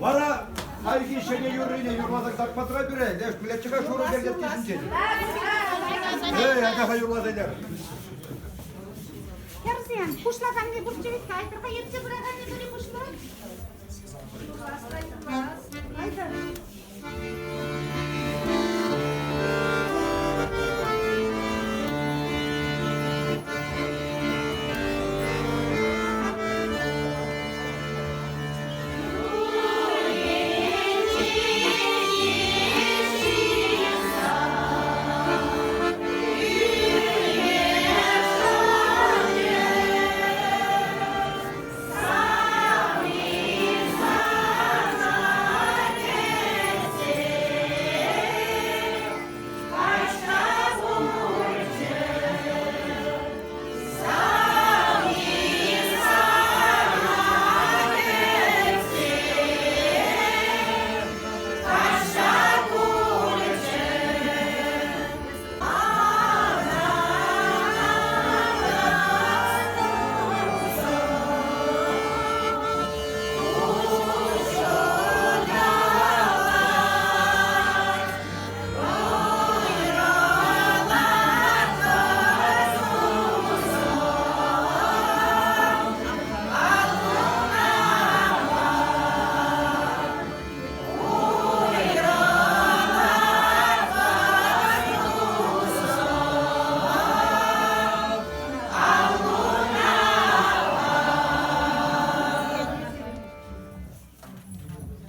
Вара хайхи ҫӗнӗ юррине юрласа кӑтартмасӑра пире, леш пӗлетчӗ-ха шурӑ кӗртет ҫинчен. Эй, ача-ха юрласа илер. Хӗрсем, пуҫлаканни пурччӗ вӗт-ха, айтӑр-ха ертсе пыраканни пӗри пуҫлать. Айтӑр.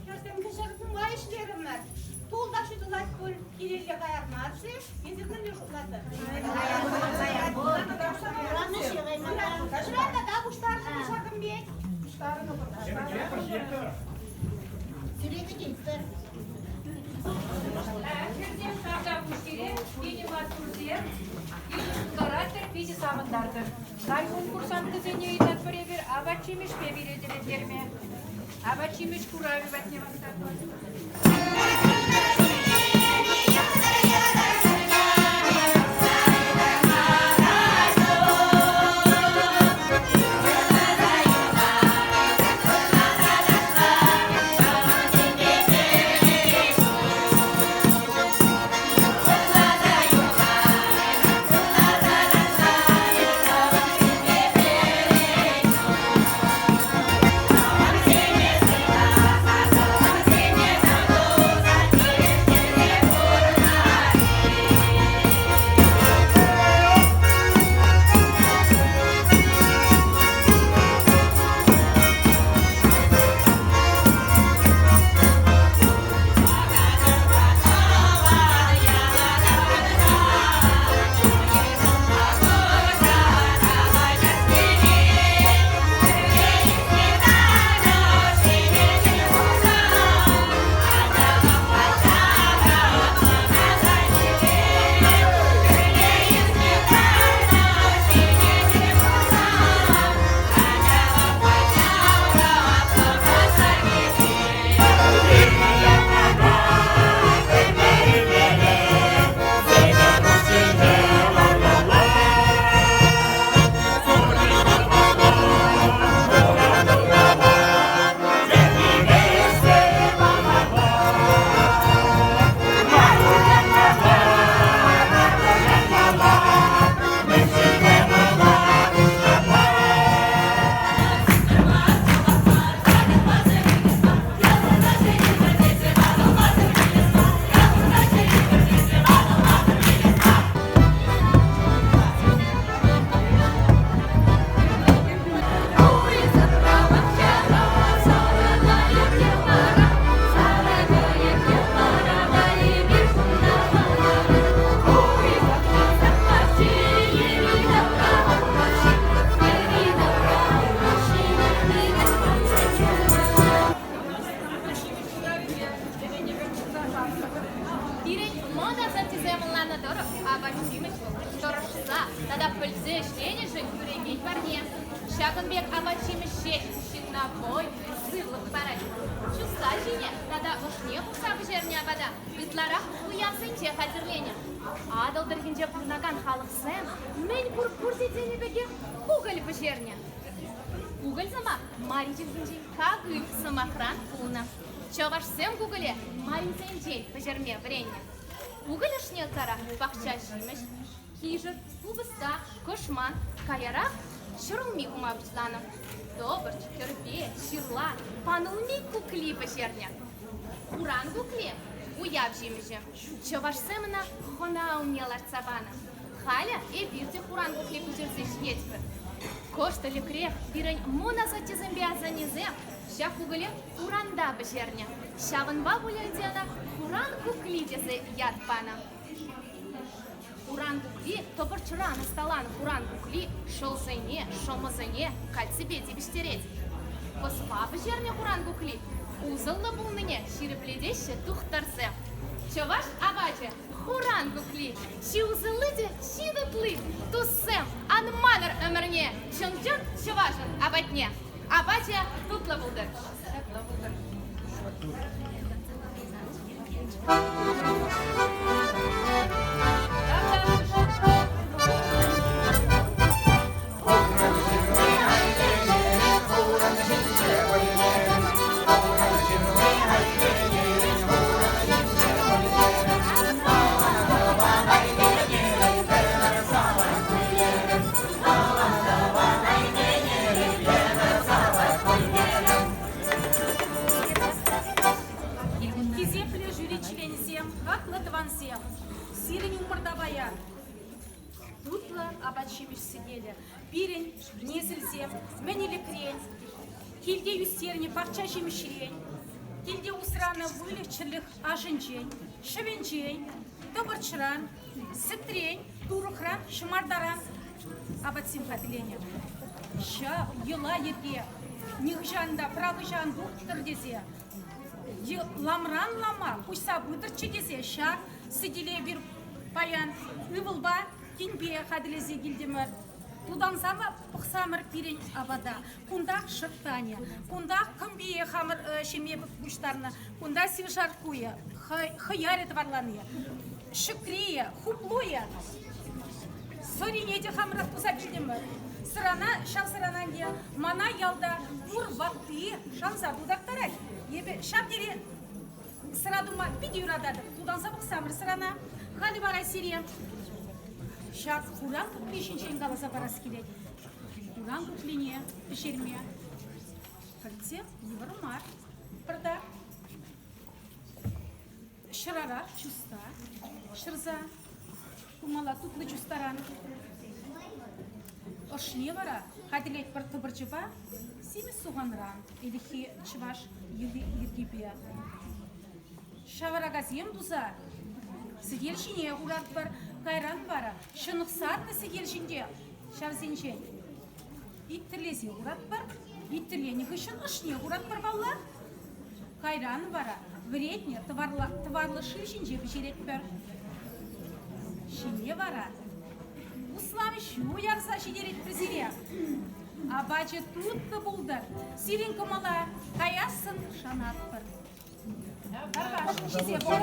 Хӗрсем кӗҫӗр нумай ӗҫлерӗмӗр. Тул та ҫутӑлать пуль, килелле каяр мар-ши? Эсир мӗнле шутлатӑр? Ҫыран тата пуҫтарӑнӑпӑр ҫакӑн пек. Хӗрсем тавта пуҫ сире, питӗ маттурсем, питӗ пултаратӑр. Питӗ савӑнтартӑр. Халь конкурсанткӑсене ыйтатпӑр эпир апат-ҫимӗҫпе пире тӗлӗнтерме. Апат-ҫимӗҫ куравӗ патне васкатпӑр. Пирӗн мӑн асаттесем ӑнланнӑ тӑрӑх апат-ҫимӗҫ вӑл тӑрӑшса тата пӗлсе ӗҫленӗшӗн кӳрекен парне. Ҫакӑн пек апат-ҫимӗҫ ҫеҫ ҫынна вӑй, сывлӑх парать. Чуста ҫине тата ӑшне хурса пӗҫернӗ апата ытларах уявсенче хатӗрленӗ. Атӑл тӑрӑхӗнче пурӑнакан халӑхсем мӗн пур пурте тенӗ пекех кукӑль пӗҫернӗ. Кукӑль сӑмах мари чӗлхинчен какыль сӑмахран пулнӑ. Чӑвашсем кукӑле марисенчен пӗҫерме вӗреннӗ. Кукӑль ӑшне ытларах пахча ҫимӗҫ, кишӗр, купӑста, кӑшман, каярах ҫӗрулми хума пуҫланӑ. Тӑпӑрч, кӗрпе, ҫырла, панулми кукли пӗҫернӗ. Хуран кукли уяв ҫимӗҫӗ. Чӑвашсем ӑна хӑна умне лартса панӑ. Халӗ эпир те хуран кукли пӗҫерсе ҫиетпӗр. Кӑшт ӗлӗкрех пирӗн мӑн асаттесемпе асаннесем ҫак кукӑле хуранта пӗҫернӗ. Ҫавӑнпа пуль ӗнтӗ ӑна хуран кукли тесе ят панӑ. Хуран кукли тӑпӑрчран ӑсталанӑ хуран кукли шӑлсене, шӑмӑсене кальципе тивӗҫтерет. Пӑспа пӗҫернӗ хуран кукли усӑллӑ пулнине ҫирӗплетеҫҫӗ тухтӑрсем. Чӑваш апачӗ хуран кукли, чи усӑлли те чи тутли. Туссем, ан манӑр ӗмӗрне чӑн-чӑн чӑвашӑн апатне. Апачӗ тутлӑ пултӑр. Ҫапла пултӑр. Хисеплӗ жюри членӗсем, хаклӑ тӑвансем, сирӗн умӑрта паян тутлӑ апат-ҫимӗҫ сӗтелӗ. Пирӗн несӗлсем мӗн ӗлӗкрен килте ӳстернӗ пахча ҫимӗҫрен, килте усранӑ выльӑх-чӗрлӗх ашӗнчен, ҫӑвӗнчен, тӑпӑрчран, сӗтрен, турӑхран, ҫӑмартаран апатсем хатӗрленӗ. Ҫав йӑла-йӗрке нихӑҫан та пӑрахӑҫа ан тухтӑр тесе ламран лама куҫса пытӑрччӗ тесе ҫак сӗтеле эпир паян ывӑлпа кинпе хатӗрлесе килтӗмӗр. Тутанса пӑхсамӑр пирӗн апата. Кунтах шӑрттанӗ, кунтах кӑмпие хамӑр ҫемье пуҫтарнӑ, кунта сившарккуйӗ, хӑярӗ тӑварлани, ҫӑкрийӗ, хуплуйӗ. Сӑрине те хамӑрах туса килтӗмӗр. Сӑрана, ҫав сӑрана ӗнтӗ мана ялта пур ватти шанса тутарттарать. Эпӗ ҫав тери сӑра тума питӗ юрататӑп. Тутанса пӑхсамӑр сӑрана. Халӗ вара сире ҫак хуран кукли ҫинчен каласа парас килет. Хуран куклине пӗҫерме пӗртсе йывӑр мар. Пӑртак ҫӑрарах чуста ҫӑрса хумалла тутлӑ чустаран. Ӑшне вара хатӗрлетпӗр тӑпӑрчӑпа симӗс суханран, ӗлӗкхи чӑваш йӗркипе. Ҫавракасем туса сӗтел ҫине хуратпӑр. Кайран вара ҫӑнӑх сарнӑ сӗтел ҫинче ҫавсенчен иттӗрлесе хуратпӑр. Иттӗрленӗ хыҫҫӑн ӑшне хуратпӑр паллах. Кайран вара вӗретнӗ тӑварлӑ шыв ҫинче пӗҫеретпӗр. Ҫине вара услам ҫу ярса ҫитеретпӗр сире. Апачӗ тутлӑ пултӑр, сирӗн кӑмӑла каяссӑн шанатпӑр. Тархасшӑн ҫисе пӑхӑр.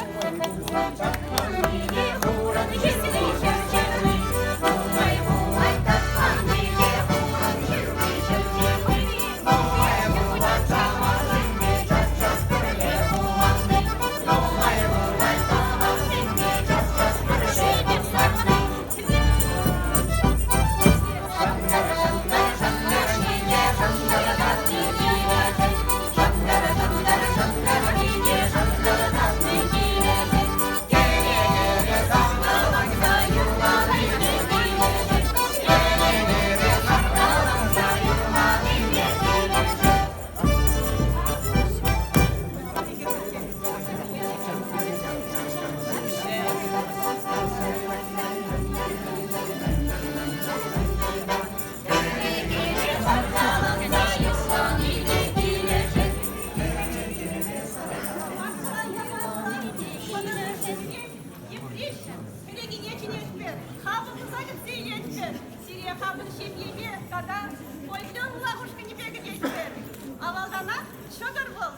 Кӗрекене чӗнетпӗр, хамӑр туса кӗтсе илетпӗр. Сире хамӑр ҫемьепе тата фольклор улах ушкӑнӗпе кӗтетпӗр. Авалтанах ҫӑкӑр вӑл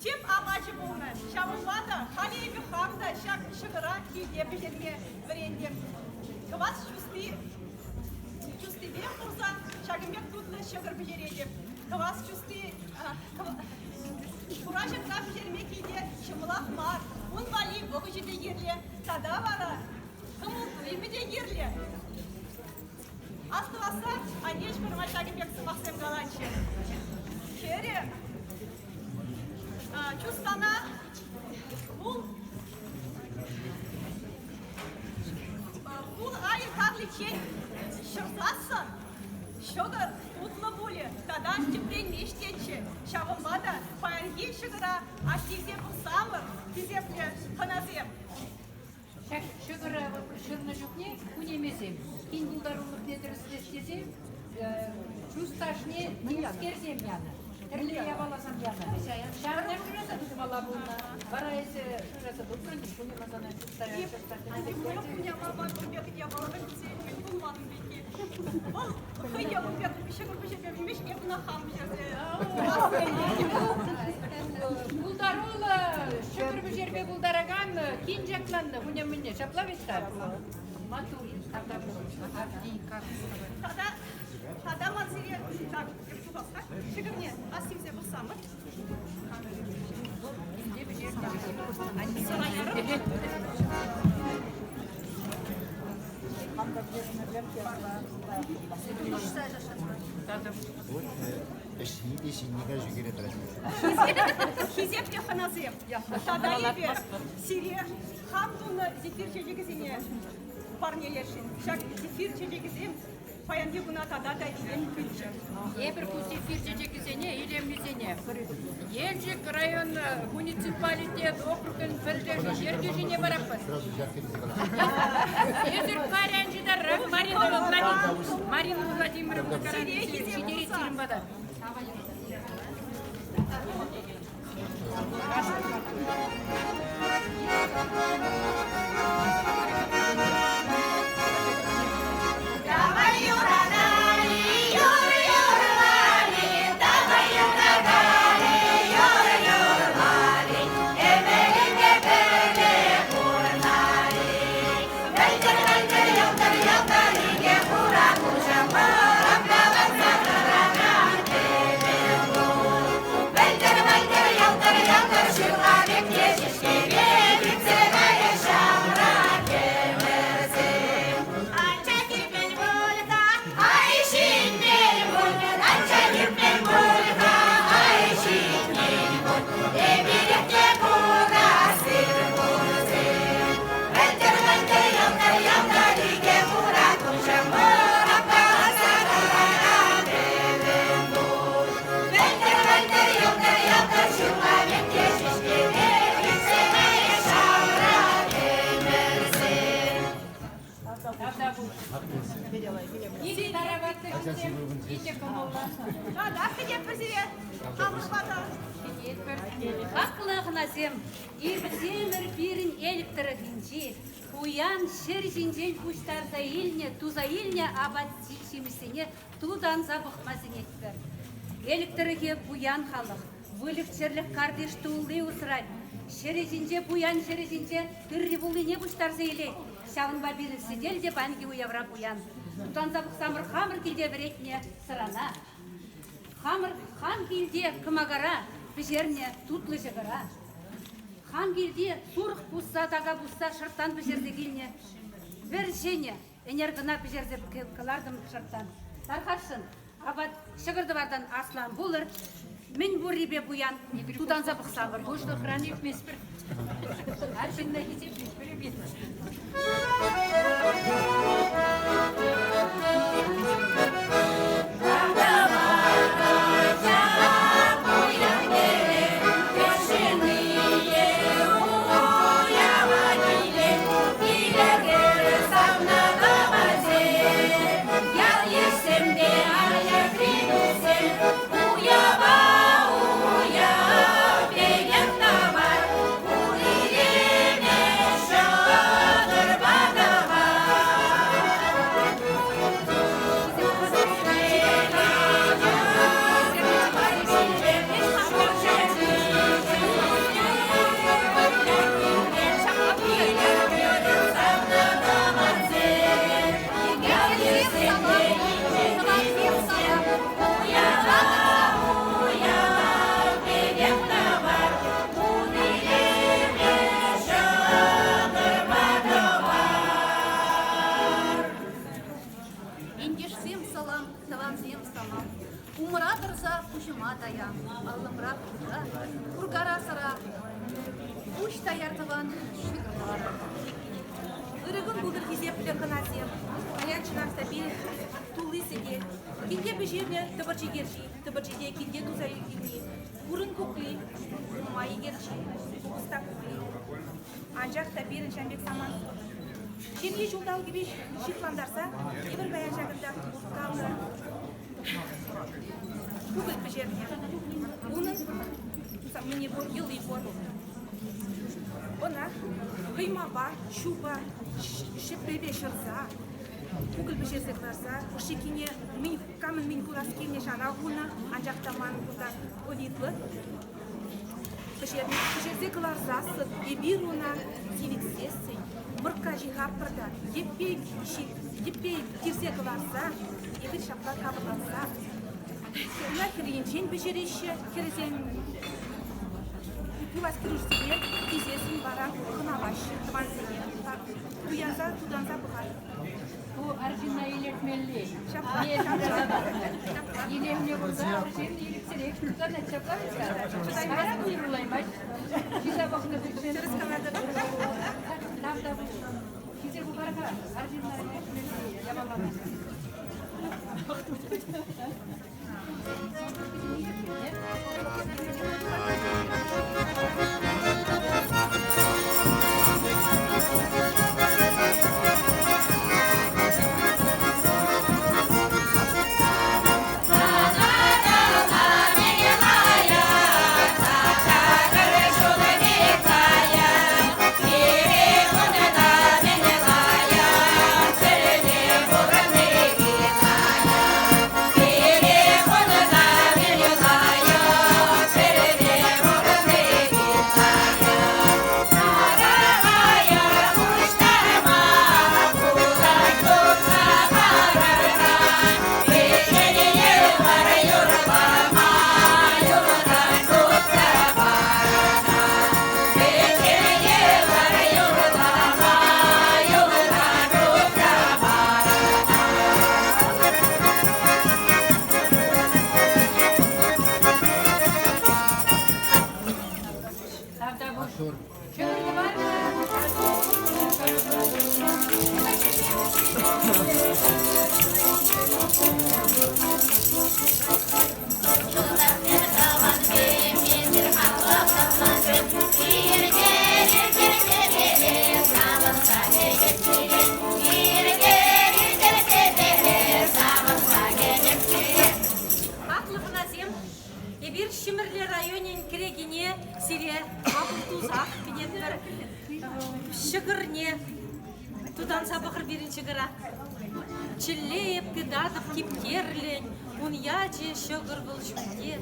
тӗп апачӗ пулнӑ. Ҫавӑнпа та халӗ эпӗ хам та ҫак ҫӑкӑра килте пӗҫерме вӗрентӗм. Кӑвас чусти чустипе хурсан ҫакӑн пек тутлӑ ҫӑкӑр пӗҫеретӗп. Кӑвас чусти хура ҫӑкра пӗҫерме килте ҫӑмӑлах мар. Ун валли вӑхӑчӗ те кирлӗ. Тата вара кӑмӑл-туйӑмӗ те кирлӗ. Астӑвасса анне пӗрмай ҫакӑн пек сӑмахсем калатчӗ. Хӗрӗ чустана хул айӗ карличчен ҫӑрсассӑн ҫӑкӑр тутлӑ пулӗ тата тӗпренмест тетчӗ. Ҫавӑнпа та паянхи ҫӑкӑра астивсе пӑхсамӑр, хисеплӗ хӑнасем. Ҫак ҫӑкӑра ҫырнӑ чухне хунемесем кин пултарулӑхне тӗрӗслес тесе чусташне тискерсем янӑ. Тӗрлӗ япаласем янӑ. Ҫавна шыраса тупмалла пулнӑ. Вара эсӗ шыраса тупрӑн, хунема сана чуста Вӑл хӑй те ун пек ҫӑкӑр пӗҫерме пӗлмест, эп ӑна хам пӗҫерсе. Пултаруллӑ ҫӑкӑр пӗҫерме пултаракан кин ҫакланнӑ хунямӑнне. Ҫапла вӗт-ха? Маттур. Тата, тата ман сире так, тухас-ха, ҫӑкӑрне ас тивсе пӑхсамӑр. Сӑра ярӑп. Хисеплӗ хӑнасем, тата эпир сире хам тунӑ зефир чечекӗсене парнелесшӗн. Ҫак зефир чечекӗсем паянхи куна тата та илем кӳччӗр. Эпир ку зефир чечекӗсене, илемлисене Елчӗк район муниципалитет округӗн пӗрлешӳ ертӳҫине паратпӑр. Эсир Карянчидарах Марина Владимировна ҫитерет сирӗн пата. Питӗ тараватлӑ ҫынсем, питӗ кӑмӑллӑ. Татах кӗтетпӗр сире хамӑр пата. Кӗтетпӗр. Хаклӑ хӑнасем, иртсемӗр пирӗн Элӗк тӑрӑхӗнчи пуян ҫӗр ҫинчен пуҫтарса илнӗ, туса илнӗ апат-ҫимӗҫсене тутанса пӑхма сӗнетпӗр. Элӗк тӑрӑхӗ пуян халӑх, выльӑх-чӗрлӗх картиш тулли усрать. Ҫӗрӗ ҫинче пуян ҫӗрӗ ҫинче тырри-пуллине пуҫтарса илет. Ҫавӑнпа пирӗн сӗтел те паянхи уявра пуян. Тутанса пӑхсамӑр хамӑр килте вӗретнӗ сӑрана, хамӑр хам килте кӑмакара пӗҫернӗ тутлӑ ҫӑкӑра, хам килте сурӑх пусса, така пусса шӑрттан пӗҫерсе килнӗ вӗр ҫӗнӗ ӗнер кӑна пӗҫерсе кӑлартӑм шӑрттан. Тархасшӑн, апат ҫӑкӑр-тӑвартан аслӑ ан пулӑр, мӗн пуррипе пуян, тутанса пӑхсамӑр. Пуҫлӑхран ӳкместпӗр. Арҫынна хисеплетпӗр эпир. Ентешсем салам, тӑвансем салам. Умра тӑрса пуҫӑма таям, аллӑмра курка, куркара сӑра. Пуҫ таяр тӑван ҫӑкӑр Ырӑ кун пултӑр, хисеплӗ хӑнасем. Паян чӑнах та пирӗн тулли сӗтел. Килте пӗҫернӗ тӑпӑрчи керчи, тӑпӑрчи те килте туса илни, хурӑн кукли, нумай икерчи, купӑста кукли. Анчах та пирӗн ҫавӑн пек самант пур. Ҫемье ҫулталӑкӗпе ҫыхлантарса эпир паян ҫакӑнта мухтавлӑ кукӑль пӗҫернӗ. Унӑн мӗне пур, йӑли пур. Ӑна хӑймапа, ҫупа, ҫӗпрепе ҫӑрса, кукӑль пӗҫерсе кӑларса, ӑшшикине мӗн камӑн мӗн курас килнӗ ҫана хунӑ, анчах та ман кунта повидло пӗҫернӗ. Пӗҫерсе кӑларсассӑн эпир ӑна сивӗтсессӗн мӑркка ҫыхатпӑр та йӗппе йӗппе тирсе кӑларса эпир ҫапла капӑрлатса ӑна хӗр енчен пӗҫереҫҫӗ. Хӗрсем пулас кӗрӳшсене килсессӗн вара хӑналаҫҫӗ тӑвансене. Туянса тутанса пӑхать. Ку арҫынна илӗртмелли. Ҫапла. Илемлӗ курса арҫын ирӗксӗрех тутанать ҫапла вӗт-ха. Кайран уйрӑлаймасть. Ҫисе пӑхнӑ хыҫҫӑн. Тӗрӗс калатӑр. Тав та ҫисе пӑхар-ха арҫынна илӗртмелли япалана. Ҫӑкӑрне тутанса пӑхӑр пирӗн ҫӑкӑра. Чӗлле эп тытатӑп типтерлӗн, ун ячӗ ҫӑкӑр вӑл ҫӳлте.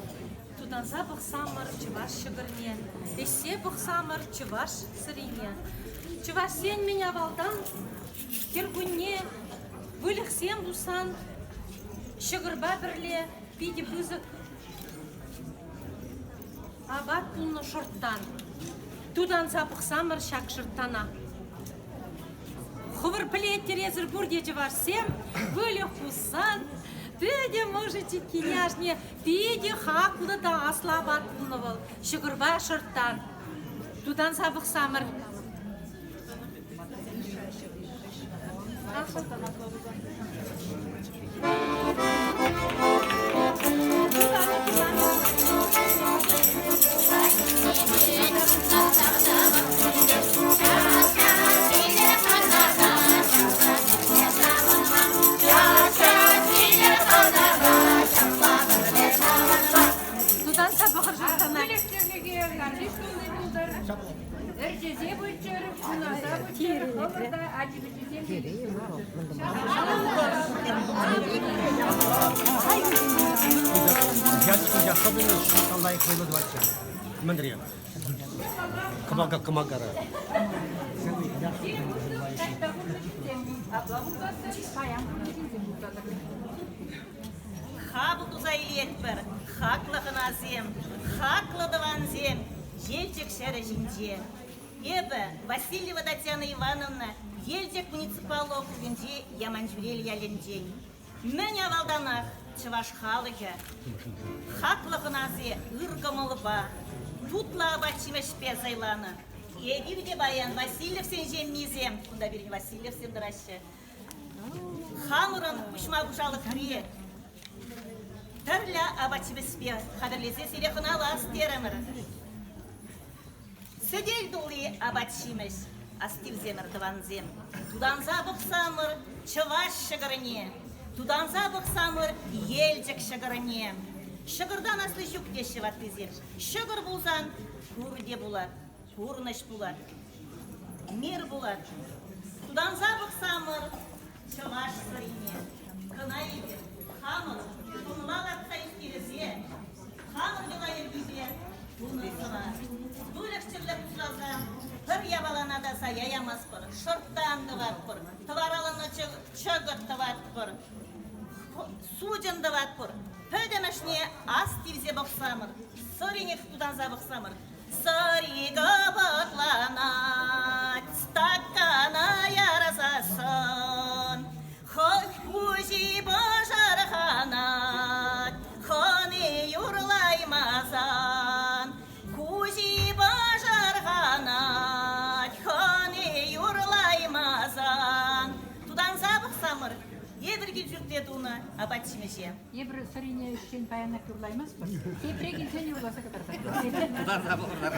Тутанса пӑхсамӑр чӑваш ҫӑкӑрне, ӗҫсе пӑхсамӑр чӑваш сӑрине. Чӑвашсен мӗн авалтан кӗркунне выльӑхсем пуссан ҫӑкӑрпа пӗрле питӗ пысӑк апат пулнӑ шӑрттан. Тутанса пӑхсамӑр ҫак шӑрттана. Хӑвӑр пӗлеттӗр эсӗр пурте чӑвашсем, выльӑх пуссан, пӗтӗм ӑшӑ чиккине ашне питӗ хаклӑ та аслӑ апат пулнӑ вӑл, ҫӑкӑрпа шӑрттан. Тутанса пӑхсамӑр. Тутанса пӑхӑр шӑрттана. Ӗрчесе пыччӑр, хунаса пыччӑр, хӑвӑр та ачи-пӑчисем те Мӗнре? Кӑмака кӑмакара. Апла пулсассӑн паян курнӑ ҫынсем пулса тӑрӗҫ. Хапӑл туса илетпӗр, хаклӑ хӑнасем, хаклӑ тӑвансем, Елчӗк ҫӗрӗ ҫинче. Эпӗ, Васильева Татьяна Ивановна, Елчӗк муниципаллӑ округӗнчи Яманчӳрел ялӗнчен. Мӗн авалтанах чӑваш халӑхӗ хаклӑ хӑнасем ыр кӑмӑлпа, тутлӑ апат-ҫимӗҫпе сӑйланӑ. Эпир те паян Васильевсен ҫемйисем, кунта пирӗн Васильевсем тӑраҫҫӗ, Хамӑрӑн хушма хуҫалӑхри тӗрлӗ апат-ҫимӗҫпе хатӗрлесе сире хӑналас терӗмӗр. Сӗтел тулли апат-ҫимӗҫ, астивсемӗр тӑвансем. Тутанса пӑхсамӑр чӑваш ҫӑкӑрне, тутанса пӑхсамӑр Елчӗк ҫӑкӑрне. Ҫӑкӑртан асли ҫук теҫҫӗ ваттисем. Ҫӑкӑр пулсан пурте пулать, пурнӑҫ пулать. Мир пулать. Тутанса пӑхсамӑр чӑваш сӑрине. Кӑна эпир хамӑр тумла лартса ӳстерсе, хамӑр йӑла-йӗркепе тунӑ сӑра. Выльӑх-чӗрлӗх усраса пӗр япалана та сая ямастпӑр, шӑрттан тӑватпӑр, тӑвараланӑ чӑкӑт тӑватпӑр, сутӑн тӑватпӑр. Пӗтӗмӗшне ас тивсе пӑхсамӑр, сӑринех тутанса пӑхсамӑр. Сӑри кӑпӑкланать, стакана ярсассӑн, хӑть хуҫи пӑшӑрханать, хӑни юрлаймасан. Хуҫи пӑшӑрханать, хӑни юрлаймасан. Тутанса пӑхсамӑр, эпир кил-ҫуртре тунӑ апат-ҫимӗҫе. Эпир сӑрине ӗҫчен паянах юрлаймастпӑр. Тепре килсен юрласа кӑтартатпӑр. Тутарса пӑхӑр.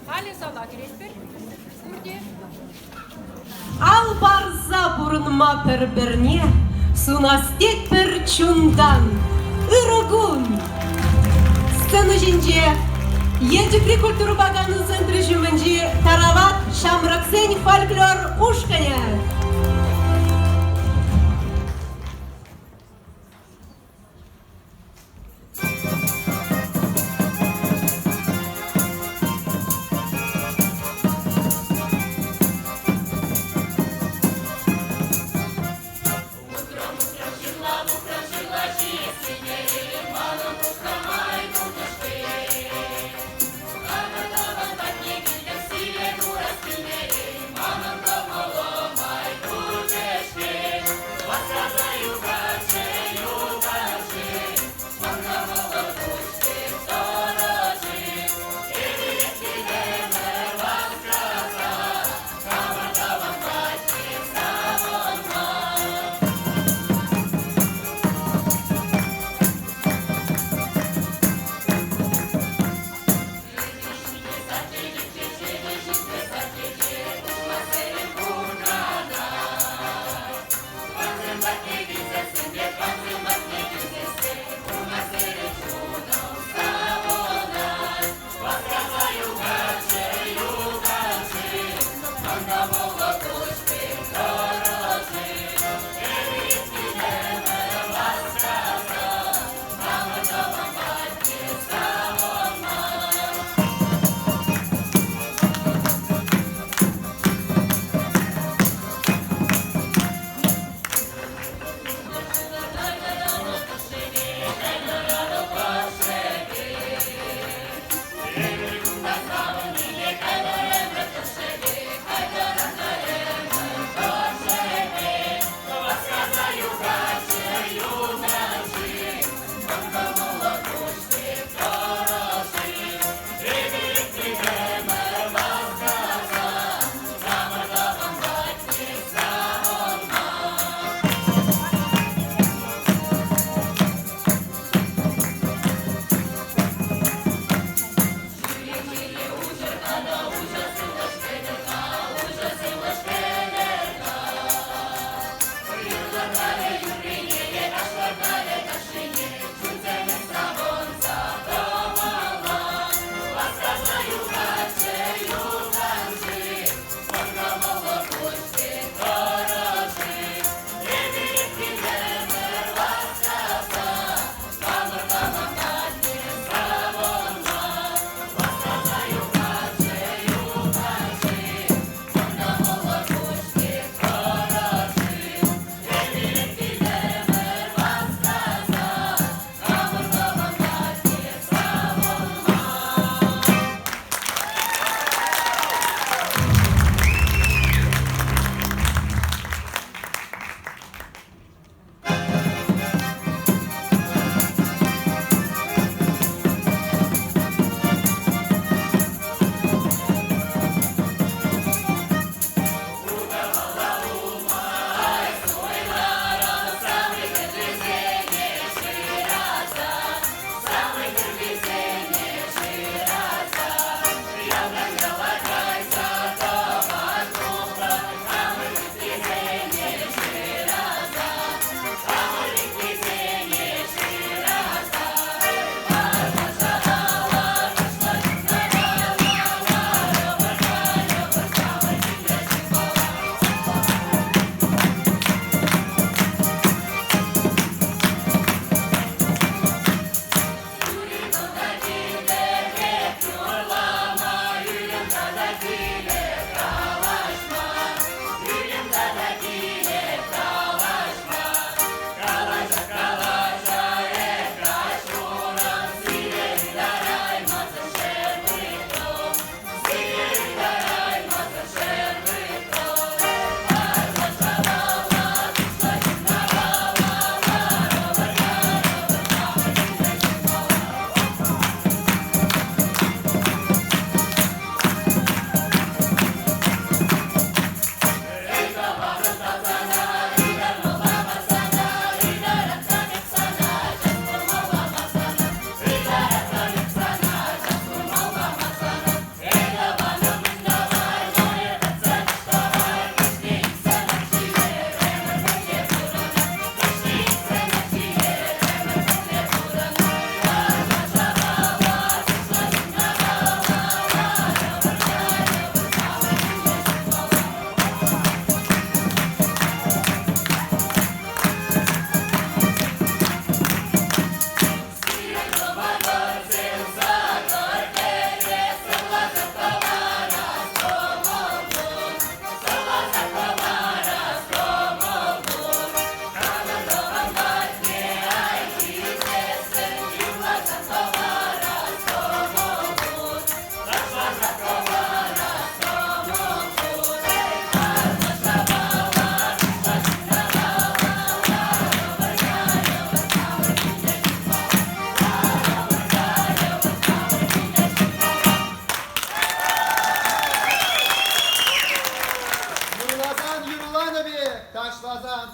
Халӗ зала кӗретпӗр. Пурте. Ал парса пурӑнма пӗр-пӗрне сунас тетпӗр чунтан. Ырӑ кун! Сцена ҫинче Елчӗкри культурӑпа кану центрӗ ҫумӗнчи Тарават ҫамрӑксен фольклор ушкӑнӗ. Утром, утром, ҫырла, утром, ҫырла ҫиесен.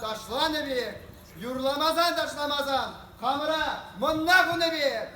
ташланӑ пек, юрламасан ташламасан хамӑра мӑнна хунӑ пек.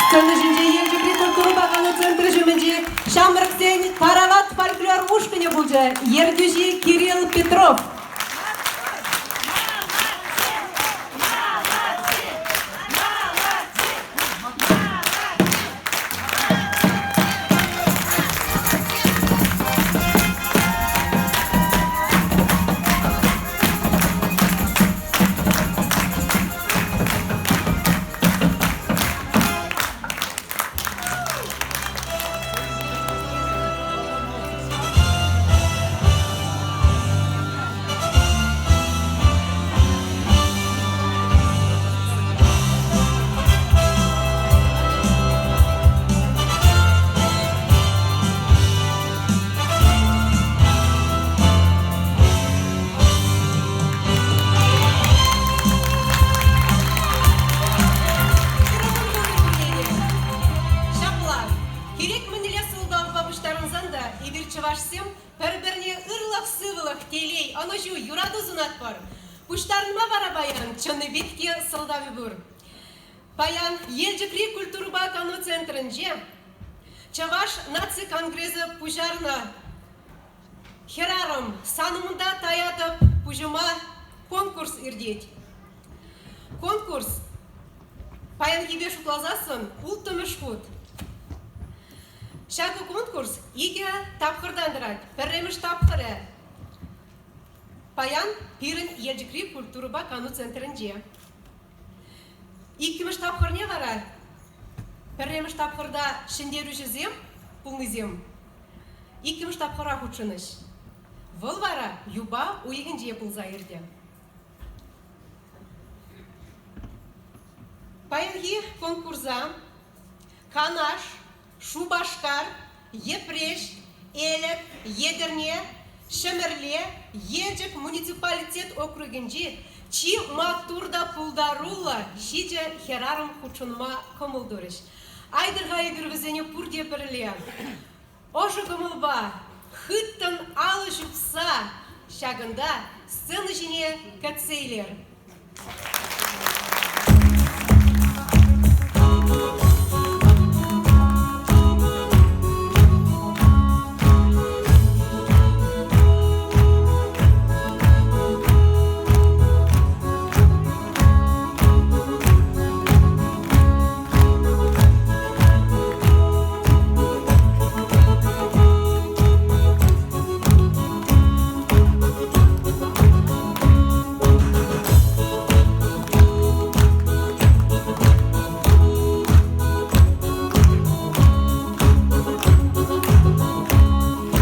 Сцена ҫинче Елчӗкри культурӑпа кану центрӗ ҫумӗнчи ҫамрӑксен Тарават фольклор ушкӑнӗ пулчӗ. Ертӳҫи Кирилл Петров. Ҫапла, кирек мӗнле сӑлтавпа пуҫтарӑнсан та эпир чӑвашсем пӗр-пӗрне ырлӑх-сывлӑх, телей, ӑнӑҫу, юрату сунатпӑр. Пуҫтарӑнма вара паян чӑннипех те сӑлтавӗ пур. Паян Елчӗкри культурӑпа кану центрӗнче Чӑваш наци конгресӗ пуҫарнӑ Хӗрарӑм, сан умӑнта таятӑп пуҫӑма конкурс иртет. Конкурс паянхипе шутласассӑн улттӑмӗш хут. Ҫакӑ конкурс икӗ тапхӑртан тӑрать. Пӗрремӗш тапхӑрӗ паян пирӗн Елчӗкри культурӑпа кану центрӗнче. Иккӗмӗш тапхӑрне вара пӗрремӗш тапхӑрта ҫӗнтерӳҫӗсем пулнисем иккӗмӗш тапхӑра хутшӑнӗҫ. Вӑл вара юпа уйӑхӗнче пулса иртӗ. Паянхи конкурса Канаш, Шупашкар, Йӗпреҫ, Элӗк, Етӗрне, Ҫӗмӗрле, Елчӗк муниципалитет округӗнчи чи маттур та пултаруллӑ ҫичӗ хӗрарӑм хутшӑнма кӑмӑл турӗҫ. Айтӑр-ха эпир вӗсене пурте пӗрле ӑшӑ кӑмӑлпа, хыттӑн алӑ ҫупса ҫакӑнта сцена ҫине кӗтсе илер.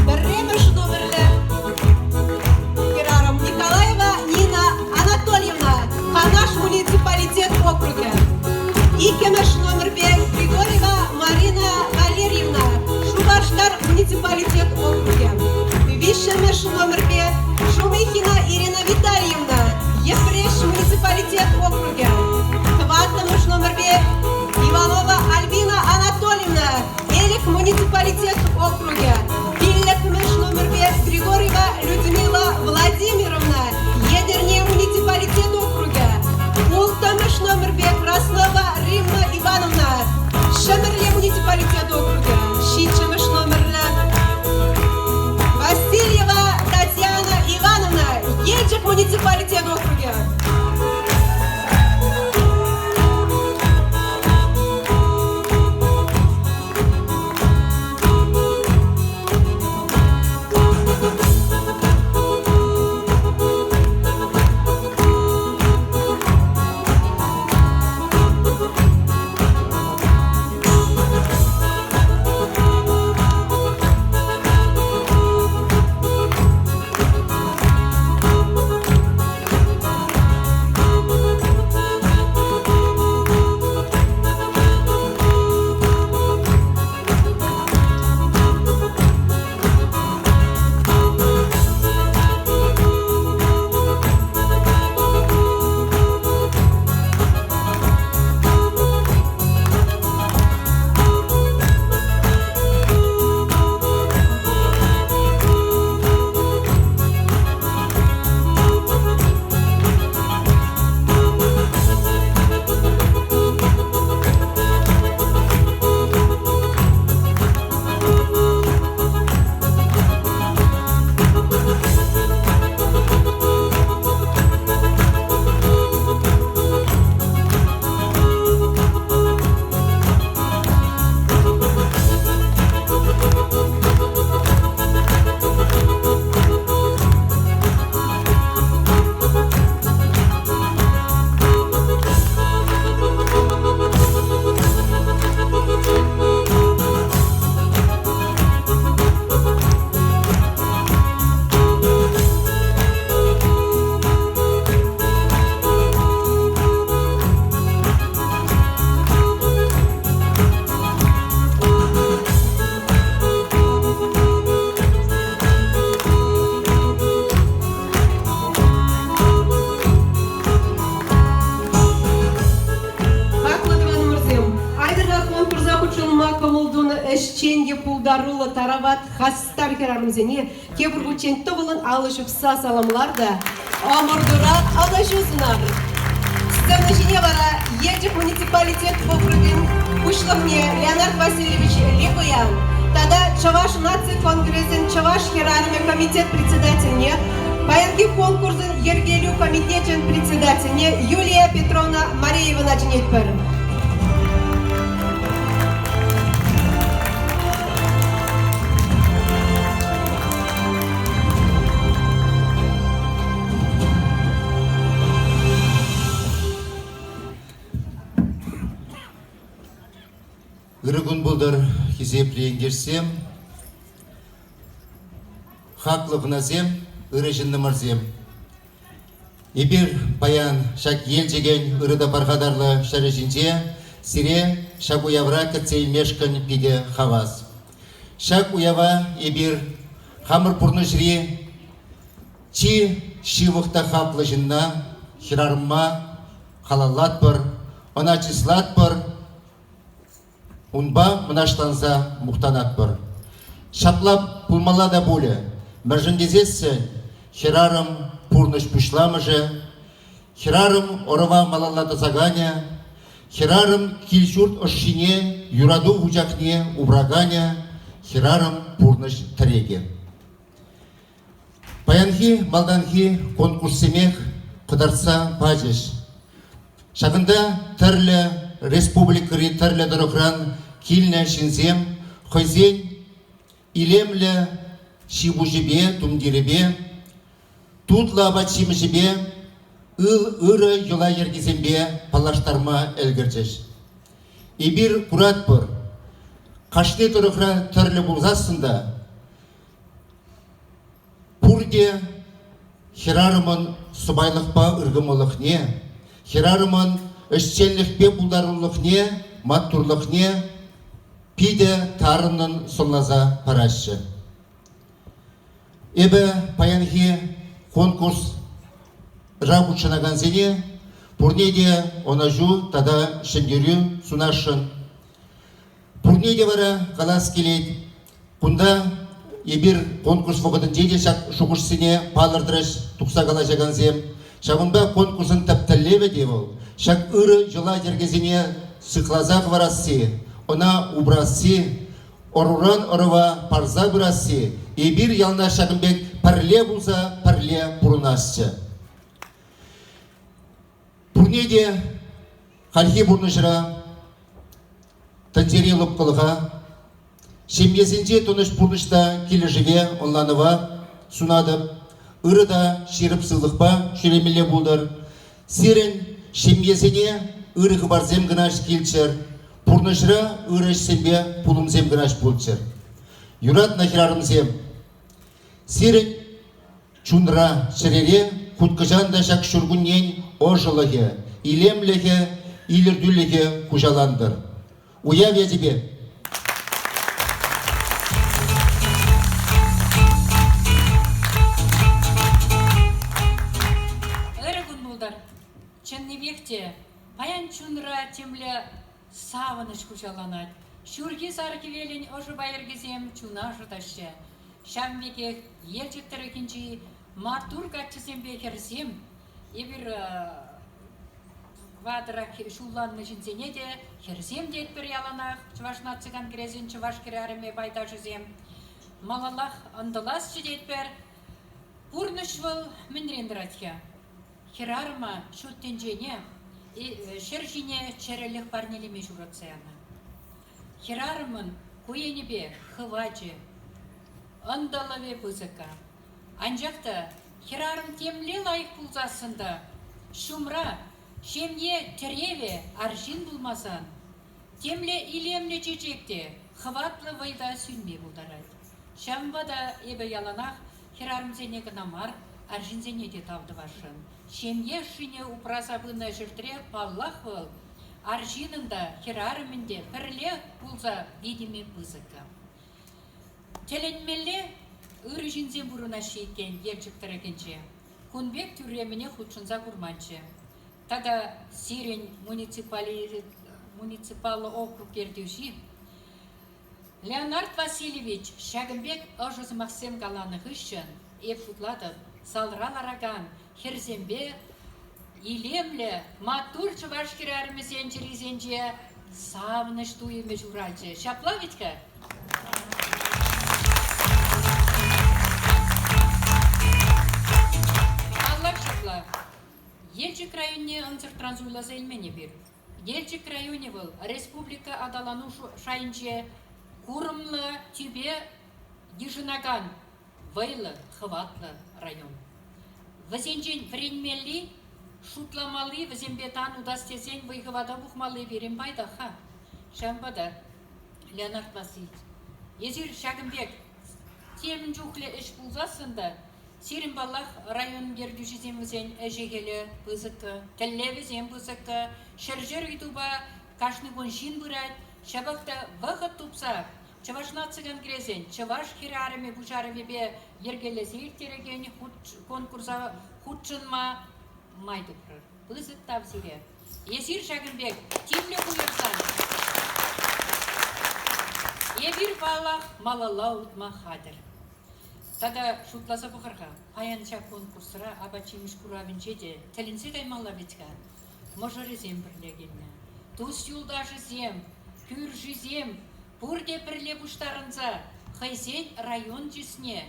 Пӗрремӗш номерлӗ хӗрарӑм Николаева Нина Анатольевна, Канаш муниципалитет округӗ. Иккӗмӗш номерпе Григорьева Марина Валерьевна, Шупашкар муниципалитет округӗ. Виҫҫӗмӗш номерпе Шумихина Ирина Витальевна, Йӗпреҫ муниципалитет округӗ. Тӑваттӑмӗш номерпе Иванова Альбина Анатольевна, Элӗк муниципалитет округӗ. Пиллӗкмӗш номерпе Григорьева Людмила Владимировна, Етӗрне муниципалитет округӗ. Улттӑмӗш номерпе Краснова Римма Ивановна, Ҫӗмӗрле муниципалитет округӗ. Ҫиччӗмӗш номерлӗ Васильева Татьяна Ивановна, Елчӗк муниципалитет округӗ. Хаклӑ тӑванӑмӑрсем, айтӑр-ха конкурса хутшӑнма кӑмӑл тунӑ ӗҫчен те пултаруллӑ тарават хастар хӗрарӑмсене тепӗр хутчен тӑвӑллӑн алӑ ҫупса саламлар та ӑмӑртура ӑнӑҫу сунар. Сцена ҫине вара Елчӗк муниципалитет округӗн пуҫлӑхне Леонард Васильевич Лепоян тата Чӑваш наци конгресӗн Чӑваш хӗрарӑмӗ комитет председательне, паянхи конкурсӑн йӗркелӳ комитечӗн председательне Юлия Петровна Мареевӑна чӗнетпӗр. Ырӑ кун пултӑр, хисеплӗ ентешсем, хаклӑ хӑнасем, ырӑ ҫыннӑмӑрсем. Эпир паян ҫак Елчӗкӗн ырӑ та пархатарлӑ ҫӗрӗ ҫинче сире ҫак уявра кӗтсе илмешкӗн питӗ хавас. Ҫак уява эпир хамӑр пурнӑҫри чи ҫывӑх та хаклӑ ҫынна, хӗрарӑма халаллатпӑр, ӑна чыслатпӑр. Унпа мӑнаҫланса мухтанатпӑр. Ҫапла пулмалла та пулӗ, мӗншӗн тесессӗн хӗрарӑм пурнӑҫ пуҫламӑшӗ, хӗрарӑм ӑрӑва малалла тӑсаканӗ, хӗрарӑм кил-ҫурт ӑшшине, юрату вучахне упраканӗ, хӗрарӑм пурнӑҫ тӗрекӗ. Паянхи малтанхи конкурссемех кӑтартса пачӗҫ. Ҫакӑнта тӗрлӗ республикӑри тӗрлӗ тӑрӑхран килнӗ ҫынсем хӑйсен илемлӗ ҫи-пуҫӗпе, тумтирӗпе, тутлӑ апат-ҫимӗҫӗпе, ырӑ йӑла-йӗркесемпе паллаштарма ӗлкӗрчӗҫ. Эпир куратпӑр, кашни тӑрӑхра тӗрлӗ пулсассӑн та Пурте хӗрарӑмӑн сӑпайлӑхпа ыркӑмӑллӑхне, хӗрарӑмӑн ӗҫченлӗхпе пултарулӑхне, маттурлӑхне питӗ тарӑннӑн сӑнласа параҫҫӗ. Эпӗ паянхи конкурсра хутшӑнакансене пурне те ӑнӑҫу тата ҫӗнтерӳ сунасшӑн. Пурне те вара калас килет, кунта эпир конкурс вӑхӑтӗнче те ҫак шухӑшсене палӑртрӗҫ тухса калаҫакансем. Ҫавӑнпа конкурсӑн тӗп тӗллевӗ те вӑл ҫак ырӑ йӑла-йӗркесене сыхласа хӑварасси, ӑна упрасси, ӑруран ӑрӑва парса пырасси, эпир яланах ҫакӑн пек пӗрле пулса пӗрле пурӑнасчӗ. Пурне те хальхи пурнӑҫра тӗнчери лӑпкӑлӑха, ҫемьесенчи тӑнӑҫ пурнӑҫ та килӗшӗве, ӑнланӑва сунатӑп. Ырӑ та ҫирӗп сывлӑхпа ҫӳремелле пултӑр. Сирӗн ҫемьесене ырӑ хыпарсем кӑна килччӗр, пурнӑҫра ырӑ ӗҫсемпе пулӑмсем кӑна пулччӑр. Юратнӑ хӗрарӑмсем, сирӗн Чунра, чӗрере хуть-хӑҫан та ҫак ҫуркуннен ӑшӑлӑхӗ, илемлӗхӗ, илӗртӳлӗхӗ хуҫалантӑр. Уяв ячӗпе! Ырӑ кун пултӑр! Чӑннипех те, паян чунра темле савӑнӑҫ хуҫаланать. Ҫурхи сар хӗвелӗн ӑшӑ пайӑркисем чуна ӑшӑтаҫҫӗ. Ҫавӑн пекех Елчӗк тӑрӑхӗнчи маттур каччӑсемпе хӗрсем эпир ватӑрах ҫулланнӑ ҫынсене те хӗрсем тетпӗр яланах, Чӑваш наци конгресӗн чӑваш хӗрарӑмӗ пайташӗсем. Малаллах ӑнтӑласчӗ тетпӗр. Пурнӑҫ вӑл мӗнрен тӑрать-ха? Хӗрарӑма ҫут тӗнчене ҫӗр ҫине чӗрӗлӗх парнелеме ҫуратса янӑ. Хӗрарӑмӑн ку енӗпе хӑвачӗ, ӑнтӑлӑвӗ пысӑкка. Анчах та хӗрарӑм темле лайӑх пулсассӑн та ҫумра ҫемье тӗревӗ арҫын пулмасан темле илемлӗ чечек те хӑватлӑ вӑй та сӳнме пултарать. Ҫавӑнпа та эпӗ яланах хӗрарӑмсене кӑна мар, арҫынсене те тав тӑвасшӑн. Ҫемье ӑшшине упраса пынӑ ҫӗртре, паллах, вӑл арҫынӑн та, хӗрарӑмӗн те пӗрле пулса витӗмӗ пысӑккӑ. Тӗлӗнмелле ырӑ ҫынсем пурӑнаҫҫӗ иккен Елчӗк тӑрӑхӗнче. Кун пек тӳрремӗнех хутшӑнса курманччӗ. Тата сирӗн муниципаллӑ округ ертӳҫи Леонард Васильевич ҫакӑн пек ӑшӑ сӑмахсем каланӑ хыҫҫӑн эп шутлатӑп, залра ларакан хӗрсемпе илемлӗ, маттур чӑваш хӗрарӑмӗсен чӗрисенче савӑнӑҫ туйӑмӗ ҫуралчӗ. Ҫапла вӗт-ха? Паллах ҫапла. Елчӗк районне ӑнсӑртран суйласа илмен эпир. Елчӗк районӗ вӑл республика аталану шайӗнче курӑмлӑ тӳпе йышӑнакан вӑйлӑ, хӑватлӑ район. Вӗсенчен вӗренмелли, шутламалли, вӗсемпе тан утас тесен вӑй-хӑвата пухмалли пирӗн пайтах-ха. Ҫавӑнпа та, Леонард Васильевич, эсир ҫакӑн пек темӗн чухлӗ ӗҫ пулсассӑн та Сирӗн, паллах, район ертӳҫисем вӗсен ӗҫӗ-хӗлӗ пысӑккӑ, тӗллевӗсем пысӑккӑ, ҫӗр-ҫӗр ыйтупа кашни кун ҫын пырать. Ҫапах та вӑхӑт тупса Чӑваш наци конгресӗн Чӑваш хӗрарӑмӗ пуҫарӑвӗпе йӗркелесе ирттерекен конкурса хутшӑнма май тупрӑр. Пысӑк тав сире. Эсир ҫакӑн пек тимлӗх уйӑрсан. Эпир, паллах, малалла утма хатӗр. Тата шутласа пӑхӑр-ха, паян ҫак конкурсра апат-ҫимӗҫ куравӗнче те тӗлӗнсе каймалла вӗт-ха. Мӑшӑрӗсем пӗрле килнӗ. Тус-юлташӗсем, кӳршисем пурте пӗрле пуҫтарӑнса хӑйсен район чысне,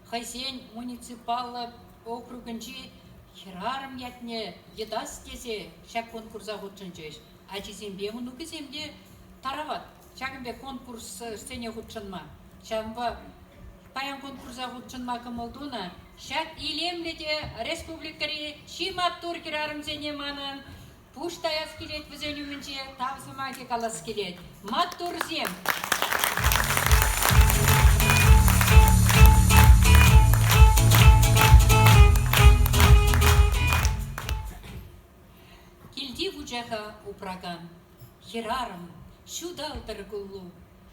хӑйсен муниципаллӑ округӗнчи хӗрарӑм ятне йӑтас тесе ҫак конкурса хутшӑнчӗҫ. Ачисемпе мӑнукӗсем те тарават ҫакӑн пек конкурссене хутшӑнма. Ҫавӑнпа паян конкурса хутшӑнма кӑмӑл тунӑ. Ҫак илемлӗ те республикӑри чи маттур хӗрарӑмсене манӑн пуҫ таяс килет вӗсен умӗнче, тав сӑмахӗ калас килет. Маттурсем! Килти вучаха упракан хӗрарӑм ҫуталтӑр куллу,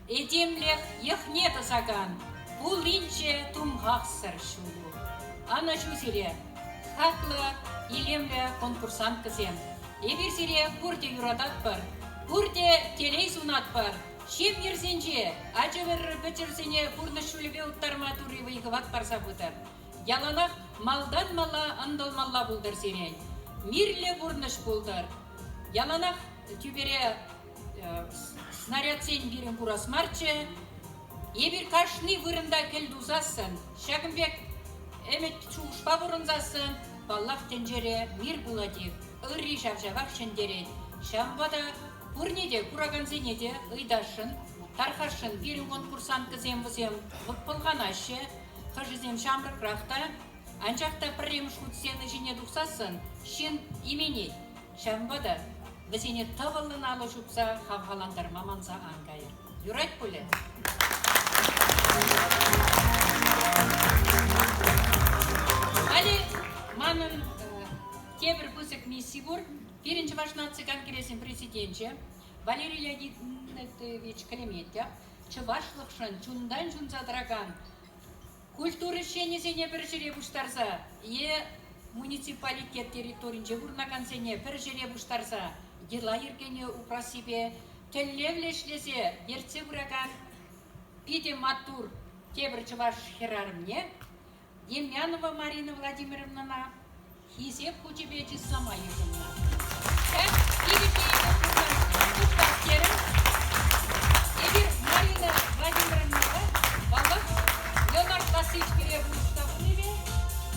этемлӗх йӑхне тӑсакан пулинччӗ тумхахсӑр ҫулу. Ӑнӑҫу сире, хаклӑ, илемлӗ конкурсанткӑсем! Эпир сире пурте юрататпӑр, пурте телей сунатпӑр. Ҫемйӗрсенче ачӑр-пӗчӗрсене пурнӑҫ ҫулӗпе уттарма Турри вӑй-хӑват парса пытӑр. Яланах малтан мала ӑнтӑлмалла пултӑр сирӗн. Мирлӗ пурнӑҫ пултӑр. Яланах тӳпере снарядсен пирӗн курас марччӗ. Эпир кашни вырӑнта кӗл тусассӑн, ҫакӑн пек ӗмӗт шухӑшпа пурӑнсассӑн, паллах, тӗнчере мир пулатех, ырри ҫав-ҫавах ҫӗнтерет. Ҫавӑнпа та пурне те, куракансене те ыйтасшӑн, тархасшӑн пирӗн конкурсанткӑсем вӗсем пӑлханаҫҫӗ, хӑшӗсем ҫамрӑкрах та, анчах та пӗрремӗш хут сцена ҫине тухсассӑн ҫын именет. Ҫавӑнпа та вӗсене тӑвӑллӑн алӑ ҫупса хавхалантарма манса ан кайӑр. Юрать пулӗ? Халӗ манӑн тепӗр пысӑк мисси пур. Пирӗн Чӑваш наци конгресӗн президенчӗ Валерий Леонидович Клементьев чӑвашлӑхшӑн чунтан ҫунса тӑракан культура ӗҫченӗсене пӗр ҫӗре пуҫтарса е муниципалитет территоринче пурӑнакансене пӗр ҫӗре пуҫтарса йӑла-йӗркене упрассипе тӗллевлӗ ӗҫлесе ертсе пыракан питӗ маттур тепӗр чӑваш хӗрарӑмне Демьянова Марина Владимировнӑна Хисеп хучӗпе чыслама йышӑннӑ. Ҫак тивӗҫе пурнӑҫлас терӗм. Эпир Марина Владимировнӑпа, паллах, Леонард Васильевич пире пулӑшса пынипе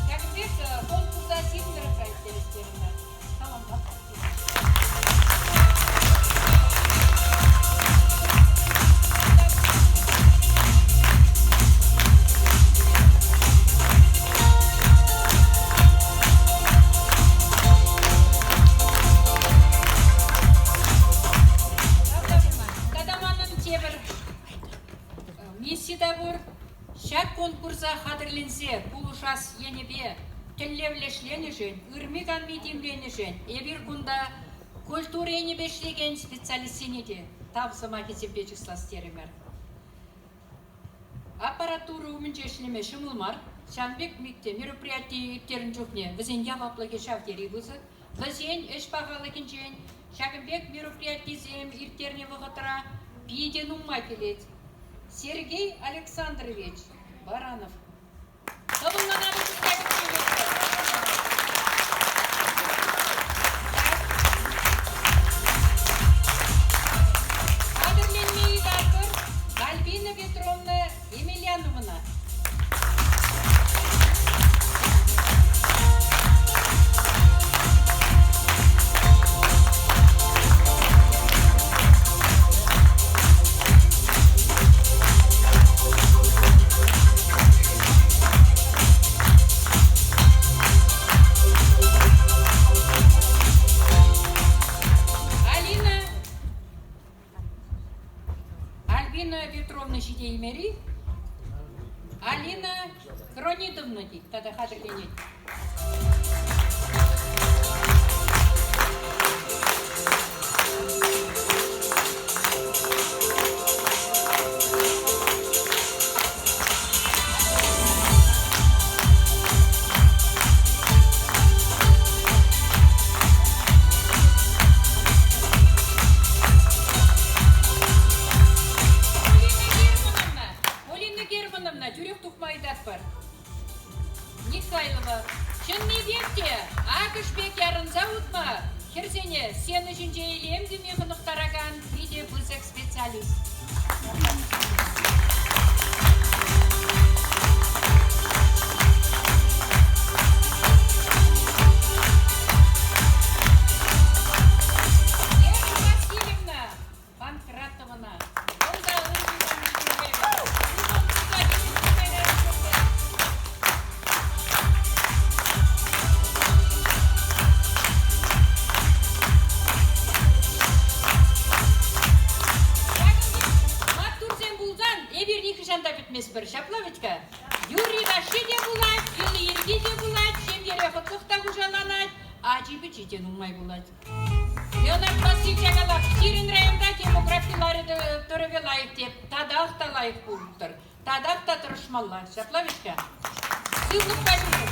ҫакӑн пек конкурса сирӗн тӑрӑхра ирттерес терӗмӗр. Саламлатпӑр. Тата манӑн тепӗр мисси та пур. Ҫак конкурса хатӗрленсе пулӑшас енӗпе тӗллевлӗ ӗҫленӗшӗн, ырми-канми тимленӗшӗн эпир кунта культура енӗпе ӗҫлекен специалистсене те тав сӑмахӗсемпе чыслас терӗмӗр. Аппаратура умӗнче ӗҫлеме ҫӑмӑл мар. Ҫавӑн пек мероприяти ирттернӗ чухне вӗсен яваплӑхӗ ҫав тери пысӑк. Вӗсен ӗҫ пахалӑхӗнчен ҫакӑн пек мероприятисем ирттернӗ вӑхӑтра питӗ нумай килет. Сергей Александрович Баранов. Хатӗрленме ыйтатпӑр Альбина Петровна Емельяновӑна. Алина Альбина Петровна ҫитеймери Алина Кронидовна тет тата хатӗрленет. сцена ҫинче илем кӳме хӑнӑхтаракан питӗ пысӑк специалист. Вера Васильевна Панкратовӑна. Вӑл та Маттурсем пулсан эпир нихӑҫан та пӗтместпӗр. Ҫапла вӗт-ха? Юрри-ташши те пулать, йӑли-йӗрки те пулать, ҫемьере хӑтлӑх та хуҫаланать, ачи-пӑчи те нумай пулать. Леонард Васильевич калап, сирӗн районта демографи лару-тӑрӑвӗ лайӑх теп, татах та лайӑх пултӑр, татах та тӑрӑшмалла. Ҫапла вӗт-ха? Сывлӑхпа ҫӳрӗр.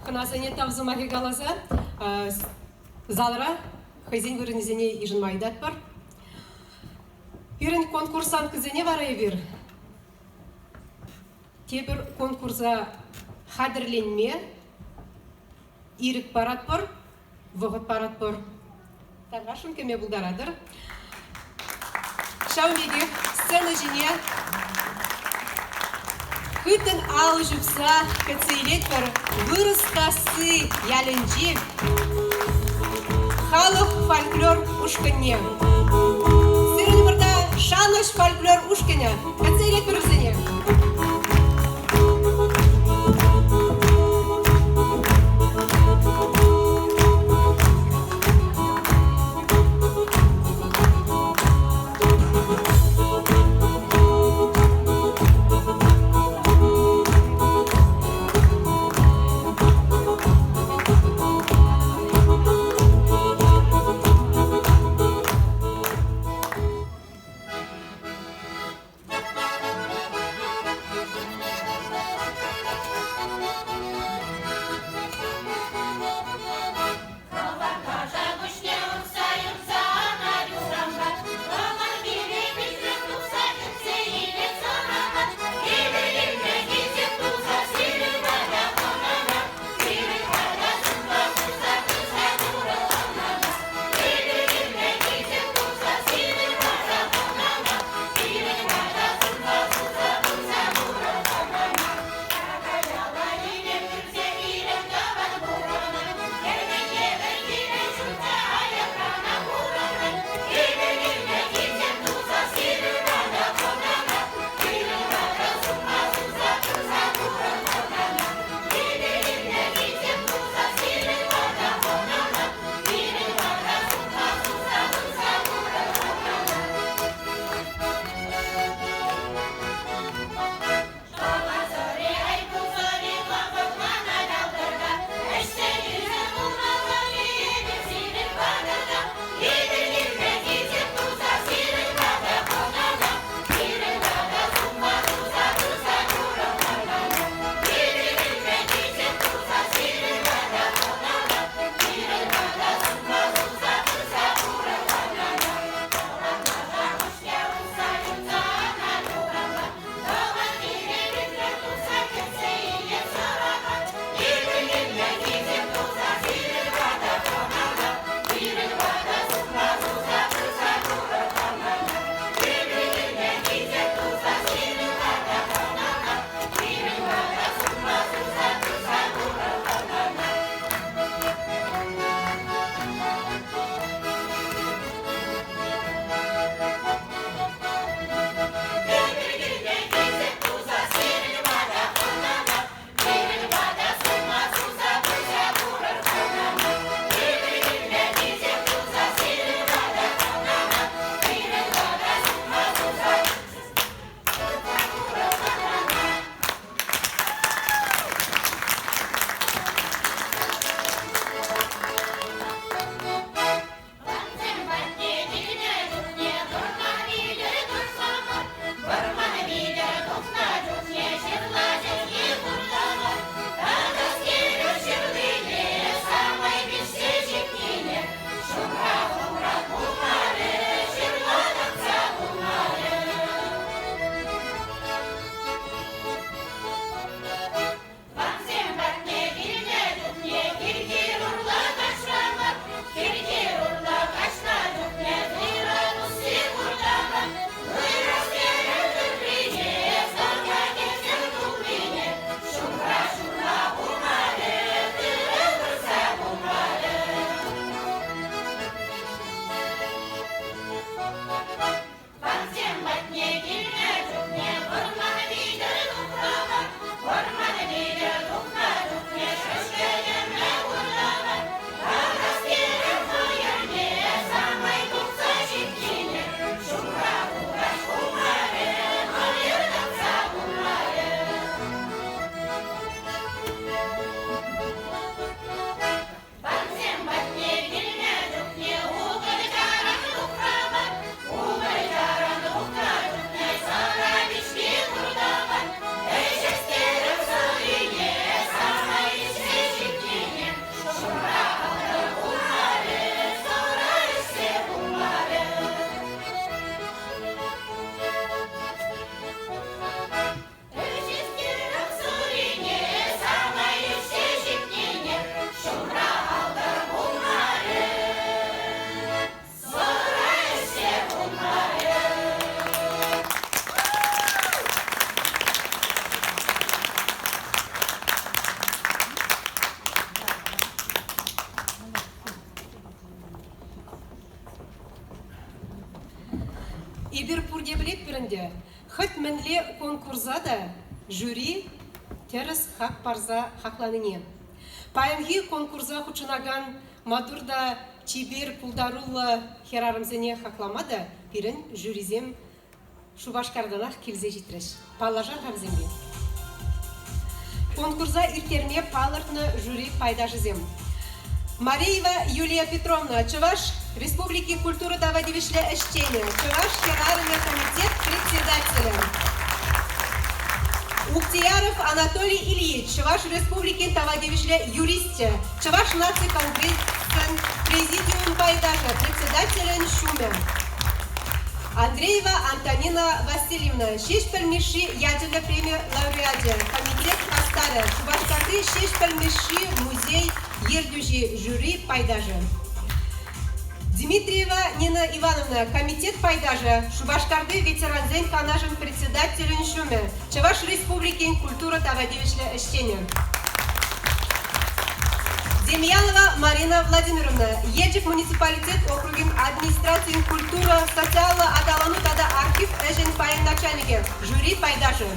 Хӑнасене тав сӑмахӗ каласа залра хӑйсен вырӑнӗсене йышӑнма ыйтатпӑр. Пирӗн конкурсанткӑсене вара эпир тепӗр конкурса хатӗрленме ирӗк паратпӑр, вӑхӑт паратпӑр. Тархасшӑн кӗме пултаратӑр. Ҫавӑн пекех сцена ҫине хыттӑн алӑ ҫупса кӗтсе илетпӗр Вырӑскасси ялӗнчи халӑх фольклор ушкӑнне. Сирӗн вырта Шанӑҫ фольклор ушкӑнӗ. Кӗтсе илетпӗр вӗсене. Эпир пурте пӗлетпӗр ӗнтӗ, хӑть мӗнле конкурса та жюри тӗрӗс хак парса хакланине. Паянхи конкурса хутшӑнакан маттур та чипер пултаруллӑ хӗрарӑмсене хаклама та пирӗн жюрисем Шупашкартанах килсе ҫитрӗҫ. Паллашар-ха вӗсемпе. Конкурса ирттерме палӑртнӑ жюри пайташӗсем. Мареева Юлия Петровна, Чӑваш Республики культура тава тивӗҫлӗ ӗҫченӗ, Чӑваш хӗрарӑмӗ комитет председателӗ. Уктияров Анатолий Ильич, Чӑваш Республикин тава тивӗҫлӗ юристчӗ, Чӑваш наци конгресӗн президиум пайташӗ, председателӗн ҫумӗ. Андреева Антонина Васильевна, Ҫеҫпӗл Мишши ячӗллӗ преми лауреачӗ, комитет хастарӗ, Шупашкарти Ҫеҫпӗл Мишши музей ертӳҫи, жюри пайташӗ. Дмитриева Нина Ивановна, комитет пайташӗ, Шупашкарти ветерансен канашӗн председателӗн ҫумӗ, Чӑваш Республикин культура тава тивӗҫлӗ ӗҫченӗ. Демьянова Марина Владимировна, Елчӗк муниципалитет округӗн администрацийӗн культура, социаллӑ аталану тата архив ӗҫӗн пайӗн начальникӗ, жюри пайташӗ.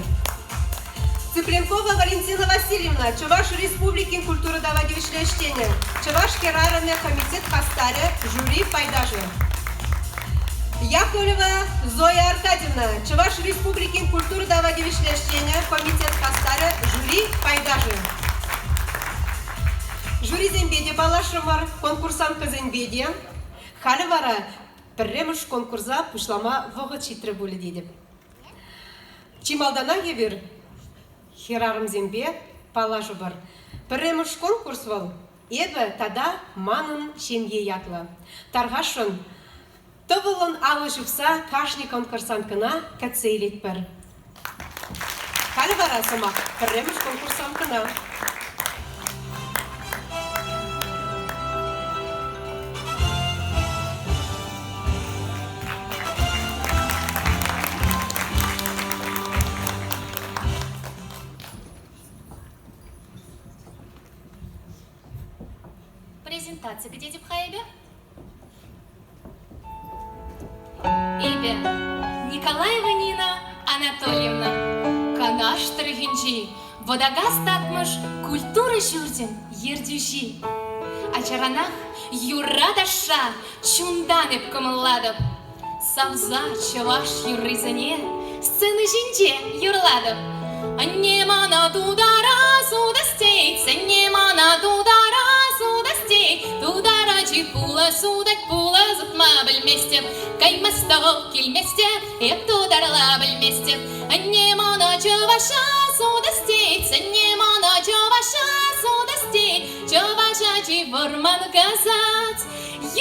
Цыпленкова Валентина Васильевна, Чӑваш Республикин культура тава тивӗҫлӗ ӗҫченӗ, Чӑваш хӗрарӑмӗ комитет хастарӗ, жюри пайташӗ. Яковлева Зоя Аркадьевна, Чӑваш Республикин культура тава тивӗҫлӗ ӗҫченӗ, комитет хастарӗ, жюри пайташӗ. Жюрисемпе те паллашрӑмӑр, конкурсанткӑсемпе те. Халӗ вара пӗрремӗш конкурса пуҫлама вӑхӑт ҫитрӗ пулӗ тетӗп. Чи малтанах эпир хӗрарӑмсемпе паллашӑпӑр. Пӗрремӗш конкурс вӑл «Эпӗ тата манӑн ҫемье» ятлӑ. Тархасшӑн, тӑвӑллӑн алӑ ҫупса кашни конкурсанткӑна кӗтсе илетпӗр. Халӗ вара сӑмах пӗрремӗш конкурсанткӑна. Презентаци кӗтетӗп-ха эпӗ. Эпӗ Николаева Нина Анатольевна, Канаш тӑрӑхӗнчи Вӑтакас Татмӑш культура ҫурчӗн ертӳҫи. Ачаранах юрра-ташша чунтан эп кӑмӑллатӑп. Савса чӑваш юррисене сцена ҫинче юрлатӑп. Анне мана тутара сутас тет, сӗнне мана тутара сутас тет, тутар ачи пулӑ сутать, пулӑ сутма пӗлместӗп, каймастӑп, килместӗп, эп тутарла пӗлместӗп. Анне мана чӑваша сутас тет, сӗнне мана чӑваша сутас тет, чӑваш ачи вӑрман касать,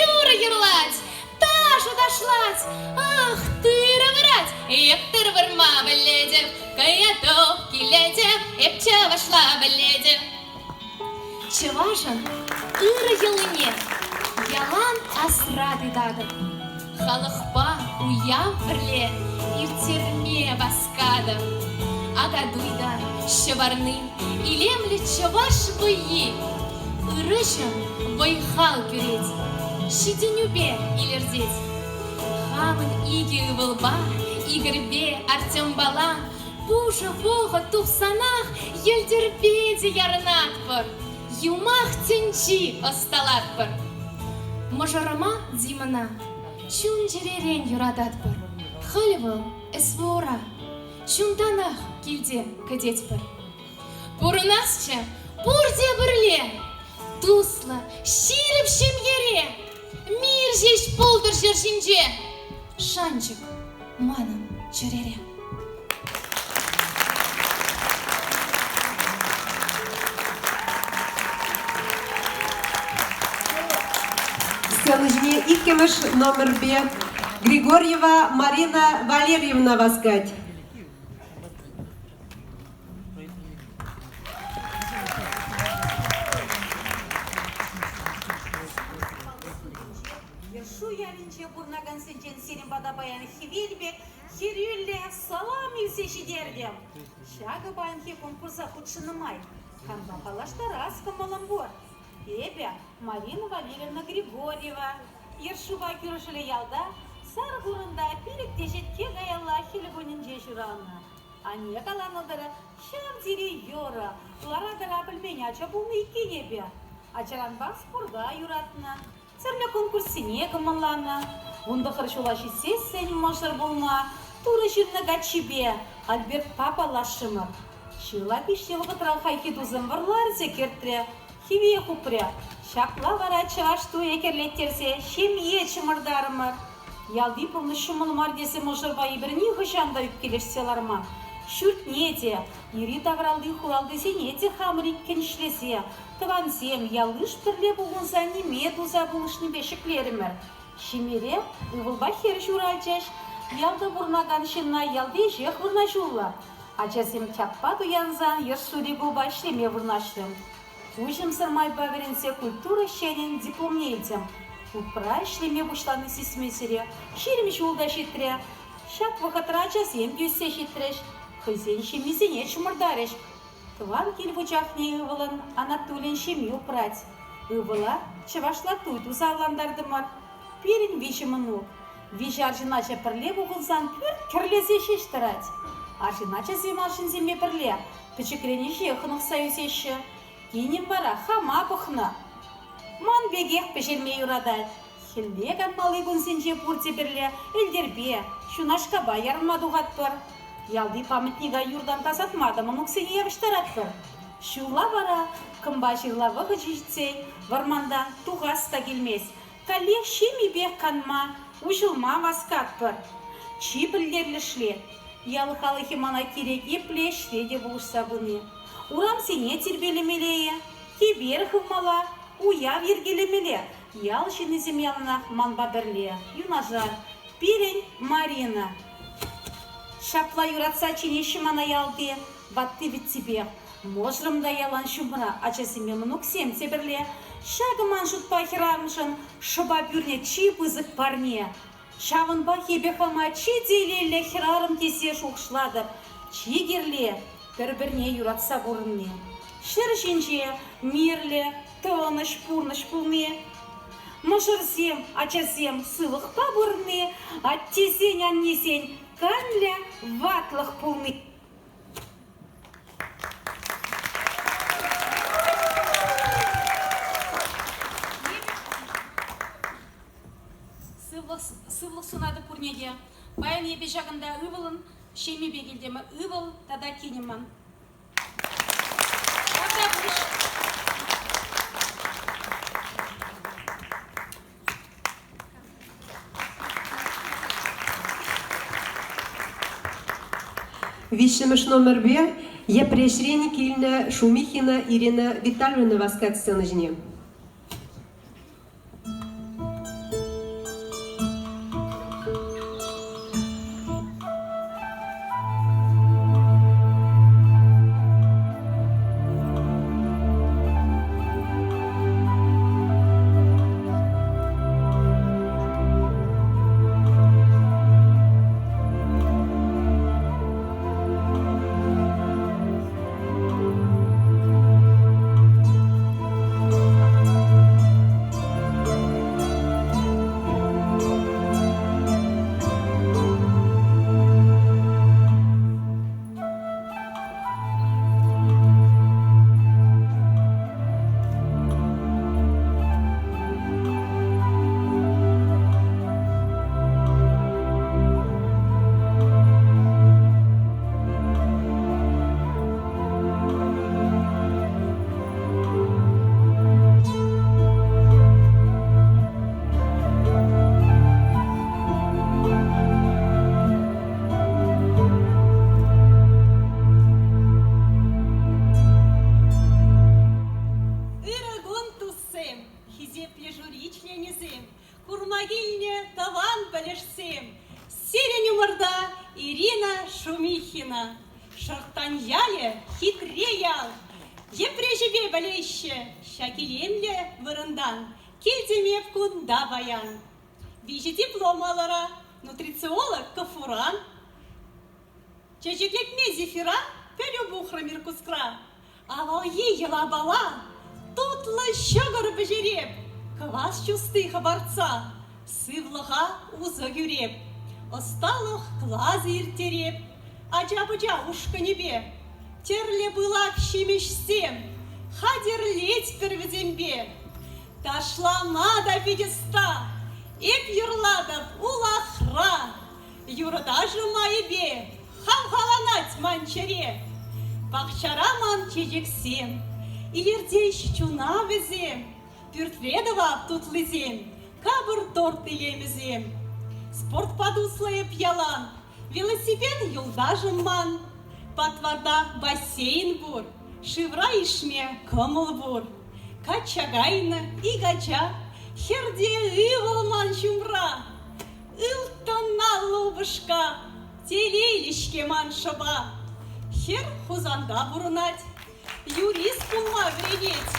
юрӑ юрлать, Ташӑ ташлать, ах, тырӑ вырать, эп тыр вырма пӗлетӗп, каятӑп, килетӗп, эп чӑвашла пӗлетӗп. Чӑвашӑн ырӑ йӑлине ялан асра тытатӑп. Халӑхпа уяв пӗрле ирттерме васкатӑп. Акатуй та ҫӑварни илемлӗ чӑваш вӑййи. Ырӑҫӑм вӑй-хал кӳрет, ҫитӗнӳпе илӗртет. Хамӑн икӗ ывӑлпа, Игорьпе Артемпала пушӑ вӑхӑт тупсанах йӗлтӗрпе те ярӑнатпӑр, юмах тӗнчи ӑсталатпӑр. Мӑшӑрӑма Димӑна чун-чӗререн юрататпӑр. Халӗ вӑл СВОра, чунтанах килте кӗтетпӗр. Пурӑнасчӗ пурте пӗрле, туслӑ, ҫирӗп ҫемьере. Мир ҫеҫ пултӑр ҫӗр ҫинче, шанчӑк манӑн чӗрере. Сцена ҫине иккӗмӗш номерпе Григорьева Марина Валерьевна васкать. Йӑшу ялӗнче пурӑнакансенчен сирӗн пата паян хӗвел пек хӗрӳллӗ салам илсе ҫитертӗм. Ҫакӑ паянхи конкурса хутшӑннӑ май хампа паллаштарас кӑмӑлӑм пур. Эпӗ Марина Валерьевна Григорьева, Йӑршупа кӳршӗллӗ ялта Сар хурӑнта пилӗк теҫетке каялла хӗл кунӗнче ҫуралнӑ. Анне каланӑ тӑрӑх, ҫав тери йӑрӑ, лара-тӑра пӗлмен ача пулнӑ иккен эпӗ. Ачаранпах спорта юратнӑ, тӗрлӗ конкурссене кӑмӑлланӑ. 19 ҫула ҫитсессӗн мӑшӑр пулма Турӑ ҫырнӑ каччипе Альбертпа паллашрӑмӑр. Ҫырла пиҫнӗ вӑхӑтра хайхи тусӑм вӑрларӗ кӗртрӗ, хӗве хупрӗ. Ҫапла вара чӑваш туйӗ кӗрлеттерсе ҫемье чӑмӑртарӑмӑр. Ялти пурнӑҫ ҫӑмӑл мар тесе мӑшӑрпа эпир нихӑҫан та ӳпкелешсе ларман. Ҫуртне те, йӗри-тавралли хуралтисене те хамӑр иккӗн ӗҫлесе, тӑвансем, ял-йыш пӗрле пухӑнса ниме туса пулӑшнипе ҫӗклерӗмӗр. Ҫемьере ывӑлпа хӗр ҫуралчӗҫ. Ялта пурӑнакан ҫынна ялти ӗҫех вырнаҫуллӑ. Ачасем чаппа туянсан Йӑршшури клуба ӗҫлеме вырнаҫрӑм. Куҫӑмсӑр майпа вӗренсе культура ӗҫченӗн дипломне илтӗм. Клубра ӗҫлеме пуҫлани сисмесӗрех 20 ҫул та ҫитрӗ. Ҫак вӑхӑтра ачасем те ӳссе ҫитрӗҫ, хӑйсен ҫемйисене чӑмӑртарӗҫ. Тӑван кил вучахне ывӑлӑн Анатолин ҫемйи упрать. Ывӑла чӑвашла туй туса авлантартӑмӑр. Пирӗн виҫӗ мӑнук. Виҫӗ арҫын ача пӗрле пухӑнсан пӳрт кӗрлесе ҫеҫ тӑрать. Арҫын ачасем арҫынсемпе пӗрле пӗчӗкрен ӗҫе хӑнӑхса ӳсеҫҫӗ. Кинӗм вара хама пӑхнӑ. Ман пекех пӗҫерме юратать. Хӗлле канмалли кунсенче пурте пӗрле ӗлтӗрпе, ҫунашкапа ярӑнма тухатпӑр. Ялти памятника юртан тасатма та мӑнуксене явӑҫтаратпӑр. Ҫулла вара кӑмпа-ҫырла вӑхӑчӗ ҫитсен вӑрмантан тухас та килмест. Каллех ҫемйипех канма, уҫӑлма васкатпӑр. Чи пӗлтерӗшли, ял халӑхӗ мана кирек епле ӗҫре те пулӑшса пыни. Урамсене тирпейлемелле-и, кӗпер хывмалла, уяв йӗркелемелле. Ял ҫыннисем яланах манпа пӗрле, юнашар. Пирӗн Марина. Ҫапла юратса чӗнеҫҫӗ мана ялти ватти-вӗттипе. Мӑшӑрӑм та ялан ҫумра, ачасемпе мӑнуксем те пӗрле. Ҫакӑ ман шутпа хӗрарӑмшӑн шӑпа пӳрнӗ чи пысӑк парне. Ҫавӑнпах эпӗ хама чи телейлӗ хӗрарӑм тесе шухӑшлатӑп. Чи кирли, пӗр-пӗрне юратса пурӑнни. Ҫӗр ҫинче мирлӗ, тӑнӑҫ пурнӑҫ пулни. Мӑшӑрсем, ачасем сывлӑхпа пурӑнни, аттесен-аннесен канлӗ ватлӑх пулни. Сывлӑх, сывлӑх сунатӑп пурне те. Паян эпӗ ҫакӑнта ывӑлӑн ҫемйипе килтӗм. Ывӑл тата кинӗм ман. Тавтапуҫ. Виҫҫӗмӗш номерпе Йӗпреҫрен килнӗ Шумихина Ирина Витальевна васкать сцена ҫине. Ырӑ кун, туссем, хисеплӗ жюри членӗсем, курма килнӗ тӑван пӗлӗшсем. Сирӗн умӑрта Ирина Шумихина. Шӑрттан ялӗ хитре ял. Йӗпреҫӗпе пӗлеҫҫӗ ҫак илемлӗ вырӑнтан. Килтӗм эп кунта паян. Виҫӗ диплом алӑра, нутрициолог КФУран. Чечеклетме зефира пӗлӳ пухрӑм Иркутскра. Авалхи йӑлапала тутлӑ ҫӑкӑр пӗҫереп, квас чусти хӑпартса. Сывлӑха усӑ кӳреп, ӑсталӑх класӗ ирттереп, ача-пӑча ушкӑнӗпе тӗрлӗ пылак ҫимӗҫсем хатӗрлетпӗр вӗсемпе. Ташлама та пит ӑста, эп юрлатӑп улахра. Юрӑ-ташӑ майӗпе хавхаланать ман чӗре. Пахчара ман чечексем, илӗртеҫ чуна вӗсем. Пӳртре тӑвап тутлисем, капӑр торт илемӗсем. Спортпа туслӑ эп ялан, велосипед юлташӑм ман. Патварта бассейн пур, шывра ишме кӑмӑл пур. Качча кайнӑ ик ача, хӗр те ывӑл ман ҫумра. Ылтӑн аллӑ упӑшка, телейлӗ-ҫке ман шӑпа. Хӗр Хусанта пурӑнать, юрист пулма вӗренет.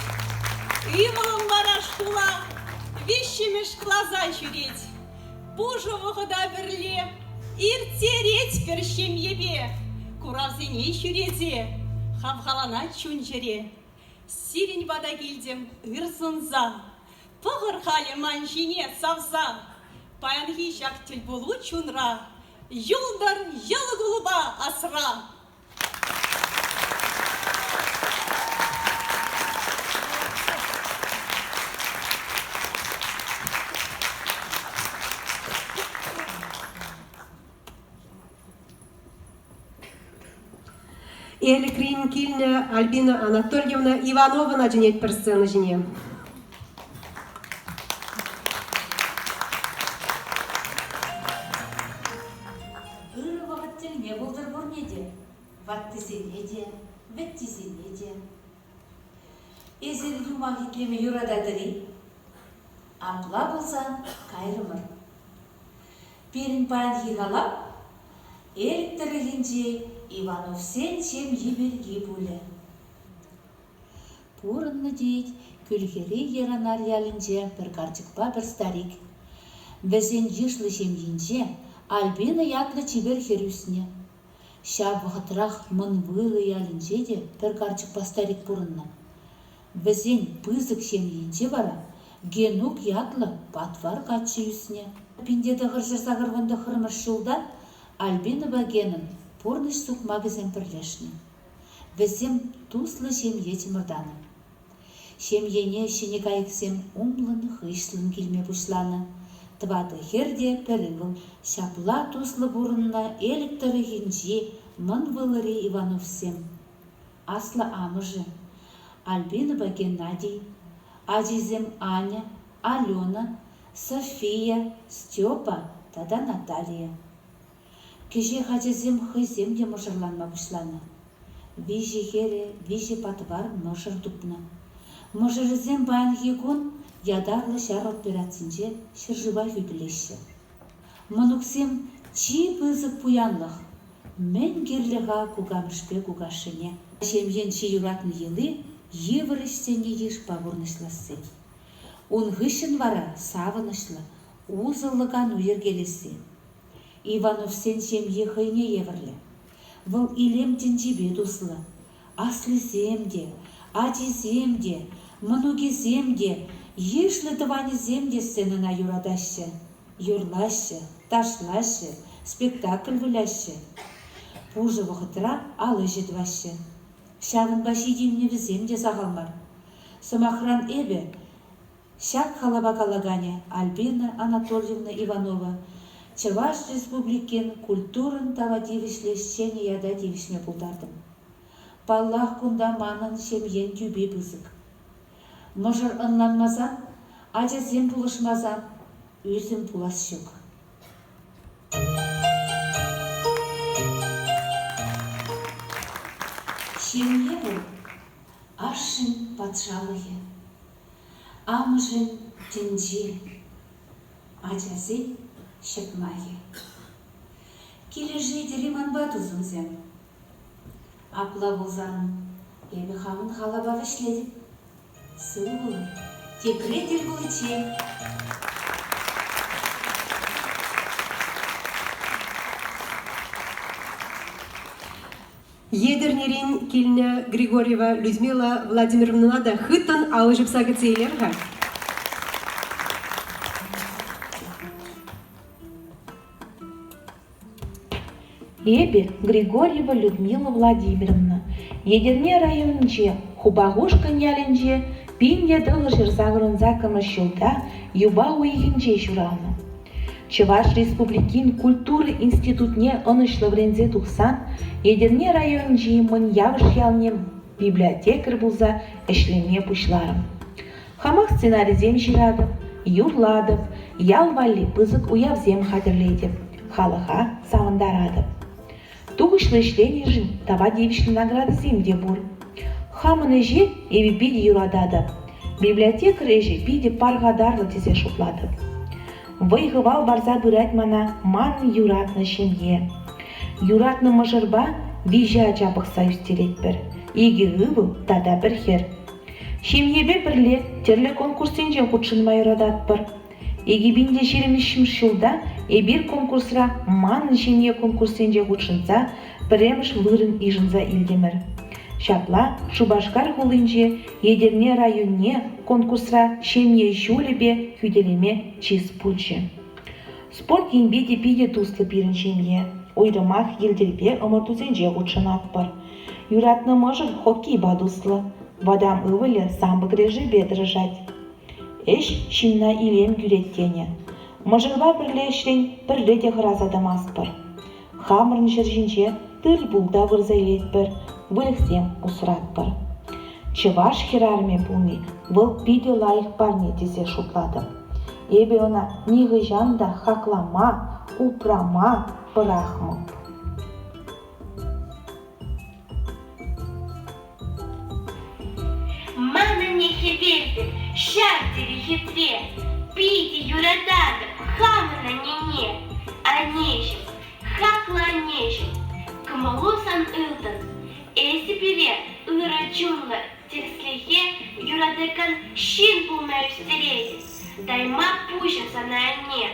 Ывӑлӑм вара шкула виҫҫӗмӗш класа ҫӳрет. Пушӑ вӑхӑта пӗрле ирттеретпӗр ҫемьепе. Куравсене ҫӳресе хавхаланать чун-чӗре. Сирӗн пата килтӗм ыр сунса. Пӑхӑр халӗ ман ҫине савса. Паянхи ҫак тӗлпулу чунра юлтӑр йӑл кулӑпа асра. Элӗкрен килнӗ Альбина Анатольевна Ивановӑна чӗнетпӗр сцена ҫине. Ырӑ вӑхӑт тӗлне пултӑр пурне те, ваттисене те, вӗттисене те. Эсир юмах итлеме юрататӑр-и? Апла пулсан кайрӑмӑр. Пирӗн паянхи халап Элӗк тӑрӑхӗнчи Ивановсен ҫемйи пирки пулӗ. Пурӑннӑ тет Кӳлхӗри Йӑранар ялӗнче пӗр карчӑкпа пӗр старик. Вӗсен йышлӑ ҫемйинче Альбина ятлӑ чипер хӗр ӳснӗ. Ҫав вӑхӑтрах Мӑн Вылӑ ялӗнче те пӗр карчӑкпа старик пурӑннӑ. Вӗсен пысӑк ҫемйинче вара Генук ятлӑ патвар каччӑ ӳснӗ. 1989 ҫулта Альбинӑпа Генӑн пурнӑҫ сукмакӗсем пӗрлешнӗ. Вӗсем туслӑ ҫемье чӑмӑртанӑ. Ҫемьене ҫӗнӗ кайӑксем умлӑн-хыҫлӑн килме пуҫланӑ. Тӑватӑ хӗр те пӗр ывӑл. Ҫапла туслӑ пурӑннӑ Элӗк тӑрӑхӗнчи Мӑн Вылӑри Ивановсем. Аслӑ амӑшӗ, Альбинӑпа Геннадий, ачисем Аня, Алена, София, Степа тата Наталия. Кӗҫех ачасем хӑйсем те мӑшӑрланма пуҫланӑ. Виҫӗ хӗрӗ виҫӗ патвар мӑшӑр тупнӑ. Мӑшӑрӗсем паянхи кун ятарлӑ ҫар операцинче ҫӗршыва хӳтӗлеҫҫӗ. Мӑнуксем чи пысӑк пуянлӑх. Мӗн кирлӗ-ха кукамӑшпе кукашшӗне? Ҫемьен чи юратнӑ йӑли йывӑр ӗҫсене йышпа пурнӑҫласси. Ун хыҫҫӑн вара савӑнӑҫлӑ, усӑллӑ кану йӗркелесси. Ивановсен ҫемйи хӑйне евӗрлӗ. Вӑл илем тӗнчипе туслӑ. Аслисем те, ачисем те, мӑнукӗсем те, йышлӑ тӑванӗсем те сценӑна юратаҫҫӗ, юрлаҫҫӗ, ташлаҫҫӗ, спектакль выляҫҫӗ. Пушӑ вӑхӑтра ал ӗҫӗ тӑваҫҫӗ. Ҫавӑнпа ҫитӗннӗ вӗсем те сахал мар. Сӑмахран, эпӗ Ҫак халапа калаканӗ Альбина Анатольевна Иванова Чӑваш Республикин культурӑн тава тивӗҫлӗ ӗҫченӗ ята тивӗҫме пултартӑм. Паллах, кунта манӑн ҫемьен тӳпи пысӑк. Мӑшӑр ӑнланмасан, ачасем пулӑшмасан ӳсӗм пулас ҫук. Ҫемье вӑл ашшӗн патшалӑхӗ. Амӑшӗн тӗнчи, ачасен ҫӑтмахӗ. Килӗшетӗр-и манпа, тусӑмсем? Апла пулсан эпӗ хамӑн халапа вӗҫлетӗп. Сывӑ пулӑр, тепре тӗл пуличчен! Етӗрнерен килнӗ Григорьева Людмила Владимировнӑна та хыттӑн алӑ ҫупса кӗтсе илер-ха. Эпӗ Григорьева Людмила Владимировна, Етӗрне районӗнче Хупахушкӑнь ялӗнче 1988 ҫулта юпа уйӑхӗнче ҫуралнӑ. Чӑваш Республикин культура институтне ӑнӑҫлӑ вӗренсе тухсан Етӗрне районӗнчи Мӑн Явӑш ялне библиотекарь пулса ӗҫлеме пуҫларӑм. Хамах сценарисем ҫыратӑп, юрлатӑп, ял валли пысӑк уявсем хатӗрлетӗп, халӑха савӑнтаратӑп. Тухӑҫлӑ ӗҫленӗшӗн тава тивӗҫлӗ наградӑсем те пур. Хамӑн ӗҫе эпӗ питӗ юрататӑп. Библиотекарь ӗҫӗ питӗ пархатарлӑ тесе шутлатӑп. Вӑй-хӑвал парса пырать мана манӑн юратнӑ ҫемье. Юратнӑ мӑшӑрпа виҫӗ ача пӑхса ӳстеретпӗр, икӗ ывӑл тата пӗр хӗр. Ҫемьепе пӗрле тӗрлӗ конкурссенче хутшӑнма юрататпӑр. 2023 ҫулта эпир конкурсра «Манӑн ҫемье» конкурссенче хутшӑнса пӗрремӗш вырӑн йышӑнса илтӗмӗр. Ҫапла Шупашкар хулинче Етӗрне районне конкурсра ҫемье ҫулӗпе хӳтӗлеме чыс пулчӗ. Спорт енпе те питӗ туслӑ пирӗн ҫемье. Уйрӑмах йӗлтӗрпе ӑмӑртусенче хутшӑнатпӑр. Юратнӑ мӑшӑр хоккейпа туслӑ. Вӑтам ывӑлӗ самбо кӗрешӳпе тӑрӑшать. Ӗҫ ҫынна илем кӳрет тенӗ. Мӑшӑрпа пӗрле ӗҫрен пӗрре те хӑраса тӑмастпӑр. Хамӑрӑн ҫӗр ҫинче тыр-пул та вырса илетпӗр, выльӑхсем усратпӑр. Чӑваш хӗрарӑмӗ пулни вӑл питӗ лайӑх парне тесе шутлатӑп. Эпӗ ӑна нихӑҫан та хаклама, упрама пӑрахмӑп. Манӑн хӗвел пек ҫав тери хитре, питӗ юрататӑп хамӑн аннене. Аннеҫӗм, хаклӑ аннеҫӗм, кӑмӑлу сан ылтӑн. Эсӗ пире ырӑ чунлӑ, тӗрӗслӗхе юратакан ҫын пулма ӳстеретӗн. Тайма пуҫӑм сана, анне.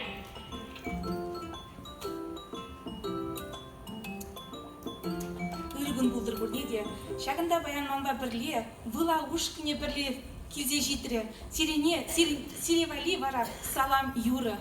Ырӑ кун пултӑр пурне те. Ҫакӑнта паян манпа пӗрле Выла ушкӑнӗ пӗрле килсе ҫитрӗ. Сирене, сире валли вара салам юрӑ.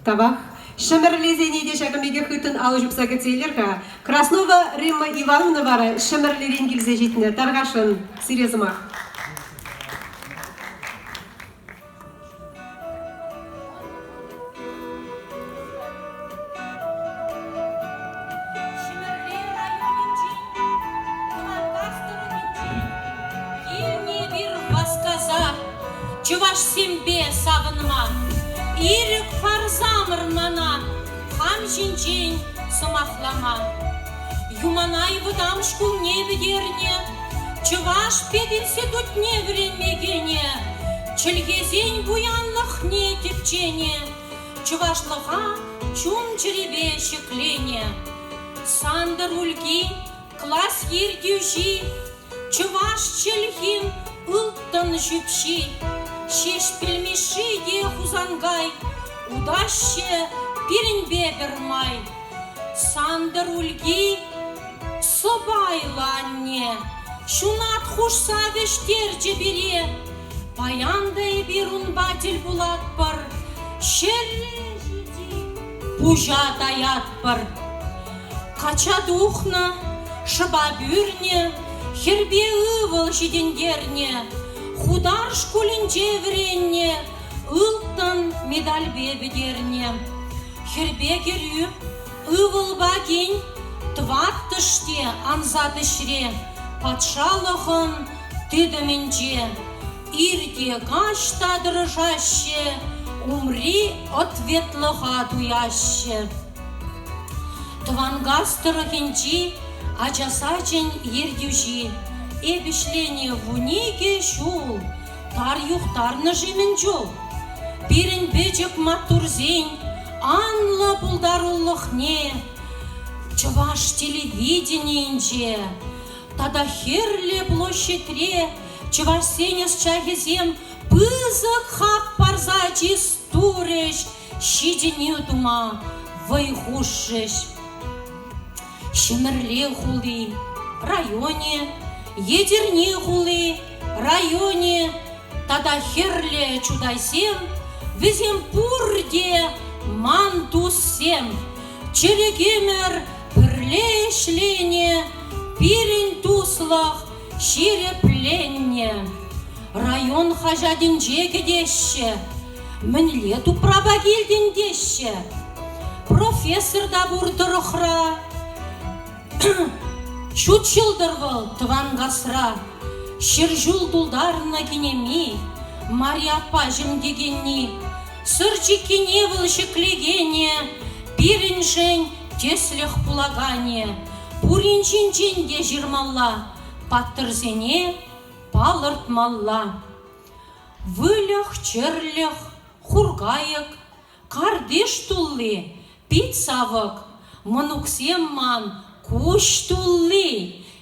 Тавах. Ҫӗмӗрлесене те ҫакӑн пекех хыттӑн алӑ ҫупса кӗтсе илер-ха. Краснова Римма Ивановна вара Ҫӗмӗрлерен килсе ҫитнӗ. Тархасшӑн, сире сӑмах. Ҫӗмӗрле районӗнчи Тӑванкас тӑрӑхӗнчен килнӗ эпир васкаса чӑвашсемпе савӑнма. Ирӗк парсамӑр мана хам ҫинчен сӑмахлама. Юманай вӑтам шкулне пӗтернӗ, Чӑваш пединститутне вӗренме кӗнӗ, чӗлхесен пуянлӑхне тӗпченӗ, чӑвашлӑха чун-чӗрепе ҫӗкленӗ. Сантӑр Ульки класс ертӳҫи, чӑваш чӗлхин ылтӑн ҫӳпҫи, Ҫеҫпӗл Мишши те Хусанкай утаҫҫӗ пирӗнпе пӗрмай. Сантӑр Ульки сӑпайлӑ анне, ҫунат хушса вӗҫтерчӗ пире. Паян та эпир унпа тӗл пулатпӑр, ҫӗре ҫити пуҫа таятпӑр. Качча тухнӑ, шӑпа пӳрнӗ, хӗрпе ывӑл ҫитӗнтернӗ, Хутар шкулӗнче вӗреннӗ, ылтӑн медальпе пӗтернӗ. Хӗрпе кӗрӳ, ывӑлпа кин тӑваттӑш те ансат ӗҫре, патшалӑхӑн тытӑмӗнче ир те каҫ та тӑрӑшаҫҫӗ, умри ответлӑха туяҫҫӗ. Тӑванкас тӑрӑхӗнчи ача сачӗн ертӳҫи эп ӗҫленӗ 12 ҫул тар юхтарнӑ-ши мӗн чул? Пирӗн пӗчӗк маттурсен анлӑ пултарулӑхне чӑваш телевиденийӗнче тата Хӗрлӗ площадьре чӑвашсен ӑсчахӗсем пысӑк хак парса чыс турӗҫ, ҫитӗнӳ тума вӑй хушрӗҫ. Ҫӗмӗрле хули, районӗ, Етӗрне хули, районӗ тата Хӗрлӗ Чутайсем, вӗсем пурте ман туссем. Чӗрӗк ӗмӗр пӗрле ӗҫленӗ, пирӗн туслӑх ҫирӗпленнӗ. Район хаҫатӗнче кӗтеҫҫӗ, мӗнле тупрапа килтӗн теҫҫӗ. Профессор та пур тӑрӑхра. Ҫут ҫӑлтӑр вӑл тӑван касра. Ҫӗр ҫул тултарнӑ кинеми, Марья аппаҫӑм текенни. Сӑр чиккине вӑл ҫӗклекенӗ, пирӗншӗн тӗслӗх пулаканӗ. Пурин ҫинчен те ҫырмалла, паттӑрсене палӑртмалла. Выльӑх-чӗрлӗх, хуркайӑк, картиш тулли, пит савӑк, мӑнуксем ман куҫ тулли,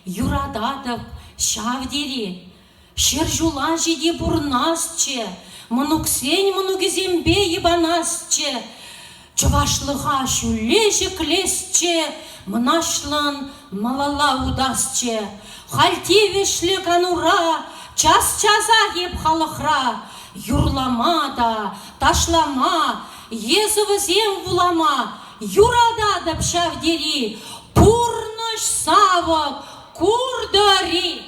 юрататӑп ҫав тери. Ҫӗр ҫула ҫити пурӑнасчӗ, мӑнуксен мӑнукӗсемпе йӑпанасчӗ, чӑвашлӑха ҫӳле ҫӗклесчӗ, мӑнаҫлӑн малалла утасчӗ. Халь тивӗҫлӗ канура час-часах эп халӑхра юрлама та, ташлама е сӑвӑсем вулама юрататӑп ҫав тери. Пурнӑҫ савӑк, куртӑр-и?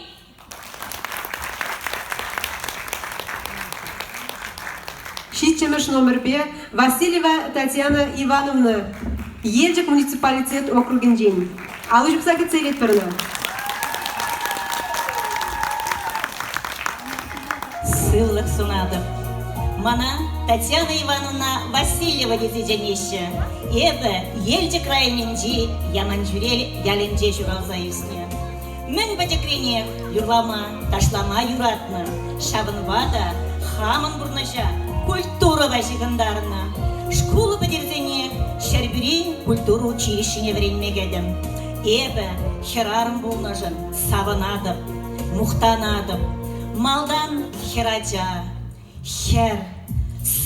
Ҫиччӗмӗш номерпе Васильева Татьяна Ивановна Елчӗк муниципалитет округӗнчен. Алӑ ҫупса кӗтсе илетпӗр ӑна. Сывлӑх сунатӑп. Мана Татьяна Ивановна Васильева тесе чӗнеҫҫӗ. Эпӗ Елчӗк районӗнчи Яманчӳрел ялӗнче ҫуралса ӳснӗ. Мӗн пӗчӗкренех юрлама, ташлама юратнӑ. Ҫавӑнпа та хамӑн пурнӑҫа культурӑпа ҫыхӑнтарнӑ. Шкул пӗтерсенех Ҫӗрпӳри культура училищине вӗренме кӗтӗм. Эпӗ хӗрарӑм пулнӑшӑн савӑнатӑп, мухтанатӑп. Малтан хӗрача, хӗр,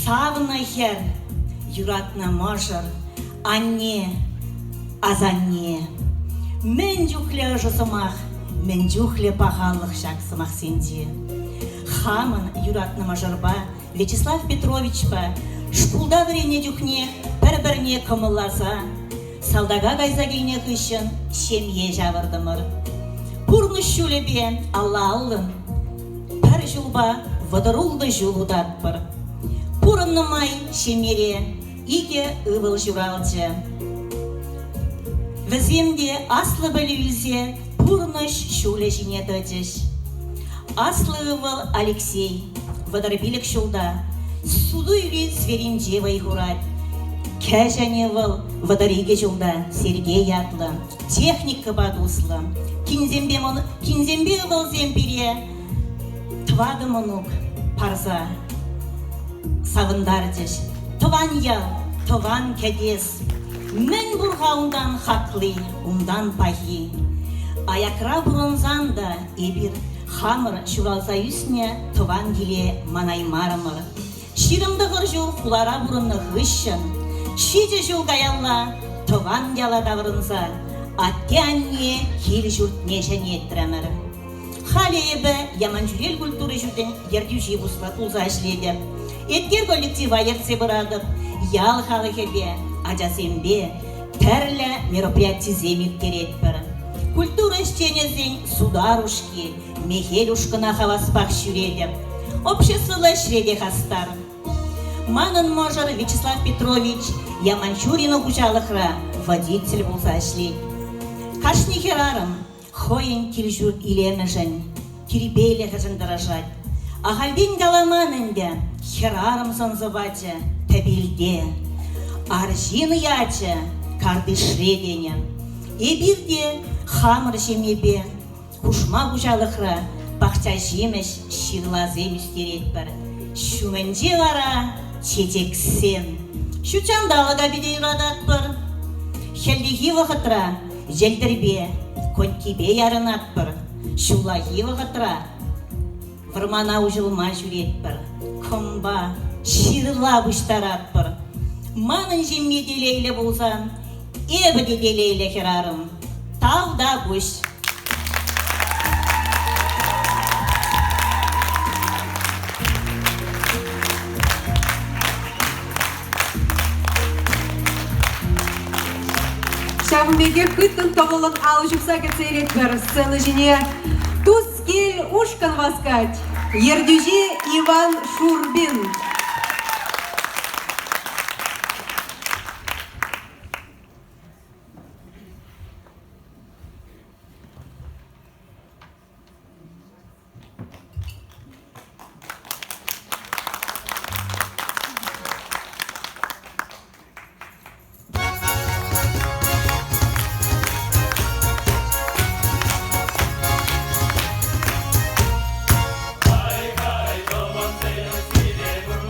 савнӑ хӗр, юратнӑ мӑшӑр, анне, асанне. Мӗн чухлӗ ӑшӑ сӑмах, мӗн чухлӗ пахалӑх ҫак сӑмахсенче. Хамӑн юратнӑ мӑшӑрпа Вячеслав Петровичпа. Шкулта вӗреннӗ чухне пӗр-пӗрне кӑмӑлласа салтака кайса килнӗ хыҫҫӑн ҫемье ҫавӑртӑмӑр. Пурнӑҫ ҫулӗпе алла-аллӑн пӗр ҫулпа 36 ҫул утатпӑр. Пурӑннӑ май ҫемьере икӗ ывӑл ҫуралчӗ. Вӗсем те аслӑ пӗлӳ илсе пурнӑҫ ҫулӗ ҫине тӑчӗҫ. Аслӑ ывӑл Алексей 35 ҫулта суту-илӳ сферинче вӑй хурать. Кӗҫӗн ывӑл 32 ҫулта Сергей ятлӑ, техникӑпа туслӑ. Кинсемпе, кинсемпе ывӑлсем пире тӑватӑ мӑнук парса савӑнтарчӗҫ. Тӑван ял, тӑван кӗтес. Мӗн пур-ха унтан хакли, унтан пахи? Аякра пурӑнсан та эпир хамӑр ҫуралса ӳснӗ тӑван киле манаймарӑмӑр. 29 ҫул хулара пурӑннӑ хыҫҫӑн ҫичӗ ҫул каялла тӑван яла таврӑнса атте-анне кил-ҫуртне ҫӗнетрӗмӗр. Халӗ эпӗ Яманчӳрел культура ҫуртӗн ертӳҫи пулса ӗҫлетӗп. Еткер коллектива ертсе пыратӑп, ял халӑхӗпе, ачасемпе тӗрлӗ мероприятисем ирттеретпӗр. Культура ӗҫченӗсен Сударушки, Мехел ушкӑна хаваспах ҫӳретӗп. Обществӑлла ӗҫре те хастар. Манӑн мӑшӑр Вячеслав Петрович Яманчурино хуҫалӑхра водитель пулса ӗҫлет. Кашни хӗрарӑм хӑйӗн кил-ҫурт илемӗшӗн, тирпейлӗхӗшӗн тӑрӑшать. Ахальтен каламан ӗнтӗ, хӗрарӑм сӑн-сӑпачӗ тӗпелте, арҫын ячӗ картишре тенӗ. Эпир те хамӑр ҫемьепе хушма хуҫалӑхра пахча ҫимӗҫ, ҫырласем ӳстеретпӗр. Ҫумӗнче вара чечексем. Ҫутҫанталӑка питӗ юрататпӑр. Хӗллехи вӑхӑтра йӗлтӗрпе, конькипе ярӑнатпӑр. Ҫуллахи вӑхӑтра вӑрмана уҫӑлма ҫӳретпӗр, кӑмпа, ҫырла пуҫтаратпӑр. Манӑн ҫемье телейлӗ пулсан, эпӗ те телейлӗ хӗрарӑм. Тавтапуҫ. Ҫавӑн пекех хыттӑн тӑвӑллӑн алӑ ҫупса кӗтсе илетпӗр. Сцена ҫине Тускил ушкӑн васкать. Ертӳҫи Иван Шурбин. Кай-кай, тӑвансем, сире курма.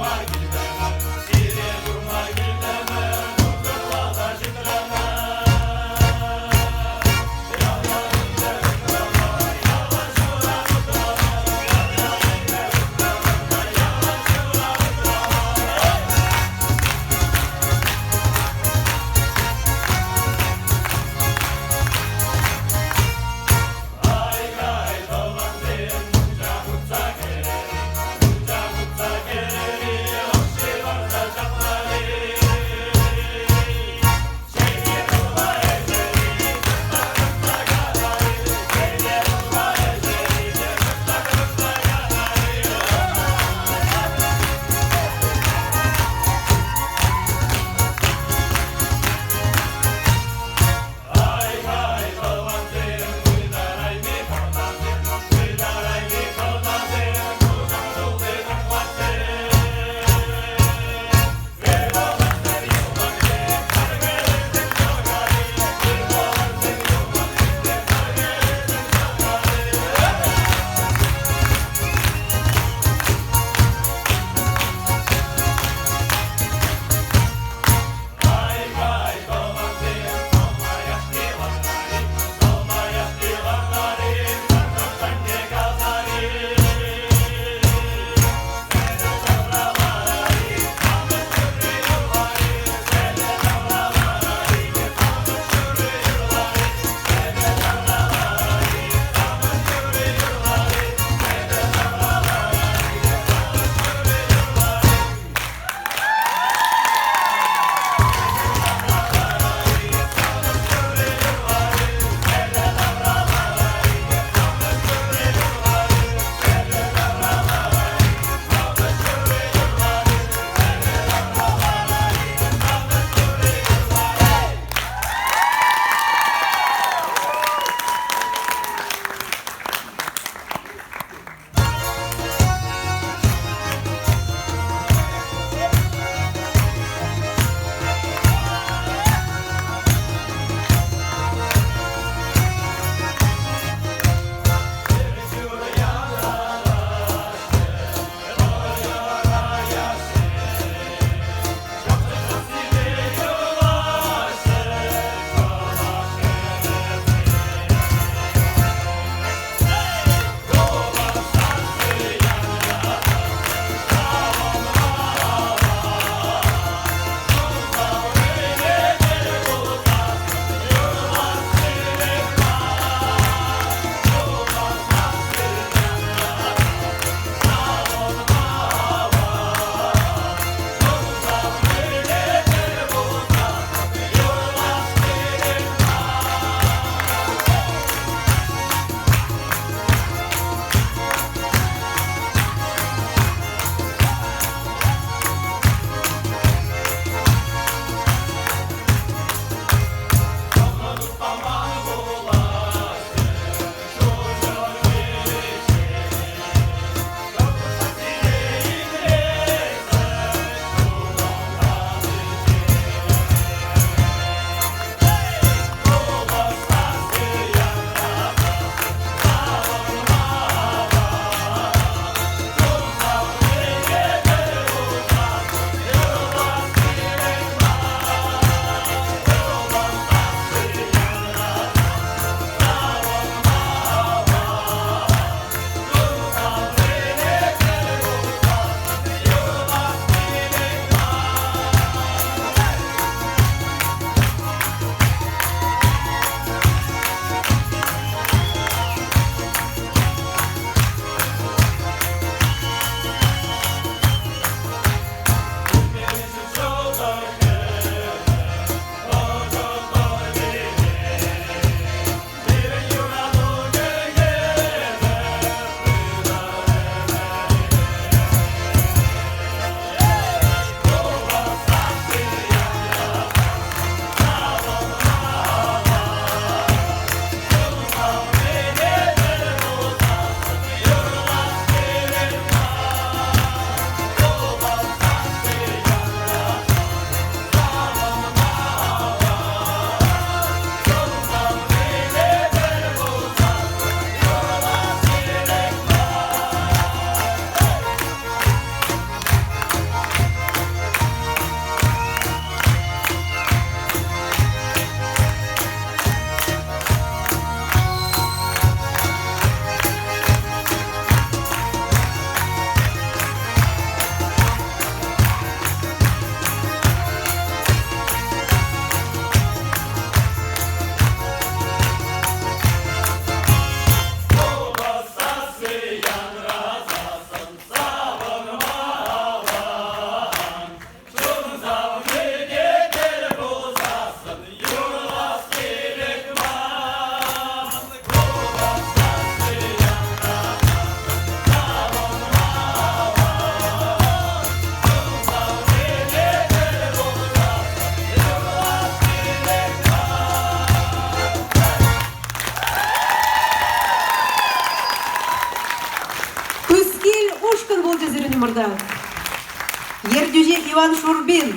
Ертӳҫи Иван Шурбин.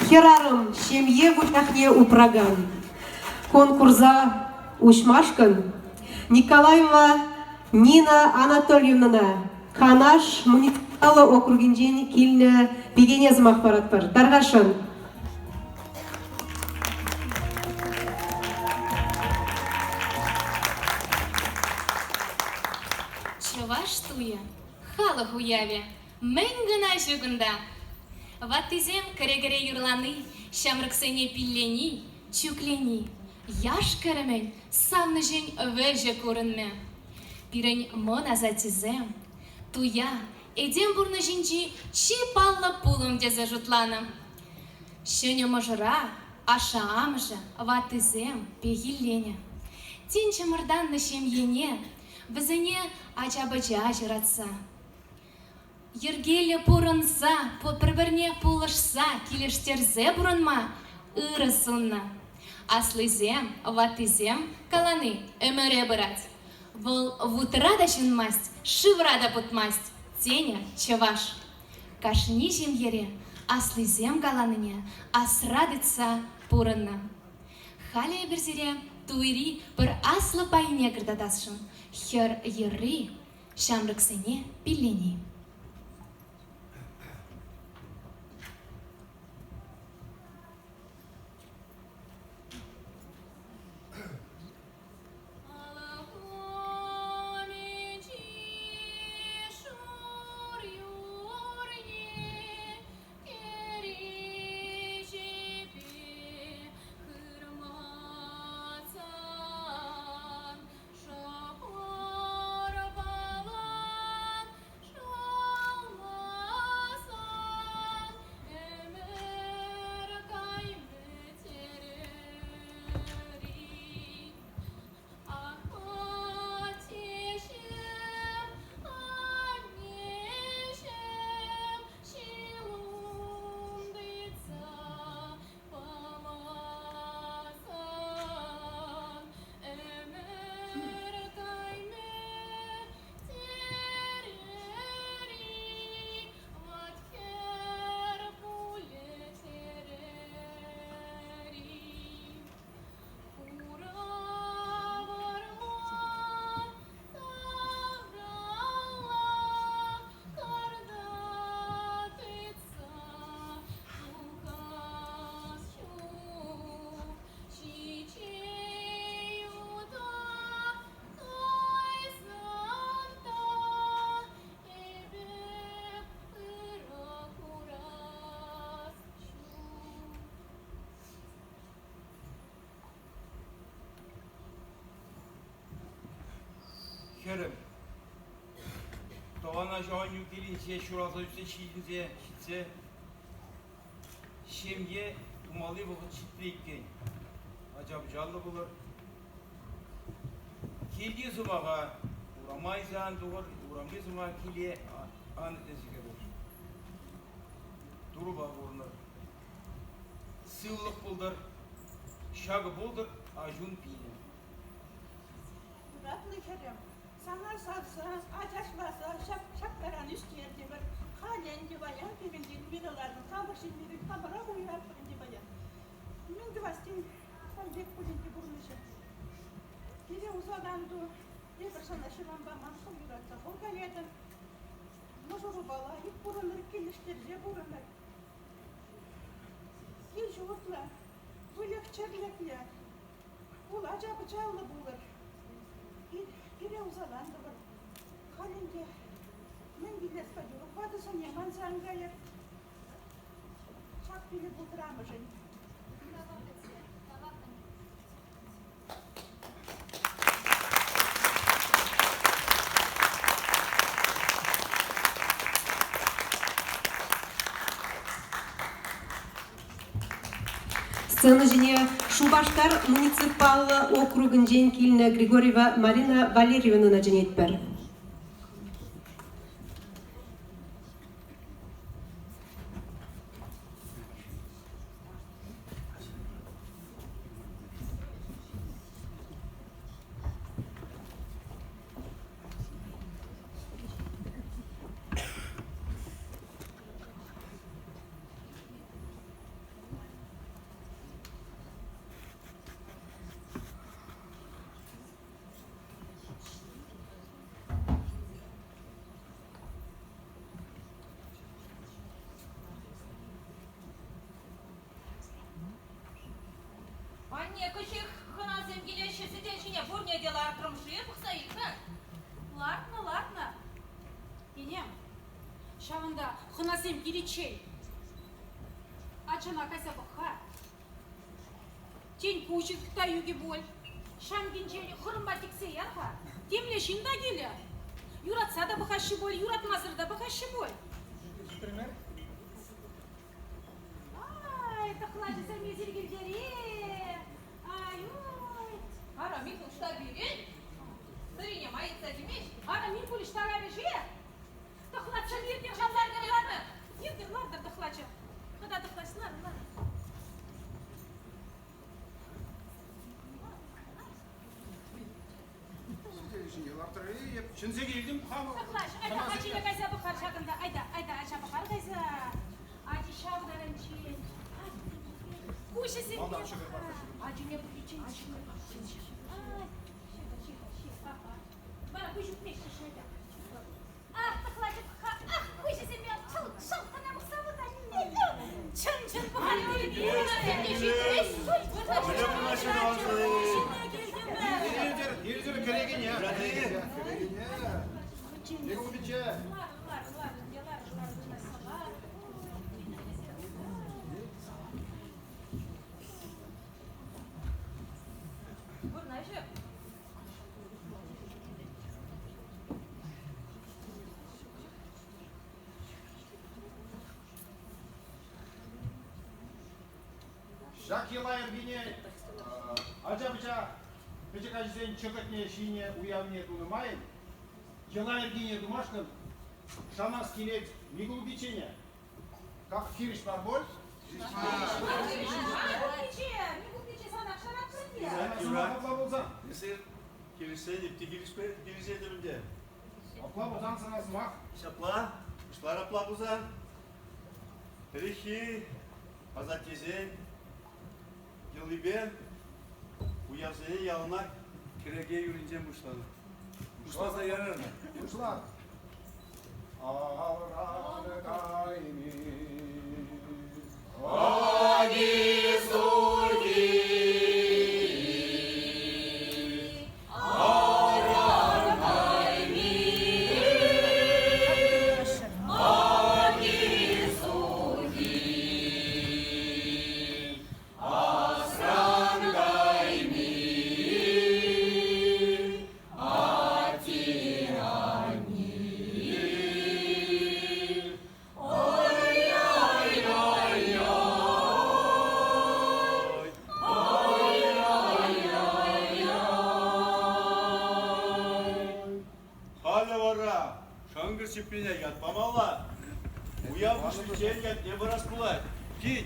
Хӗрарӑм ҫемье вучахне упракан. Конкурса уҫмашкӑн Николаева Нина Анатольевнӑна Канаш муниципаллӑ округӗнчен килнӗ пикене сӑмах паратпӑр. Тархасшӑн. Чӑваш туйӗ, халӑх уявӗ. Мӗн кӑна ҫук унта! Ваттисем кӗре-кӗре юрлани, ҫамрӑксене пиллени, чӳклени, яш-кӗрӗмӗн савнӑҫӗн вӗҫӗ курӑнмӗ. Пирӗн мӑн асаттесем туя этем пурнӑҫӗнчи чи паллӑ пулӑм тесе шутланӑ. Ҫӗнӗ мӑшӑра ашшӗ-амӑшӗ, ваттисем пехилленӗ. Тин чӑмӑртаннӑ ҫемьене вӗсене ача-пӑча ҫуратса, йӗркеллӗ пурӑнса, пӗр-пӗрне пулӑшса, килӗштерсе пурӑнма ырӑ суннӑ. Аслисем, ваттисем калани ӗмӗре пырать. Вӑл вутра та ҫунмасть, шывра та путмасть, тенӗ чӑваш. Кашни ҫемьере аслисем каланине асра тытса пурӑннӑ. Халӗ эпир сире туйри пӗр аслӑ пайне кӑтартасшӑн. Хӗр йӗрри ҫамрӑксене пиллени. Хӗрӗм, тӑван аҫу-аннӳ килӗнче ҫуралса ӳссе ҫитӗнсе ҫитсе ҫемье тумалли вӑхӑт ҫитрӗ иккен. Ача-пӑчаллӑ пулӑр. Килти сӑмаха урама илсе ан тухӑр, урамри сӑмаха киле ан илсе кӗрӗр. Турӑпа пурӑнӑр. Сывлӑх пултӑр, ҫакӑ пултӑр аҫун пилӗ. Юратнӑ хӗрӗм, сана савса, ачашласа ҫак, ҫак таран ӳстертӗмӗр. Халӗ ӗнтӗ паян пирӗнтен уйрӑлатӑн. Хамӑр ҫемьепе хамӑрах уйӑратпӑр ӗнтӗ паян. Мӗн тӑвас тен, сан пек пуль ӗнтӗ пурнӑҫӗ. Пире усал ан ту. Эпир сана ҫӑван паман, хӑв юратса хӑв каятӑн. Мӑшӑрупа лайӑх пурӑнӑр, килӗштерсе пурӑнӑр. Кил-ҫуртлӑ, выльӑх-чӗрлӗхлӗ, Пул ача-пӑчаллӑ пулӑр. Пире усалан тӑвӑр. Халь ӗнтӗ мӗн вилес-ха юрӑх ватӑсене манса ан кайӑр. Ҫак пилӗк пултӑр амӑшӗн. Сцена ҫине Шупашкар муниципаллӑ округӗнчен килнӗ Григорьева Марина Валерьевнӑна чӗнетпӗр. Анне, кӗҫех хӑнасем килеҫҫӗ, сӗтел ҫине пурне те лартрӑм-ши? Пӑхса ил-ха. Лартнӑ, лартнӑ. Кинем, ҫавӑнта хӑнасем киличчен ачана кайса пӑх-ха. Тен, куҫӗ та ӳкӗ пуль. Ҫамкинчен хӑрӑмпа тӗксе яр-ха. Темле ҫын та килӗ. Юратса та пӑхаҫҫӗ пуль, юратмасӑр та пӑхаҫҫӗ пуль. Ай, тӑхлачӑсем эсир килтере. Ай-ой. Ара, Микул ӑҫта пирӗн? Сӑрине ма йӑтса килмест? Ара, Микул ӑҫта кайрӗ-ши? Тӑхлачӑ, иртӗр, лартӑр, лартӑр. Иртӗр, лартӑр, тӑхлачӑ. Хӑта тӑхлач, лар, лар. Чӗнсе килтӗм хамӑр. Тӑхлач, айта, ачине кайса пӑхар ҫакӑнта. Айта, айта, ача пӑхар кайса. Ачи ҫав таранччен. Куҫӗсем Ачине пӑхиччен. Ай, Вара куҫ ӳкмест-ши айта. Ах, тӑхлачӑ, ах, куҫӗсемпе чӑл-чӑл кӑна пӑхса выртать. Чӑн-чӑн Иртӗр кӗрекене. Кӗрекене. Микул пичче. Вырнаҫӑ. Ҫак йӑла-йӗркене ача-пӑча пӗчӗк ачасен чӑкӑтне ҫинӗ уявне тунӑ май йӑла-йӗркене тумашкӑн шанас килет Микул пиччене. Как хирӗҫ мар пуль? Микул пичче, Микул пичче сана шанатпӑр те. Сӑмах апла пулсан. Эсир килӗшсен те килӗшетӗп ӗнтӗ. Апла пулсан сана сӑмах. Ҫапла, пуҫлар апла пулсан. Ӗлӗкхи асаттесен йӑлипе уявсене яланах кӗреке юрринчен пуҫланӑ. Пуҫласа ярар. Пуҫлар. Аран кайми. Халӗ вара шӑнкӑрч чӗппине ят памалла. Уяв пуҫличчен ятне парас пулать. Кин.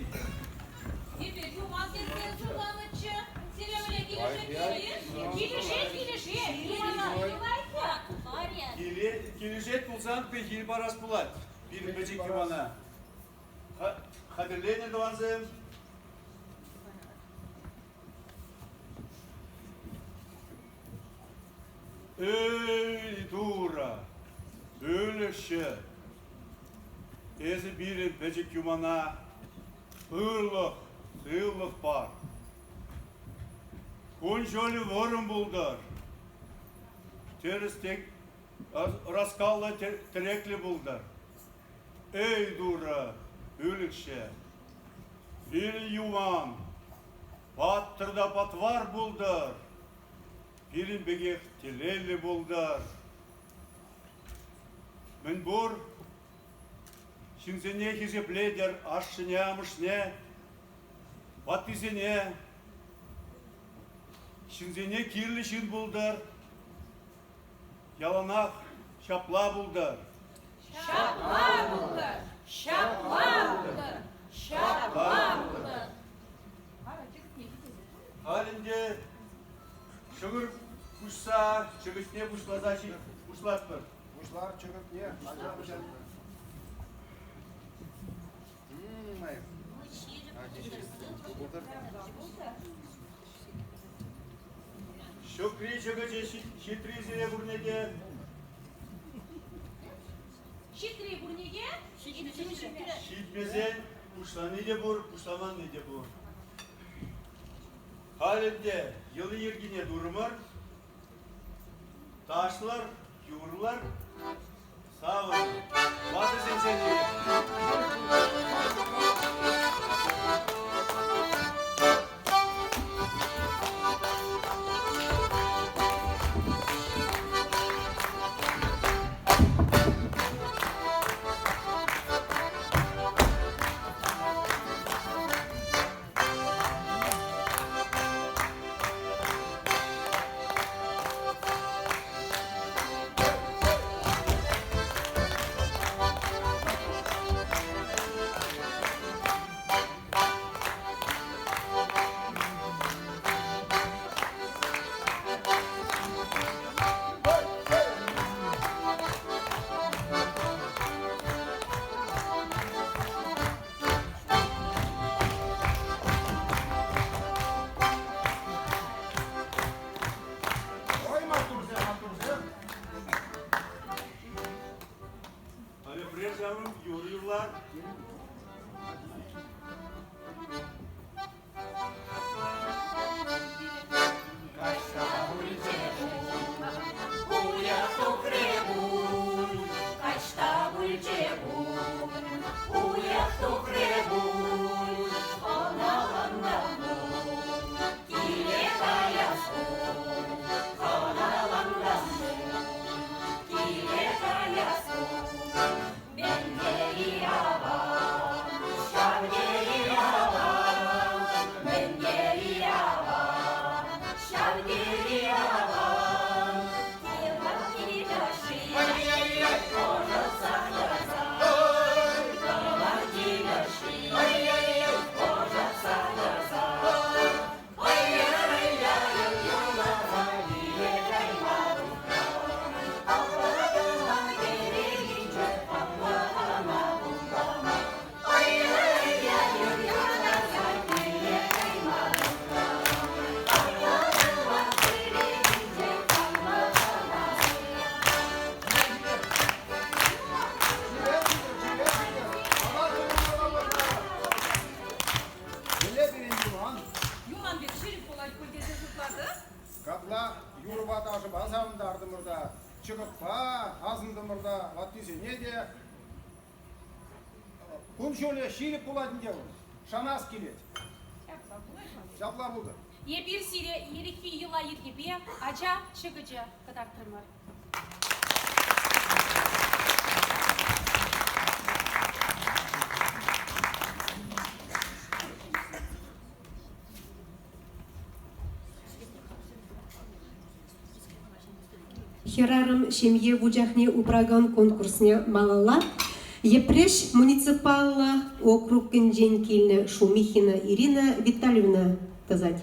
Эпир юман тесе суйланӑччӗ. Сире мӗнле килӗшет-ши? Килӗшет, килӗшет. Килӗшет пулсан пехил парас пулать. Пирӗн пӗчӗк юмана. Хатӗрленӗ тӑвансем. Эй, Турӑ, пӳлӗхҫӗ, эсӗ пирӗн пӗчӗк юмана ырлӑх, сывлӑх пар. Кун-ҫулӗ вӑрӑм пултӑр. Тӗрӗс те ӑраскаллӑ тӗреклӗ пултӑр. Эй, Турӑ, пӳлӗхҫӗ, пирӗн юман паттӑр та патвар пултӑр. Пирӗн пекех телейлӗ пултӑр. Мӗнпур ҫынсене хисеплетӗр, ашшӗне, амӑшне, ваттисене, ҫынсене кирлӗ ҫын пултӑр. Яланах ҫапла пултӑр. Ҫапла пултӑр! Ҫапла пултӑр! Ҫапла пултӑр! Халь ӗнтӗ ҫӑкӑр пуҫса чӗкӗтне пуҫласа пуҫлатпӑр. Пуҫлар чӗкӗтне, ача-пӑча. Ҫукри чӗкӗчӗ ҫитри сире пурне те. Ҫитри пурне те? Ҫитмесен пуҫлани те пур, пуҫламанни те пур. Халь ӗнтӗ йӑли-йӗркине турӑмӑр. Ташлӑр, юрлӑр, савӑнӑр. Ватӑсенчен Ой, маттурсем, маттурсем. Халӗ ҫаврӑм юр юрлар. Каҫса пулчӗ уйӑх тухрӗ пуль, каҫта пулчӗ пуль, уйӑх тухрӗ пуль, хӑналантӑм пуль, киле каяс пуль, хӑналантӑм пуль, киле каяс пуль. Мӗн тери аван, ҫав тери аван, мӗн тери аван, ҫав тери аван. Кӑвак ӑшӑтсах тӑрсан, кӑвак ӑшши ӑшӑтсах тӑрсан. Ай-яй-яй, юрласа киле кайма тухрӑм. Апла-тӑван кӗрекинче апла-ама пултарма. Ай-яй-яй, юрласа киле кайма тухрӑм. Апла-тӑван кӗрекинче апла-ама Мӗнле пирӗн юман? Юман пек ҫирӗп пулать пуль тесе шутлатӑп. Капла юрӑпа ташӑпа савӑнтартӑмӑр та, чӑкӑтпа асӑнтӑмӑр та ваттисене те. Кун-ҫулӗ ҫирӗп пулать ӗнтӗ вӑл. Шанас килет. Ҫапла пулать. Ҫапла пултӑр. Эпир сире ирӗкхи йӑла-йӗркепе ача чӑкӑчӗ кӑтартрӑмӑр. Хӗрарӑм ҫемье вучахне упракан конкурсне малалла Йӗпреҫ муниципаллӑ округӗнчен килнӗ Шумихина Ирина Витальевна тӑсать.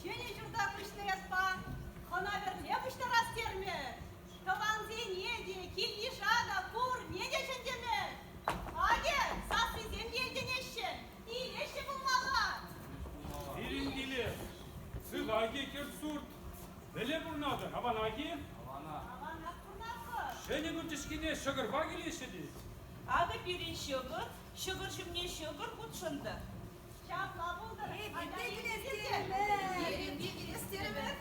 Ҫӗнӗ ҫурта куҫнӑ ятпа хӑна-вӗрле пуҫтарас термӗ. Тӑвансене те, кил-йыша та, пурне те чӗнтӗмӗр. Акӑ, сассисем те илтӗнеҫҫӗ, илеҫҫӗ пулмалла. Пирӗн киле сывах-и кӗрт-сурт? Мӗнле пурӑнатӑр, аванах-и? Аванах пурӑнатпӑр. Ҫӗнӗ пӳртӗшкене ҫӑкӑрпа килеҫҫӗ тет. Акӑ пирӗн ҫӑкӑр, ҫӑкӑр ҫумне ҫӑкӑр хутшӑнтӑр. Ҫапла пултӑр. Эпир те килес терӗмӗр. Пирӗн те килес терӗмӗр.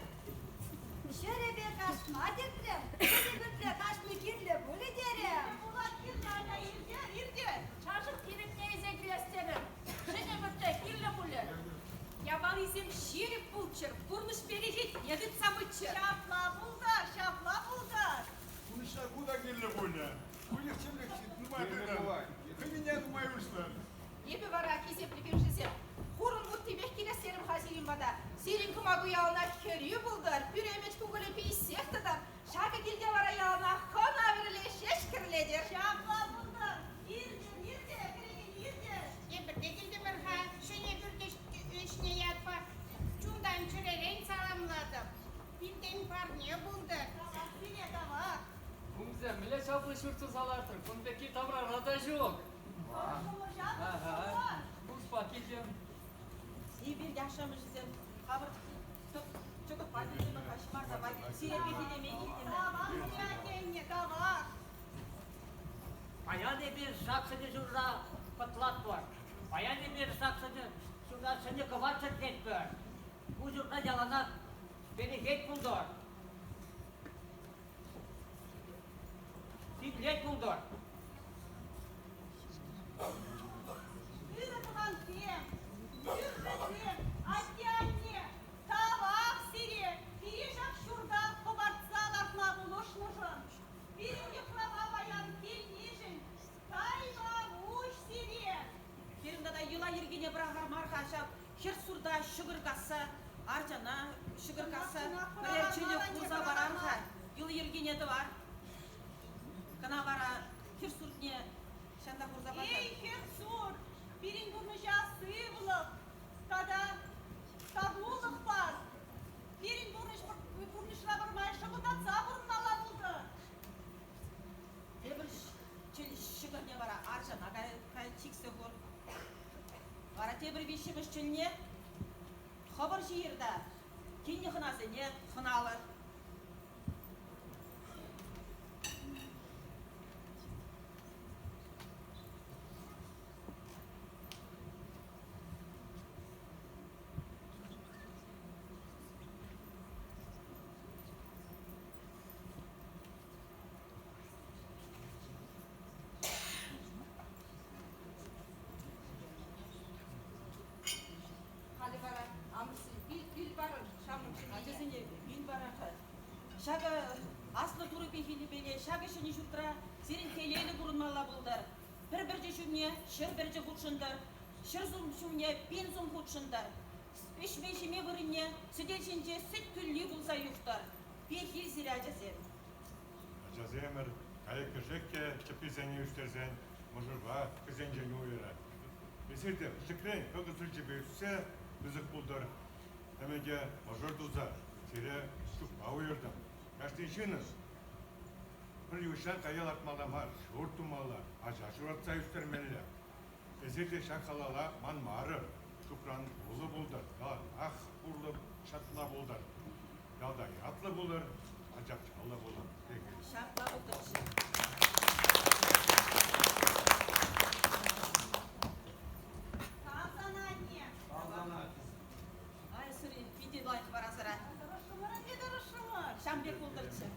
Ҫӗрӗпе кашма тӗтрӗм, ҫӗнӗ пӳртре кашни кирлӗ пулӗ терӗ. Пулать кирлӗ, ача, ирте, ирте. Чашӑк тирӗкне илсе килес терӗм. Ҫӗнӗ пӳртре кирлӗ пулӗ. Япалисем ҫирӗп пулччӑр, пурнӑҫ перехетне тытса пыччӑр. Ҫапла пултӑр, ҫапла пултӑр. Пурнӑҫра ку та кирлӗ пулӗ. Выльӑх-чӗрлӗх нумай тытӑр. Хӑйне нумай уҫлӑр. Эпӗ вара, хисеплӗ кӳршӗсем, хурӑн вуттипех килес терӗм-ха сирӗн пата. Сирӗн кӑмаку яланах хӗрӳ пултӑр, пӳремеч кукӑлӗ пиҫсех тӑтӑр. Ҫакӑ килте вара яланах хӑна-вӗрле ҫеҫ кӗрлетӗр. Ҫапла пултӑр. Иртӗр, иртӗр, кӗрекен иртӗр. Эпир те килтӗмӗр-ха ҫӗнӗ пӳрт ӗҫне ятпа. Чунта ашшӗ-амӑшӗсем хамӑр чӑкӑтпа килтӗмӗр-ха, ҫӑмартапа сире пехиллеме килтӗмӗр. Тавах сире, атте-анне, тавах! Паян эпир ҫак ҫӗнӗ ҫурта хӑтлатпӑр. Паян эпир ҫак ҫӗнӗ ҫурта ҫӗнӗ кӑвар чӗртетпӗр. Ку ҫуртра яланах перекет пултӑр. Тивлет пултӑр. Ырӑ тӑвансем, кӳршӗсем, атте-анне, тавах сире, пире ҫак ҫурта хӑпартса лартма пулӑшнӑшӑн. Пирӗн йыхрава паян килнишӗн тайма пуҫ сире. Пирӗн тата йӑла-йӗркене пӑрахар мар-ха ҫав хӗрт-сурта ҫӑкӑр касса, арчана ҫӑкӑр касса пӗрер чӗлӗ хурса парар-ха, йӑли-йӗркине тӑвар. Кӑна вара хӗрт-суртне ҫанта хурса парсан. Эй, хӗрт-сурт, пирӗн пурнӑҫа сывлӑх тата савулӑх пар. Пирӗн пурнӑҫ пурнӑҫра пӗрмай шӑкӑлтатса пурӑнмалла пултӑр. Тепӗр ҫӑкӑрне вара арчана чиксе хур. Вара тепӗр виҫҫӗмӗш чӗлне хӑвӑр ҫийӗр та килнӗ хӑнасене хӑналӑр. Халӗ вара амӑшсем пил парӑр ҫамрӑк ачасене пил парар-ха. Ҫакӑ аслӑ Турӑ пехилӗпеле ҫакӑ ҫӗнӗ ҫуртра сирӗн телейлӗ пурӑнмалла пултӑр. Пӗр пӗрчӗ ҫумне 100 пӗрчӗ хутшӑнтӑр, 100 сум ҫумне 1000 сум хутшӑнтӑр. Ӗҫме-ҫиме вырӑнне сӗтел ҫинче сӗт кӳлли пулса юхтӑр. Пехил сире, ачасем. Ачасемӗр, кайӑк-кӗшӗк те чӗпписене ӳстерсен мӑшӑрпа хӑйсенчен уйӑрать. Эсир те пӗчӗкрен кӑкӑр сӗчӗпе ӳссе пысӑк пултӑр. Ӗмӗте мӑшӑр туса сире ҫукпа уйӑртӑм. Кашни ҫыннӑн пӗр йывӑҫран кая лартмалла мар, ҫурт тумалла, ача ҫуратса ӳстермелле. Эсир те ҫак халала манмарӑр. Ҫукран пулӑ пултӑр, яланах урлӑ ҫатла пултӑр. Ялта ятлӑ пулӑр, ачапчаллӑ пулӑр. Ҫапла пултӑрччӗ. Тав сана, анне. Тав сана. Ай, сӑри, питӗ лайӑх вара сӑра. Тӑрӑшрӑмӑр ӗнтӗ, тӑрӑшрӑмӑр. Ҫам пек пултӑрччӗ.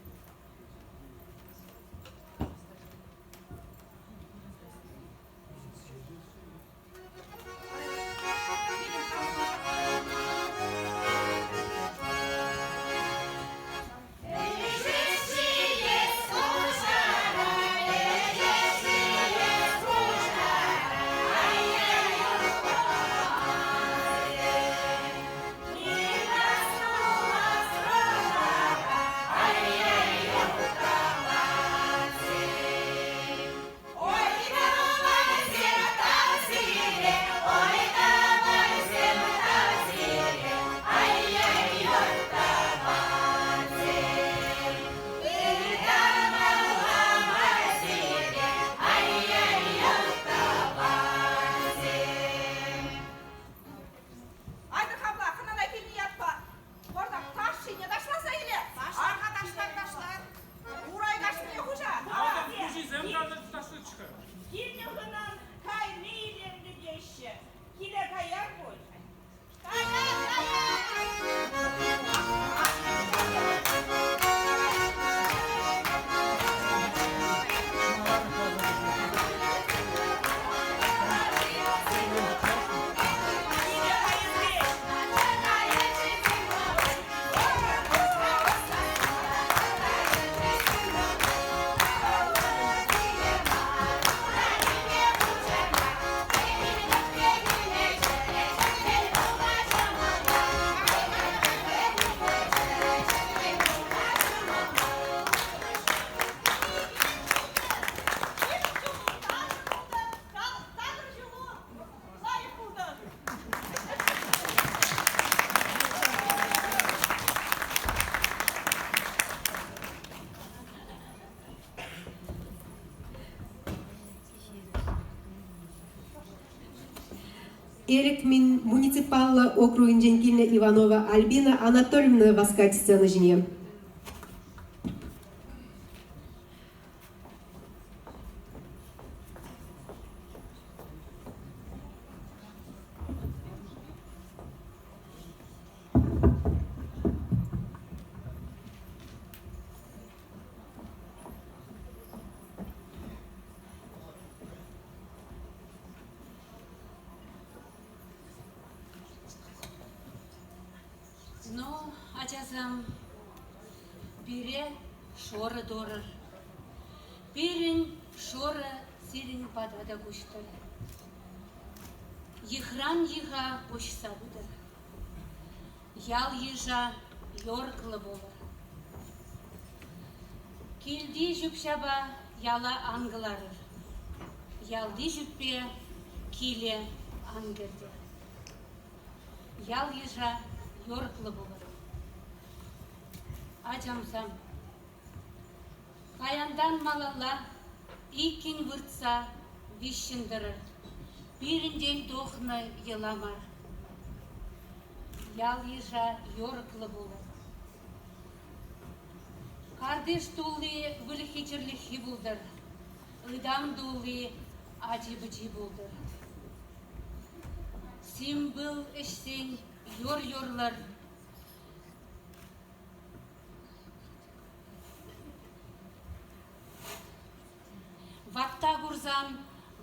Элӗк муниципаллӑ округӗнчен килнӗ Иванова Альбина Анатольевна васкать сцена ҫине. Ну, ачасем, пире шорӑ турӑр. Пирӗн шорӑ сирӗн пата та куҫтӑр. Йӑхран йӑха куҫса пытӑр. Ял-йыша йорклӑ пулӑр. Килти ҫӳп-ҫапа яла ан кӑларӑр. Ялти ҫӳппе киле ан кӗртӗр. Ял-йыша йорклӑ пулӑр. Ачамсам, паянтан малалла иккӗн выртса виҫҫӗн тӑрӑр. Пирӗнтен тухнӑ йӑла мар. Ял-йыша йорклӑ пулӑр. Картиш тулли выльӑххи-чӗрлӗххи пултӑр, ытам тулли ачи-пӑчи пултӑр. Сим-пыл ӗҫсен юр юрлӑр. Ватта курсан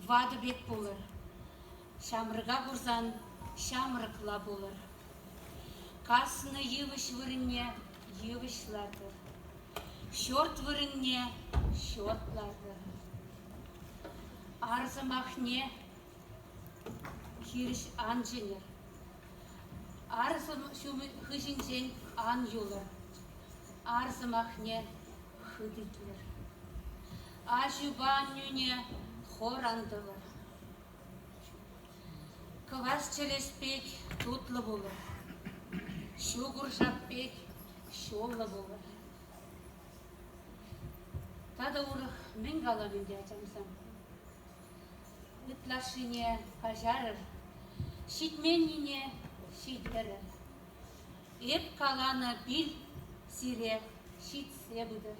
ватӑ пек пулӑр, ҫамрӑка курсан ҫамрӑкла пулӑр. Каснӑ йывӑҫ вырӑнне йывӑҫ лартӑр, ҫурт вырӑнне ҫурт лартӑр. Ар сӑмахне хирӗҫ ан чӗнӗр, ар хыҫӗнчен ан юлӑр, ар сӑмахне хыт итлӗр. Аҫупа аннӳне хор ан тӑвӑр. Кӑвас чӗрес пек тутлӑ пулӑр, ҫу куршак пек ҫуллӑ пулӑр. Тата урӑх мӗн калам ӗнтӗ, ачамсем? Ытлашшине каҫарӑр, ҫитменнине ҫитерӗр. Эп каланӑ пил сире ҫитсе пытӑр.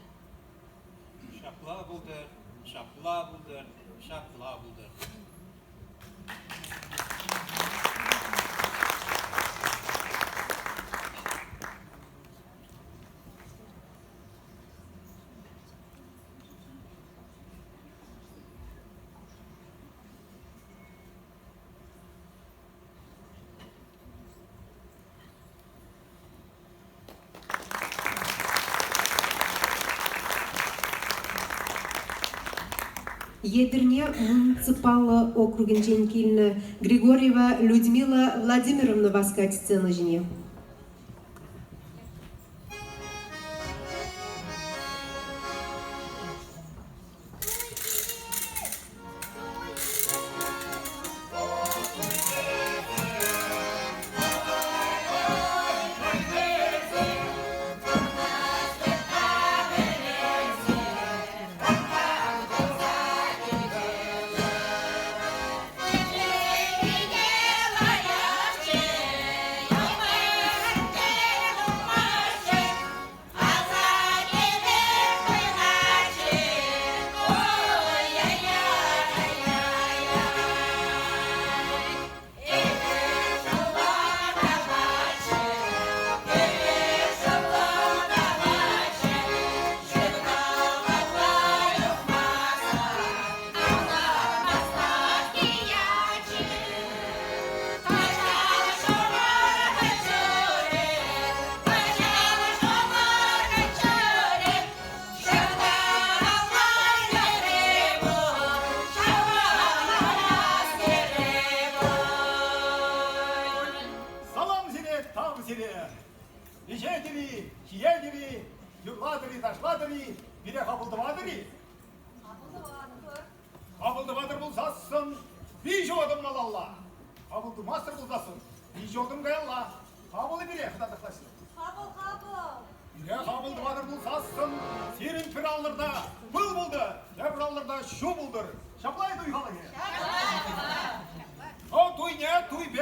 Ҫапла пултӑр, ҫапла пултӑр, ҫапла пултӑр. Етӗрне муниципаллӑ округӗнчен килнӗ Григорьева Людмила Владимировна васкать сцена ҫине. Салам сире, тав сире! Виҫетӗр-и, ҫиетӗр-и, юрлатӑр-и, ташлатӑр-и, пире хапӑл тӑватӑр-и? Хапӑл тӑватӑр пулсассӑн виҫ утӑм малалла. Хапӑл тумастӑр пулсассӑн виҫ утӑм каялла. Хапӑл-и пире, хӑтатӑхлаҫҫӗ. Хапӑл, хапӑл! Пире хапӑл тӑватӑр пулсассӑн сирӗн пӗр аллӑрта пыл пултӑр, тепӗр аллӑрта ҫу пултӑр. Ҫапла-и туй халӑхӗ? О, туйне туй пек.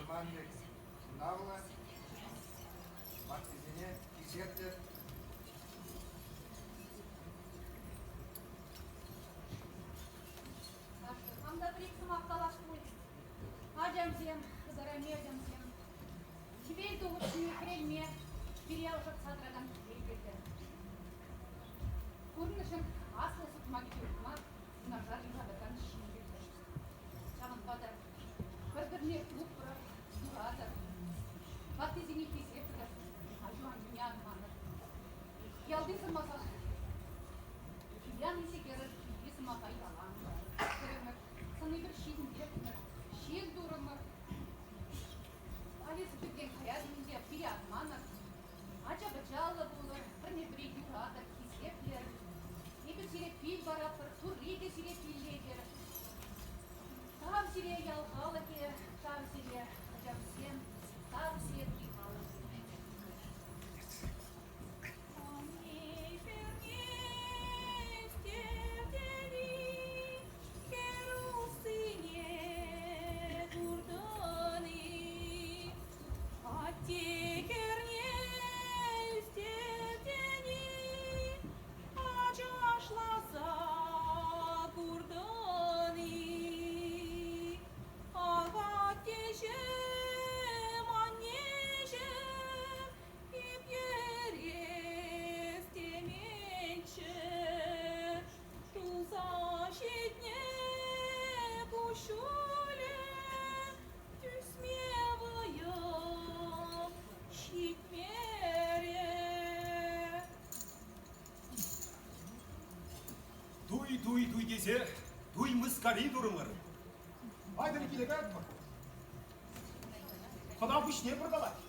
тӑшман пек сӑнавлӑ, ваттисене хисеплӗр. Хам та пӗр-ик сӑмах калас пуль. Ачамсем, ытарайми ачамсем, хӗвел тухӑҫне хӗрелме пире ӑшӑтса тӑракан хӗвел килтӗр. Пурнӑҫӑн аслӑ сукмакӗпе утма юнашар юратакан ҫын кирлӗ. Ҫавӑнпа та пӗр-пӗрне упрӑр, юратӑр, ваттисене хисеплӗр, аҫу-аннӳне ан манӑр. Ялти сӑмаха Иван Исекеров килти сӑмаха ялан калать. Сӑнӗпӗр ҫитӗнтертӗмӗр, ҫил турӑмӑр. Алиса пиртен каять ӗнтӗ, пире ан манӑр. Ача-пӑчаллӑ пулӑр, пӗрне-пӗри юратӑр, хисеплӗр. Эпир сире пил паратпӑр, Турри те сире пиллетӗр. Тав сире, ял халӑхӗ, тав сире, ачамсем, тав сире, туй халӑхӗ. Эп теменччӗ, тулса ҫитнӗ куҫҫулӗ тӳсме вӑйӑм ҫитмерӗ. Туй, туй, туй тесе туй мыскари турӑмӑр. Айтӑр киле каятпӑр. Хӑна пуҫне пӑркалать.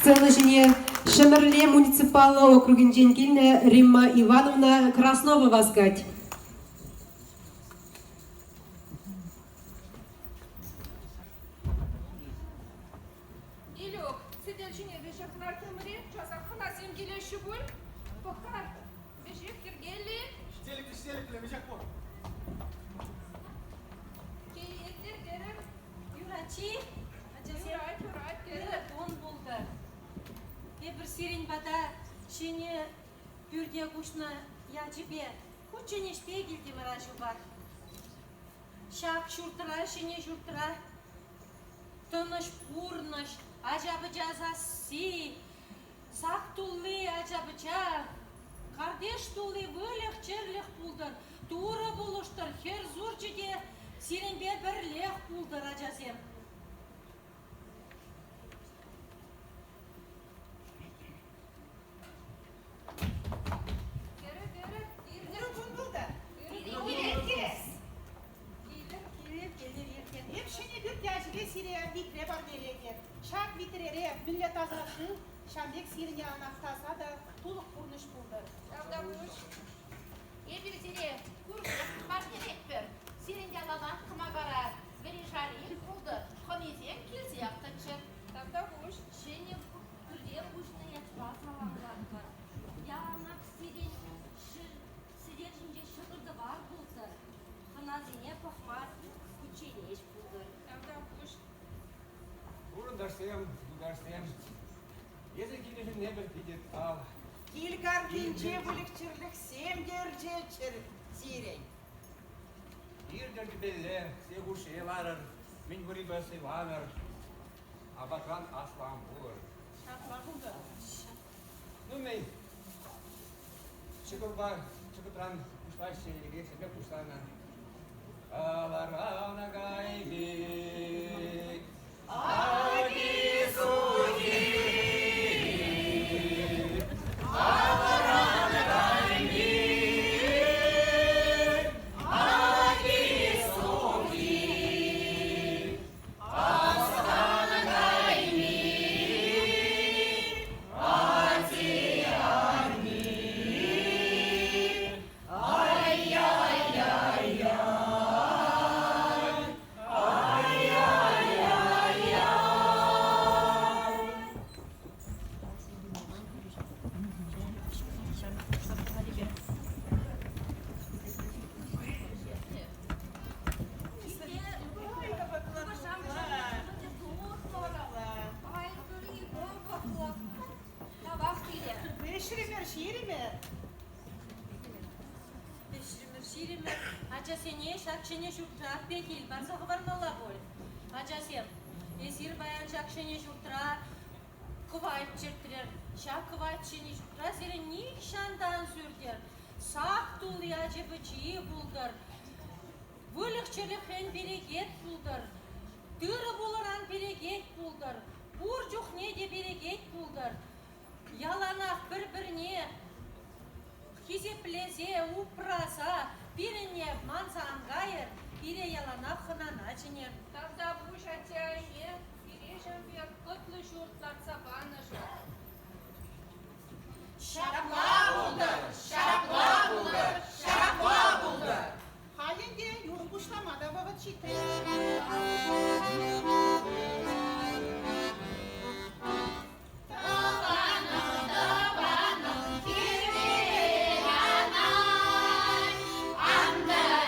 Сцена ҫине Ҫӗмӗрле муниципаллӑ округӗнчен килнӗ Римма Ивановна Краснова васкать. Илюк, сӗтел ҫине веҫех лартрӑмӑр-и? Часах хӑнасем килеҫҫӗ пуль. Пӑх-ха, веҫех йӗркеллӗ-и? Ҫителӗклӗ, ҫителӗклӗ, веҫех пур. Килетӗр, кӗрӗр. Юрать-и? Ачасем, Юрать, юрать, кӗрӗр. ырӑ кун пултӑр. Эпир сирӗн пата ҫӗнӗ пӳрте куҫнӑ ячӗпе кучченеҫпе килтӗмӗр аҫупа. Ҫак ҫуртра, ҫӗнӗ ҫуртра тӑнӑҫ пурнӑҫ, ача-пӑча сасси, сак тулли ача-пӑча, картиш тулли выльӑх-чӗрлӗх пултӑр, Турӑ пулӑштӑр, хӗр сурчӗ те сирӗнпе пӗрлех пултӑр, ачасем. Кӗрӗ, кӗрӗ. Ырӑ кун пултӑр. Килет, килес. Эп ҫӗнӗ пӳрт ячӗпе сире витре парнелетӗп. Ҫак витрере мӗнле таса шыв, ҫав пек сирӗн яланах таса та тулӑх пурнӑҫ пултӑр. Тавтапуҫ. Эпир сире куршак парнелетпӗр. Сирӗн яланах кӑмакара вӗри-шари пултӑр, хӑнисем килсех тӑччӑр. Тавтапуҫ. Ҫӗнӗ пӳрте уҫнӑ ятпа саламлатпӑр. Яланах сирӗн сӗтел ҫинче ҫӑкӑр-тӑвар пултӑр, хӑнасене пӑхма кучченеҫ пултӑр. Тавтапуҫ. Хурӑнташсем, юлташсем, эсӗ килнӗшӗн эпӗ питӗ картинче выльӑх-чӗрлӗхсем те ӗрчеччӗр сирӗн. Иртӗр тӗпелле, хушши ларӑр, мӗн пуррипе сӑйланӑр. Апатран аслӑ ан пулӑр. Ҫапла пултӑр. Ну, мӗн, ҫӑкӑрпа чӑкӑтран пуҫлаҫҫӗ, йӗкӗрешсемпе пуҫланӑ. Аларана кайми, аки-сухи. Аларана кайми, аки-сухи. Астана кайми, ати-ани. Ай-яй-яй-яй, ай-яй-яй-яй. Ӗҫрӗмӗр, ҫирӗмӗр. Ӗҫрӗмӗр, ҫирӗмӗр. Ачасене ҫак ҫӗнӗ ҫуртра пехил парса хӑвармалла пуль. Ачасем, эсир паян ҫак ҫӗнӗ ҫуртра кӑвайт чӗртрӗр. Ҫак кӑвайт ҫӗнӗ ҫуртра сирӗн нихҫан та ан сӳртӗр. Сак тулли ачи-пӑчи пултӑр. Выльӑх-чӗрлӗхрен перекет пултӑр. Тырӑ-пулӑран перекет пултӑр. Пур чухне те перекет пултӑр. Яланах пӗр-пӗрне хисеплесе, упраса пирӗнне манса ан кайӑр, пире яланах хӑнана чӗнӗр. Тавтапуҫ атте-анне пире ҫав пек хӑтлӑ ҫурт лартса панӑшӑн. Ҫапла пултӑр, ҫапла пултӑр, ҫапла пултӑр. Халь ӗнтӗ юрӑ пуҫлама та вӑхӑт ҫитрӗ. Тӑванӑм, тӑванӑм, хӗвел анать, антӑр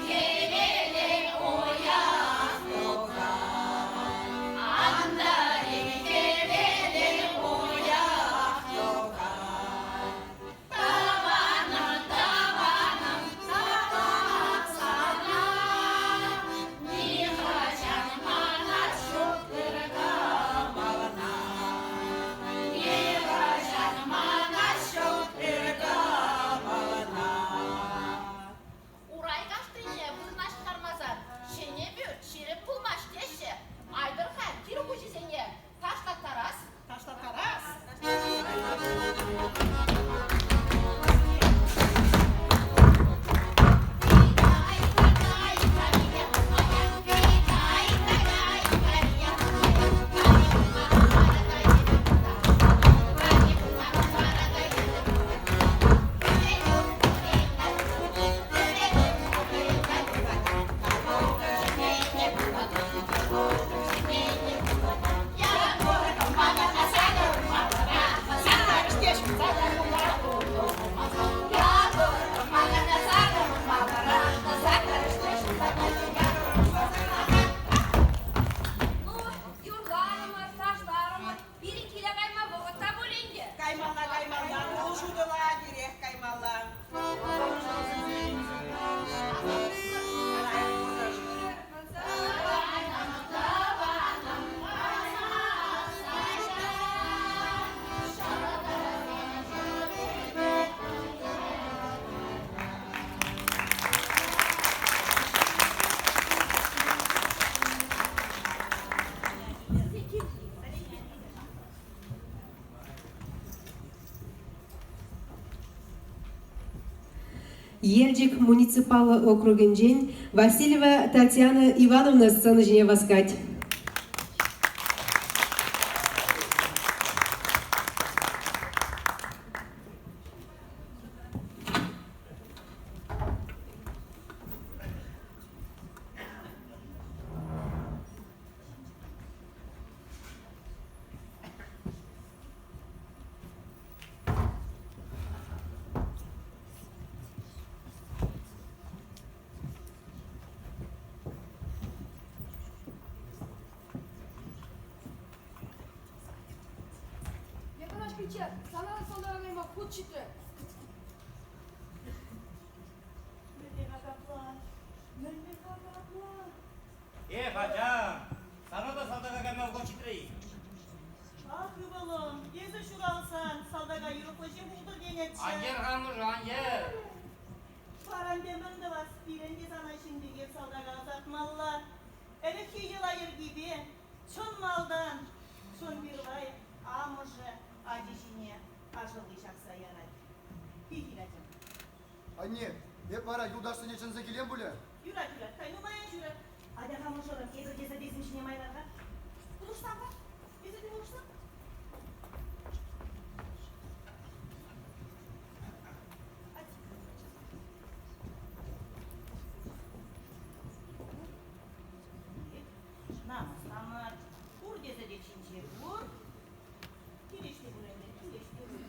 хӗвеле уяв тухать, антӑр хӗвеле уяв тухать. Тӑванӑм, тӑванӑм, тавах сана, нихӑҫан манас ҫук ыр кӑмӑлна. Нихӑҫан манас ҫук ыр кӑмӑлна. Урай каштине вырнаҫтармасан ҫӗнӗ пӳрт ҫирӗп пулмасть теҫҫӗ. Айтӑр-ха кил хуҫисене ташлаттарас. Ташлаттарас. Ну, юрларӑмӑр, ташларӑмӑр, пирӗн киле кайма вӑхӑт та пуль ӗнтӗ. Каймалла, каймалла, тул ҫутӑлать, ирех каймалла. Елчӗк муниципаллӑ округӗнчен Васильева Татьяна Ивановна сцена ҫине васкать. Якунаш пичче, сана та салтака кайма хут ҫитрӗ. Эх, ачам, сана та салтака кайма вӑхӑт ҫитрӗ-и? Ах, ывӑлӑм, эсӗ ҫуралсан салтака юрӑхлӑ ҫын пултӑр тенӗччӗ. Ан йӗр-ха, амӑшӗ, ан йӗр. Паранте мӗн тӑвас, пирӗн те сана ҫын пекех салтака ӑсатмалла. Ӗлӗкхи йӑла-йӗркепе чӑн малтан чун пирвай амӑшӗ ачи ҫине ашӑлли ҫакса ярать. Пехил ачам. Анне, эп вара юлташсене чӗнсе килем пулӗ? Юрать, юрать, кай нумайӑн ҫӳрет. Атя-ха мӑшӑрӑм, эпир те сӗтелсем ҫине майлар-ха. Пулӑшсам-ха, эсӗ те пулӑшсам. Намӑс пур тесе те ҫинҫе пур. Килӗш те пур ӗнтӗ, килӗш те пур.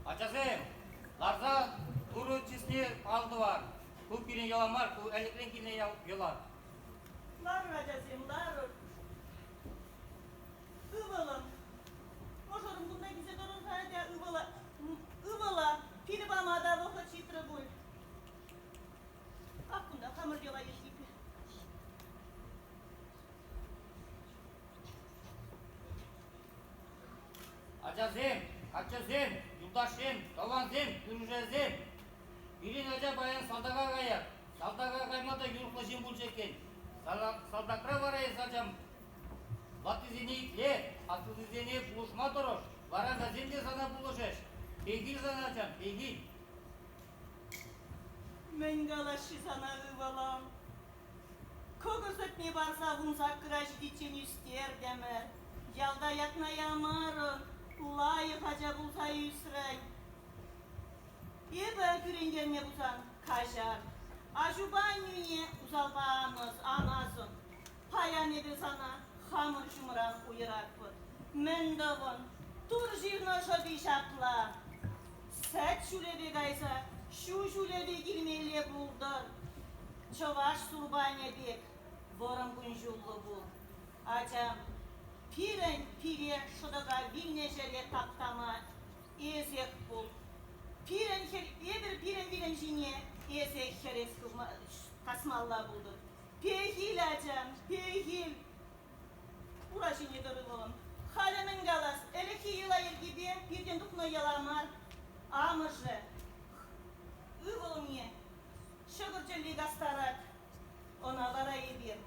Ачасем, ларса Турӑ чысне паллӑ тӑвар. Ку пирӗн йӑла мар, ку ӗлӗкрен килнӗ йӑла. Ларӑр, ачасем, ларӑр. Ывӑлӑм, мӑшӑрӑм кунта килсе тӑрӑр-ха ӗнтӗ, ывӑла, ывӑла пилӗ пама та вӑхӑт ҫитрӗ пуль. Ак кунта хамӑр йӑла йӗркипе. Ачасем, каччӑсем, юлташсем, тӑвансем, кӳршӗсем. Пирӗн ача паян салтака каять. Салтака кайма та юрӑхлӑ ҫын пулчӗ иккен. Салтакра вара эс, ачам, ваттисене итле, аслисене пулӑшма тӑрӑш. Вара вӗсем те сана пулӑшӗҫ. Пехил сана, ачам, пехил. Мӗн калас-ши сана, ывӑлӑм? Кӑкӑр сӗтне парса вунсаккӑра ҫитиччен ӳстертӗмӗр. Ялта ятна ямарӑн, лайӑх ача пулса ӳсрӗн. Эпӗ кӳрентерме пулсан каҫар. Аҫупа аннӳне усалпа ан асӑн. Паян эпӗ сана хамӑр ҫумран уйӑратпӑр. Мӗн тӑвӑн? Тур ҫырнӑ шӑпи ҫапла. Сӗт ҫулӗпе кайса ҫу ҫулӗпе килмелле пултӑр. Чӑваш сурпанӗ пек вӑрӑм кун-ҫуллӑ пул. Ачам, пирӗн пире шӑтӑка вилнӗ ҫӗре таптама эсех пул. Пирӗн хӗр, эпир пирӗн вилӗм ҫине эсех хӗрес касмалла пултӑр. Пехил, ачам, пехил. Ура ҫине тӑр, ывӑлӑм. Халӗ мӗн калас, ӗлӗкхи йӑла-йӗркепе пиртен тухнӑ йӑла мар. Амӑшӗ ывӑлне ҫӑкӑр чӗлли кастарать. Ӑна вара эпир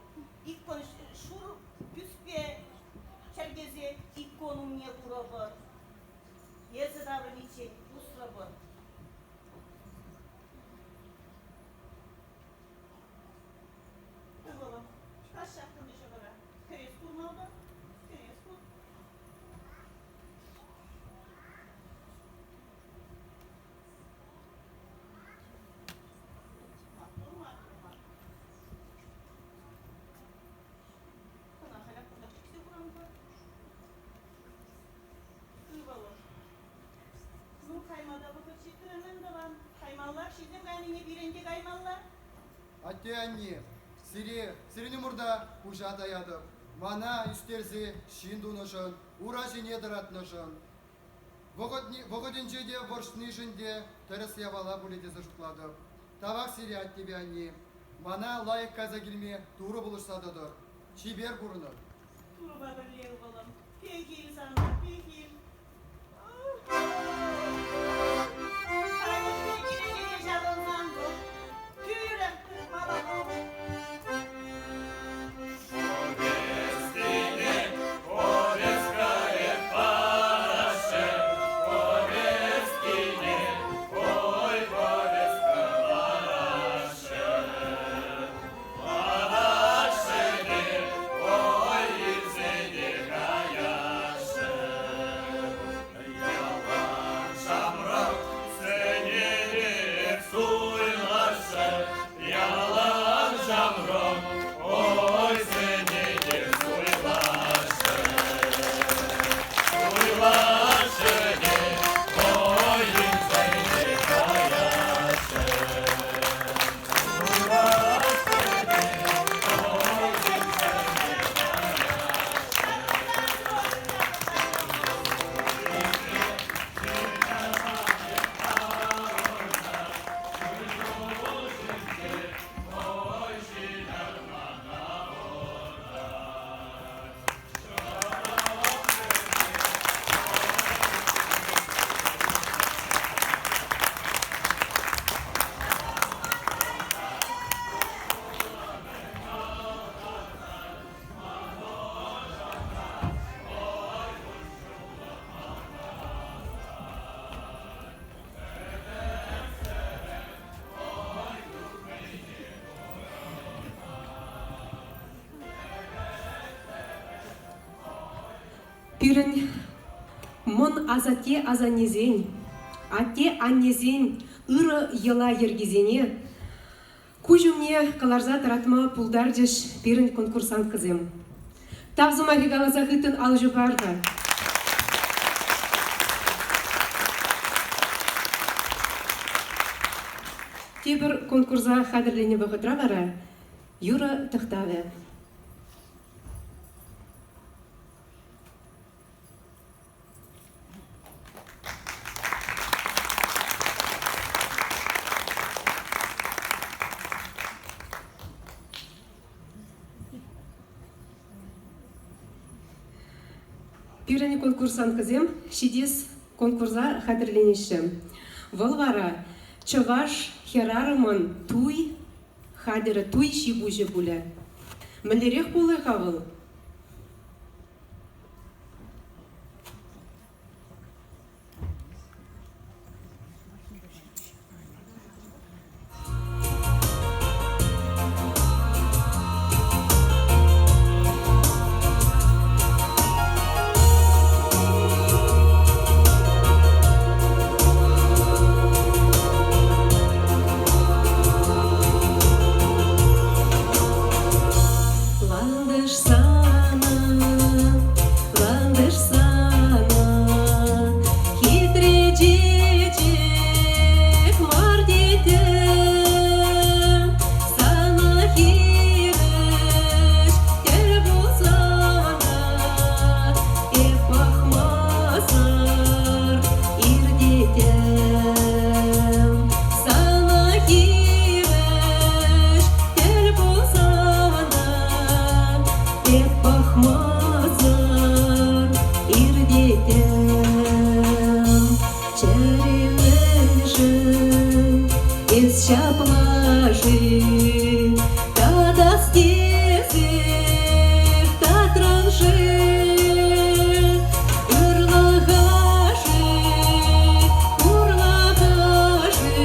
иккон шур пӳспе чӗркесе икон умне хурӑпӑр. Эсӗ таврӑниччен усрӑпӑр. Ывӑлӑм, каҫҫах кунти ҫӑкӑра. Хӗрес курмалла, хӗрес кур. Маттур, маттур, маттур. Кӑна халях кунтах чиксе хурам-ха. Ывӑлӑм, ну кайма та вӑхӑт ҫитрӗ, мӗн тӑван? Каймаллах, ҫитсем кайнине пирӗн те каймалла. Атте-анне, сире, сирӗн умӑрта пуҫа таятӑп. Мана ӳстерсе ҫын тунӑшӑн, ура ҫине тӑратнӑшӑн. Вӑхӑтӗнче те вӑрҫнишӗн те тӗрӗс япала пулӗ тесе шутлатӑп. Тавах сире, аттепе анне. Мана лайӑх кайса килме Турӑ пулӑшса тӑтӑр. Чипер пурӑнӑр. Турӑпа пӗрле, ывӑлӑм. Пехил сана, пехил. Кайӑкне киле ҫаврӑнсан вӑл тӳрӗ малалла. Пирӗн мӑн асатте-асаннесен, атте-аннесен ырӑ йӑла-йӗркисене куҫ умне кӑларса тӑратма пултарчӗҫ пирӗн конкурсанткӑсем. Тав сӑмахӗ каласа хыттӑн алӑ ҫупар-ха. Тепӗр конкурса хатӗрленнӗ вӑхӑтра вара юрӑ тӑхтавӗ. Пирӗн конкурсанткӑсем ҫитес конкурса хатӗрленеҫҫӗ. Вӑл вара чӑваш хӗрарӑмӑн туй хатӗрӗ, туй ҫи-пуҫӗ пулӗ. Мӗнлерех пулӗ-ха вӑл? Ландыш сана, ландыш сана, хитре чечек мар тетӗм. Сана хирӗҫ тӗл пулсан та эп пӑхмасӑр иртетӗм. Сана хирӗҫ тӗл пулсан та эп пӑхмасӑр иртетӗм. Чӗремӗншӗн эс ҫапла-ши татас тесех татрӑн-ши? Ырлӑха-ши, хурлӑха-ши,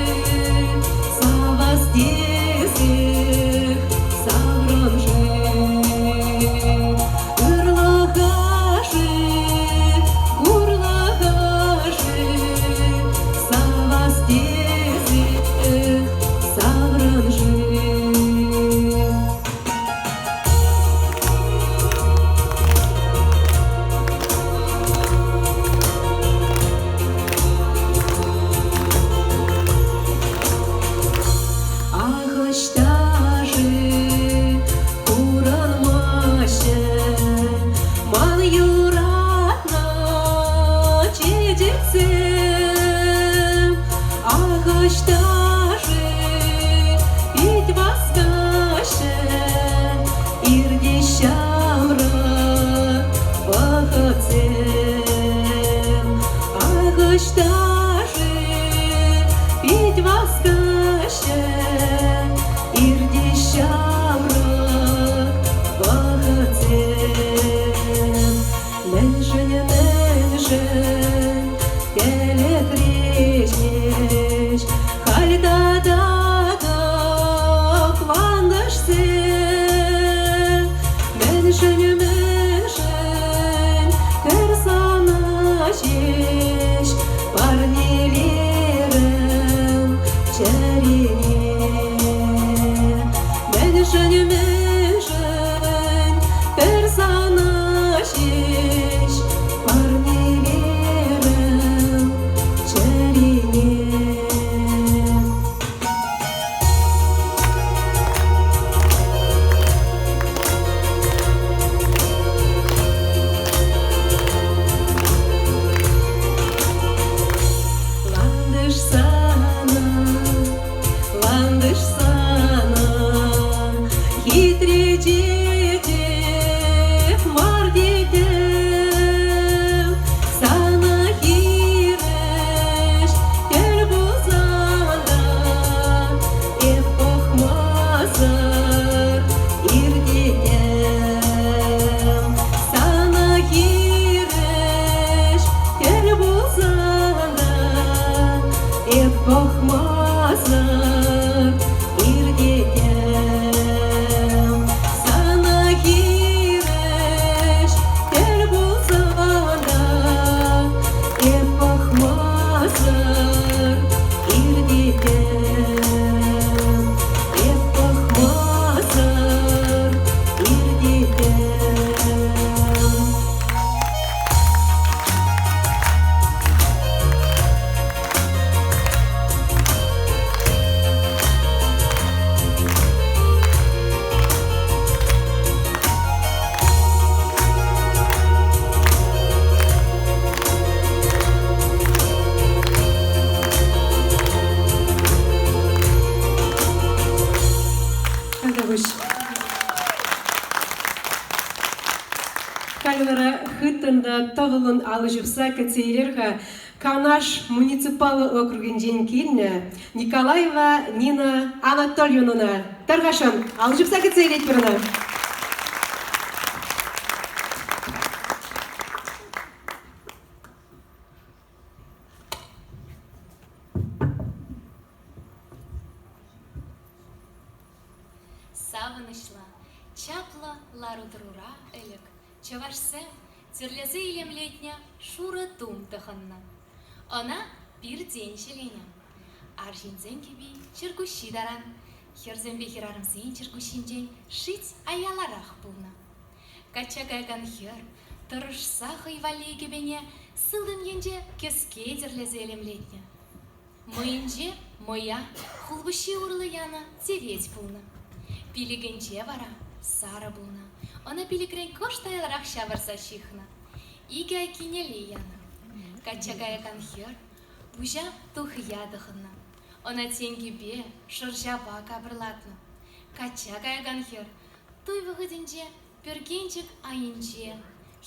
савас тесех саврӑн-ши? Ырлӑха-ши, хурлӑха-ши, савас тесех саврӑн-ши? Ах, ӑҫта-ши курӑнмаҫҫӗ ман юратнӑ чечексем? Ах, ӑҫта-ши пит васкаҫҫӗ иртеҫ ҫамрӑк вӑхӑтсем? Ах, ӑҫта-ши пит васкаҫҫӗ иртеҫ ҫамрӑк вӑхӑтсем? Мӗншӗн, мӗншӗн тӗлӗкре ҫеҫ халь тата тӑхланӑшсем? Мӗншӗн, мӗншӗн пӗр сана ҫеҫ парнелерӗм чӗрене? Мӗншӗн, мӗншӗн пӗр сана ҫеҫ парнелерӗм чӗрене? хыттӑн та тӑвӑллӑн алӑ ҫупса кӗтсе илер-ха Канаш муниципаллӑ округӗнчен килнӗ Николаева Нина Анатольевнӑна. Тархасшӑн, алӑ ҫупса кӗтсе илетпӗр ӑна. Савӑнӑҫлӑ, чаплӑ лару-тӑрура ӗлӗк чӑвашсем тӗрлесе илемлетнӗ шурӑ тум тӑхӑннӑ. Ӑна пиртен ҫӗленӗ. Арҫынсен кӗпи чӗркуҫҫи таран, хӗрсемпе хӗрарӑмсен чӗркуҫҫинчен шит аяларах пулнӑ. Качча каякан хӗр тӑрӑшса хӑй валли кӗпене сылтӑм енче кӗске тӗрлесе илемлетнӗ. Мӑйӗнче мӑя хулпуҫҫи урлӑ янӑ тевет пулнӑ. Пилӗкӗнче вара сарӑ пулнӑ. Ӑна пилӗкрен кӑшт аяларах ҫавӑрса ҫыхнӑ. Икӗ айккинелле янӑ. Качча каякан хӗр пуҫа тухья тӑхӑннӑ. Ӑна тенкӗпе, шӑрҫапа капӑрлатнӑ. Качча каякан хӗр туй вӑхӑтӗнче пӗркенчӗк айӗнче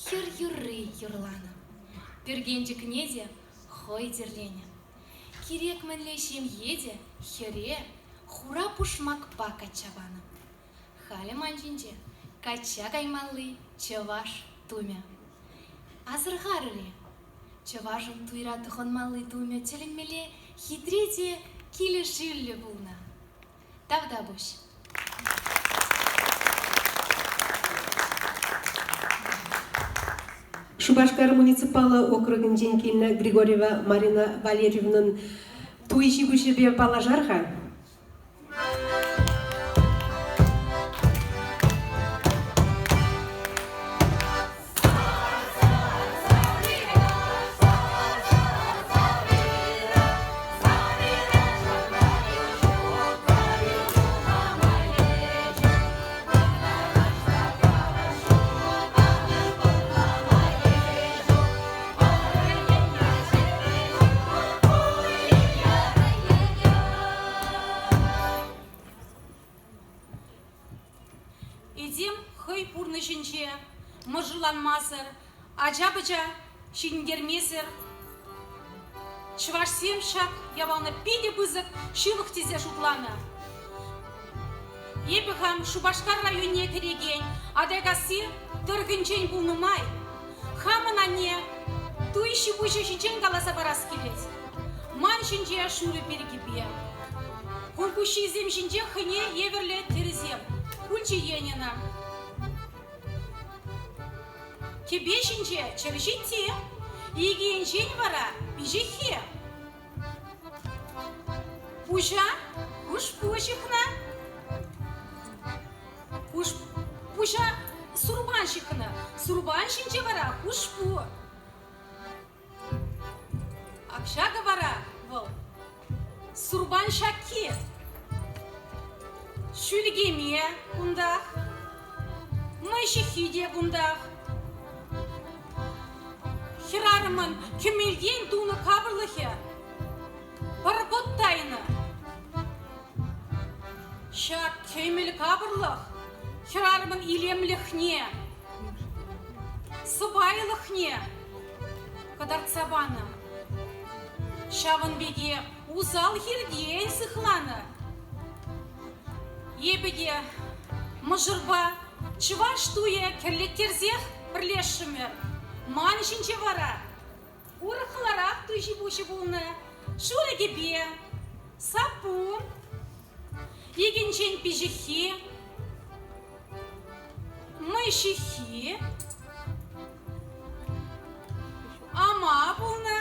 хӗр юрри юрланӑ. Пӗркенчӗкне те хӑй тӗрленӗ. Кирек мӗнле ҫемье те хӗре хура пушмакпа качча панӑ. Халӗ ман ҫинче качча каймалли чӑваш тумӗ. Асӑрхарӑр-и? Чӑвашӑн туйра тӑхӑнмалли тумӗ тӗлӗнмелле хитре те килӗшӳллӗ пулнӑ. Тавтапуҫ. Шупашкар муниципаллӑ округӗнчен килнӗ Григорьева Марина Валерьевнӑн туй ҫи-пуҫӗпе паллашар-ха. Этем хӑй пурнӑҫӗнче мӑшӑрланмасӑр, ача-пӑча ҫитӗнтермесӗр чӑвашсем ҫак япалана питӗ пысӑк ҫылӑх тесе шутланӑ. Эпӗ хам Шупашкар районне кӗрекен Атайкасси тӑрӑхӗнчен пулнӑ май хамӑн анне туй ҫи-пуҫӗ ҫинчен каласа парас килет. Ман ҫинче шурӑ пиркипе, хулпуҫҫисем ҫинче хӑйне евӗрлӗ тӗрӗсем пулчӗ Ленина. Кӗпе ҫинче чӗрҫитти, икӗ енчен вара пиҫиххи. Пуҫа хушпу ҫыхнӑ. Пуҫа сурпан ҫыхнӑ. Сурпан ҫинче вара хушпу. Ак ҫакӑ вара вӑл сурпан ҫакки. Шӳлкеме кунтах, мӑй ҫыххи те кунтах. Хӗрарӑмӑн кӗмӗлтен тунӑ капӑрлӑхӗ пӗр пӑт тайнӑ. Ҫак кӗмӗл капӑрлӑх хӗрарӑмӑн илемлӗхне, сӑпайлӑхне кӑтартса панӑ. Ҫавӑн пекех усал хиртен сыхланӑ. Эпӗ те мӑшӑрпа чӑваш туйӗ кӗрлеттерсех пӗрлешрӗмӗр. Ман ҫинче вара урӑхларах туй ҫи-пуҫӗ пулнӑ. Шурӑ кӗпе, саппун, икӗнчен пиҫиххи, мӑй ҫыххи, ама пулнӑ,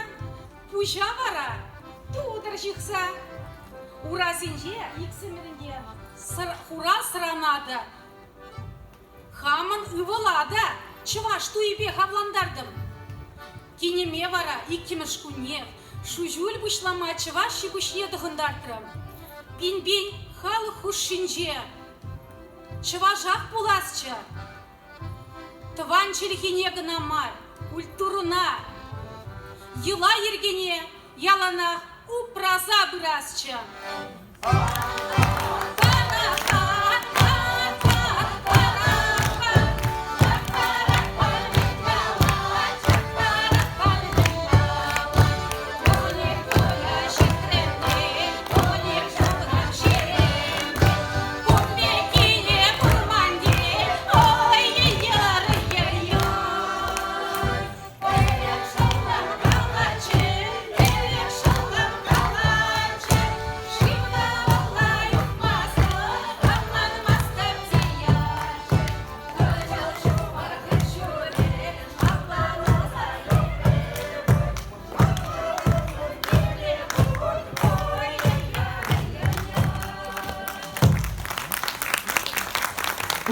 пуҫа вара тутӑр ҫыхса. Урасенче иксӗмӗрӗн те хура сӑрана та, хамӑн ывӑла та чӑваш туйӗпех авлантартӑм. Кинӗме вара иккӗмӗш куннех шуҫуль пуҫлама чӑваш ҫи-пуҫне тӑхӑнтартрӑм. Пин-пин халӑх хушшинче чӑвашах пуласчӗ. Тӑван чӗлхене кӑна мар, культурӑна, йӑла-йӗркене яланах упраса пырасчӗ.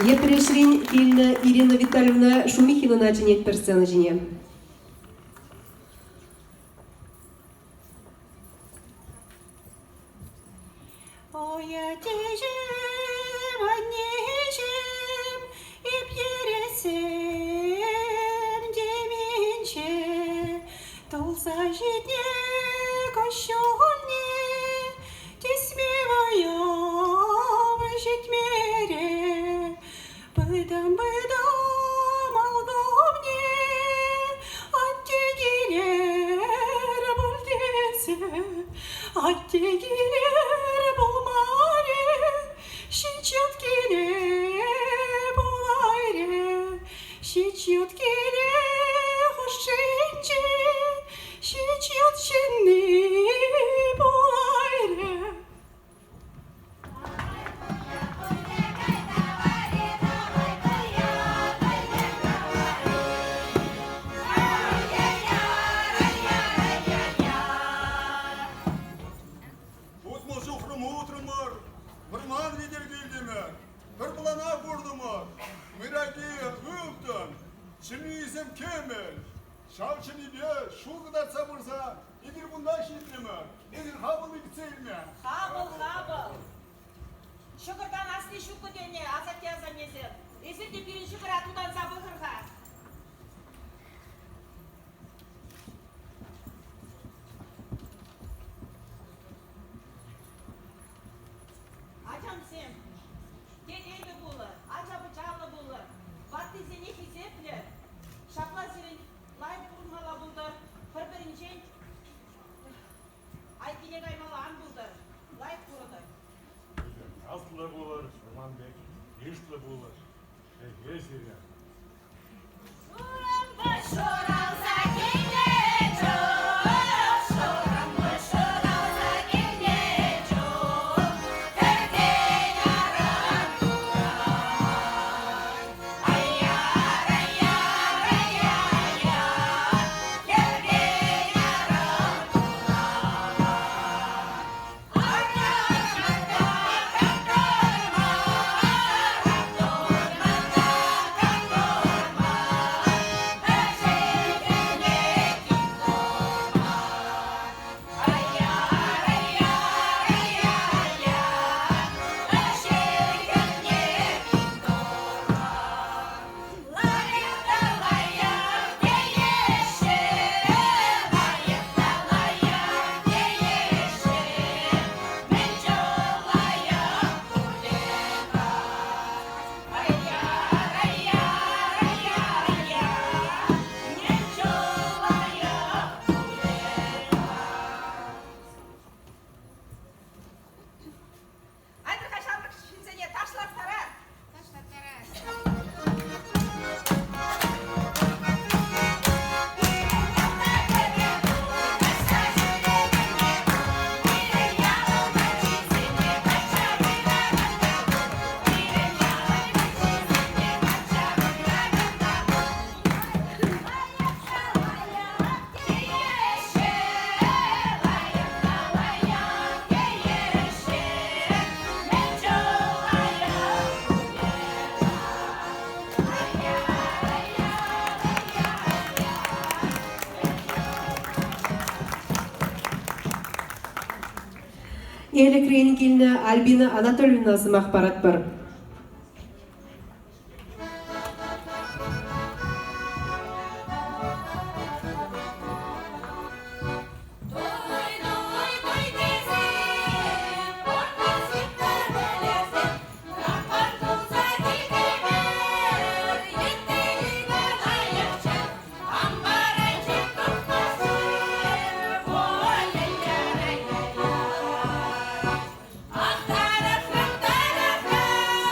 Йӗпреҫрен килнӗ Ирина Витальевна Шумихинӑна чӗнетпӗр сцена ҫине. Ой, аттеҫӗм, аннеҫӗм, эп йӗресем теминче тулса ҫитнӗ куҫҫульне тӳсме вӑйӑм ҫитмерӗ. Пытӑм-пытӑм алкумне, атте килер пуль тесе, атте килер пулмарӗ, ҫич ют киле пулайрӗ, ҫич ют киле хушшинче, ҫич ют ҫынни пулайрӗ. 60 ҫухрӑм утрӑмӑр, вӑрман витӗр килтӗмӗр, пӗр плана куртӑмӑр. Мӑйраки ылтӑн, чӗннисем кӗмӗл. Ҫав чӗннипе ҫул кӑтартса пырса эпир кунта ҫитрӗмӗр. Эсир хапӑл кӗтсе илме. Хапӑл, хапӑл. Ҫӑкӑртан асли ҫуккӑ тенӗ асатте-асаннесем. Эсир те пирӗн ҫӑкӑра тутанса пӑхӑр-ха. Ачамсем, телейлӗ пулӑр, ача-пӑчаллӑ пулӑр, ваттисене хисеплӗр. Ҫапла сирӗн лайӑх пурӑнмалла пултӑр, пӗр-пӗринчен айккине каймалла ан пултӑр, лайӑх пурӑнӑр. Аслӑ пулӑр, вӑрман пек йышлӑ пулӑр. Ӗҫе сире. Шуралса килнӗ чух, шурӑмпуҫ шуралса килнӗ чух, хӗртен аран туран. Ай-яр, ай-яр, ай-яр, хӗртен аран туран. Аркан-аркан, Айтӑр-ха ҫамрӑк ҫынсене ташлаттарар. Ташлаттарар. Элӗкрен килнӗ Альбина Анатольевна сӑмах паратпӑр. Ах, тарӑхрӑм, тарӑхрӑм.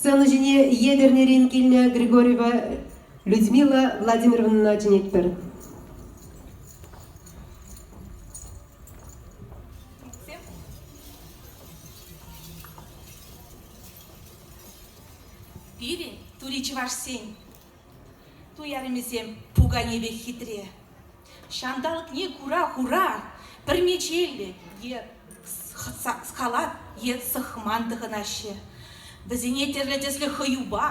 Сцена ҫине Етӗрнерен килнӗ Григорьева Людмила Владимировнӑна чӗнетпӗр. Пирӗн тури чӑвашсен туй арӑмӗсем пукане пек хитре. Ҫанталӑкне кура хура пӗрмечеллӗ е халат е сӑхман тӑхӑнаҫҫӗ. Вӗсене тӗрлӗ тӗслӗ хӑюпа,